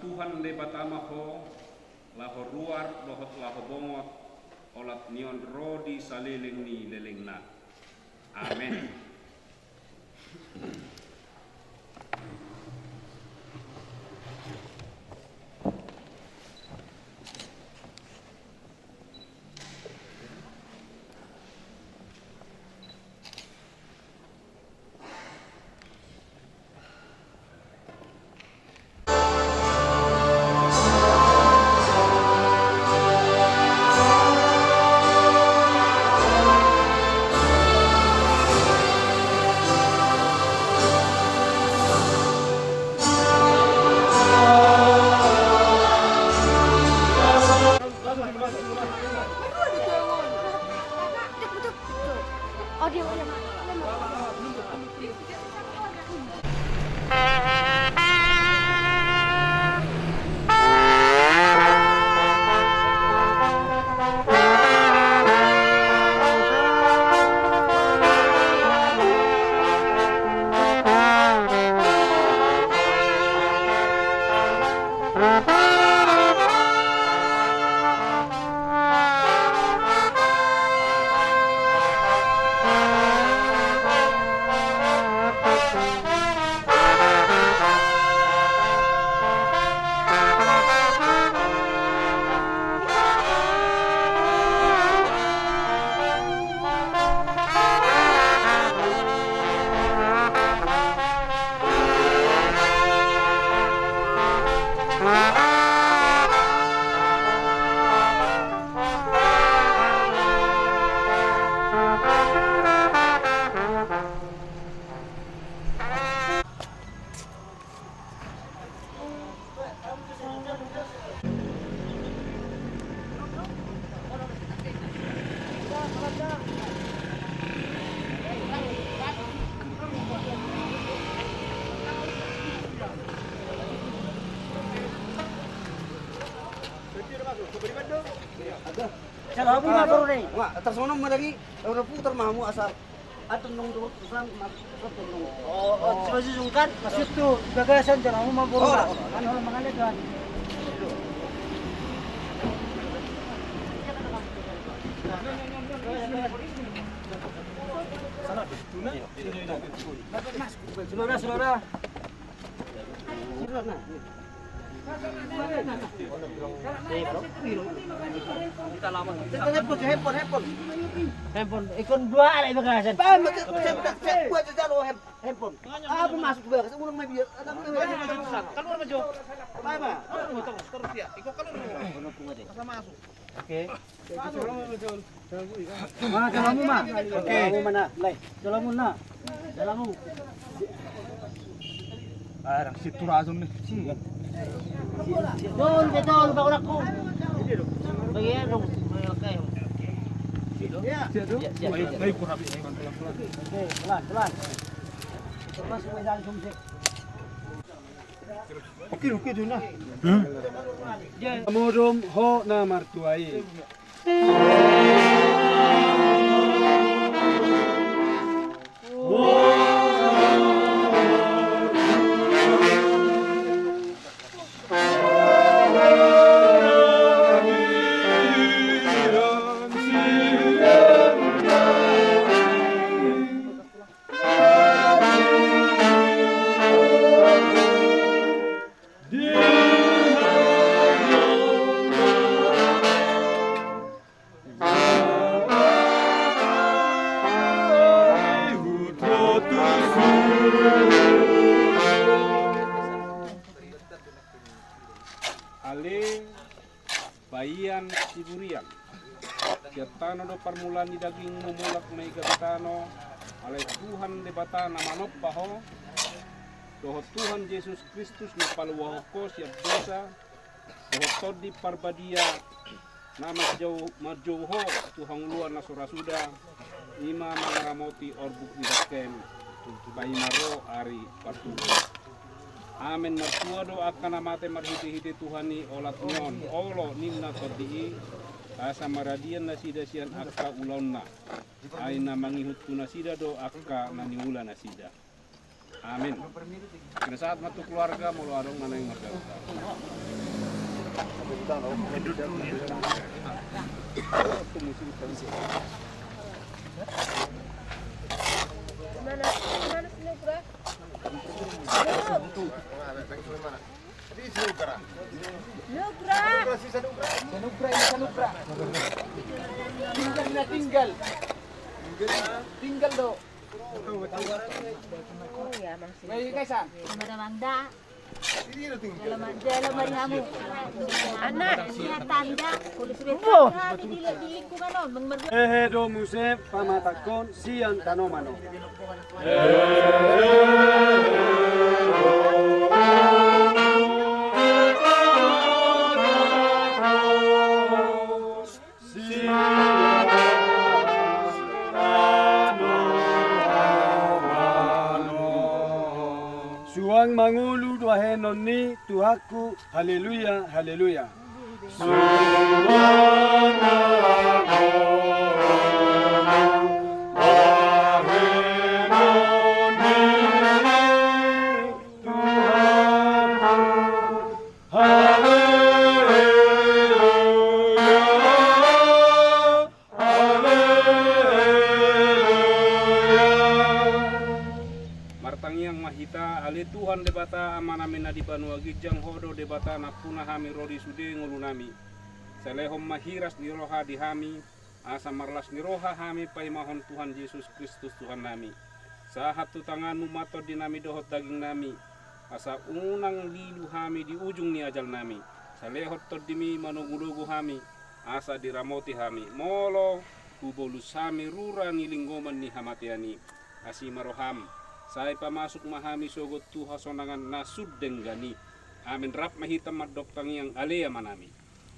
Tuhan Debata ma ho, laho ruar dohot laho bongot, olat ni on ro di saleleng ni lelengna. Amen. Salah aku nggak perlu nih. Wah, tersono lagi, udah putar mamu asal. Ada nong dulu pesan, mas, pesan nong. Oh, oh, coba sungkan. Maksud tuh, gagasan jalan mau bola. Kan orang mengalir kan. Saudara, saudara. Handphone, handphone. Ikon dua anak bagasan. Paham, cek, cek, cek, buat jajal, oh, hem-, handphone. Apa masuk ke bagasan? Ulang lagi. Keluar maju. Paham, Pak? Terus, terus, terus, ya. Ikut keluar. Masa masuk. Oke. Ma, jalamu ma. Oke. Jalamu ma na. Lai, jalamu na. Jalamu. Ah, orang situ razon nih. Jol, betul, bangun aku. Bagian dong. Oke. Siap, siap. Ayo, ayo, kurang. Oke, pelan, pelan. Masuk ke dalam sumsek. Oke, oke, Juna. Modom ho na martua i. Ale Bahian Siburian. Sian tano do parmulaan ni dagingmu mulak ma i gabe tano, alai Tuhan Debata na manompa ho, dohot Tuhan Jesus Kristus na paluahon ho sian dosa, dohot Tondi Parbadia na manjou, manjou ho tu hangoluan na so ra suda, i ma mangaramoti orbuk ni dangkem, paima ro ari partubu. Amen. Martua do angka na mate marhitehite Tuhan i olat ni on, olo ninna tondi i, asa maradian nasida sian angka ulaonna. Ai na mangihut tu nasida do angka na niula nasida. Amin. Pinasahat ma tu keluarga, molo adong na naeng mardalan. Mana, mana si Nugra? Nugra! Nugra, si Sanugra. Sanugra, ini Sanugra. Tinggal, tinggal. Tinggal do. Oh ya, Mang Sri. Baik, Kaisang. Sama Damang da. Jala ma-, jala ma di hamu. Anak. Iya, tanda. Kudu sudah tanda di, di lingkungan on. Mang Mergo. Hehe do muse pamatangkon sian tanoman on. Suang mangolu bahenon ni Tuhanku, haleluya, haleluya. Haleluya. Haleluya. Martangiang ma hita, ale Tuhan Debata Amanami na di banua ginjang, Ho do Debata nampuna hami ro di sude ngolunami. Sai lehon ma hiras ni roha di hami, asa marlas ni roha hami paimahon Tuhan Jesus Kristus Tuhannami. Sahat tu tanganmu ma tondinami dohot dagingnami, asa unang lilu hami di ujung ni ajalnami. Sai lehon tondimi manogunogu hami, asa diramoti hami, molo hubolus hami rura ni linggoman ni hamatean i. Asi ma roham, sai pamasuk ma hami sogot tu hasonangan na sun denggan i. Amin. Rap ma hita mandok tangiang, ale Amanami.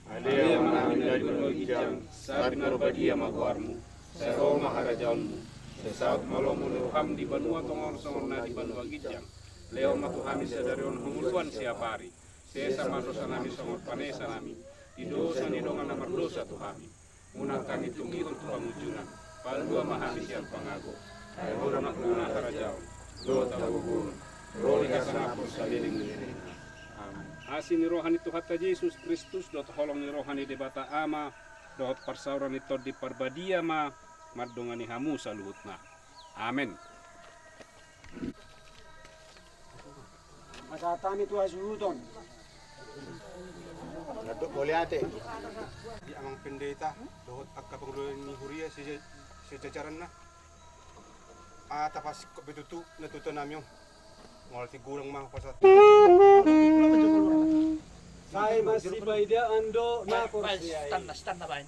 Ale Amanami na di banua ginjang, sai pinarbadia ma goarmu. Sai ro ma harajaonmu. Sai saut ma lomo ni roham di banua tonga on songon na di banua ginjang. Lehon ma tu hami sadari on hangoluan siapari. Sesa ma dosanami songon panesanami di dosa ni dongan na mardosa tu hami. Unang hami togihon tu pangunjunan. Palua ma hami sian pangago. Ai Ho do nampuna harajaon dohot hagogoon ro di hasangapon saleleng ni lelengna. Amin. Asi ni roha ni Tuhanta Jesus Kristus dohot holong ni roha ni Debata Ama dohot parsaoran ni Tondi Parbadia ma mandongani hamu saluhutna. Amen. Pasahat hami tu hasuhuton. Mandok mauliate di Amang Pendeta dohot angka pangulu ni huria se-, sejajaranna. Ata pasingkop be tutu na tutanami on. Molo tigurang ma pasahat. Sai masipaidaan do na porsea i. Tanda, tanda baen.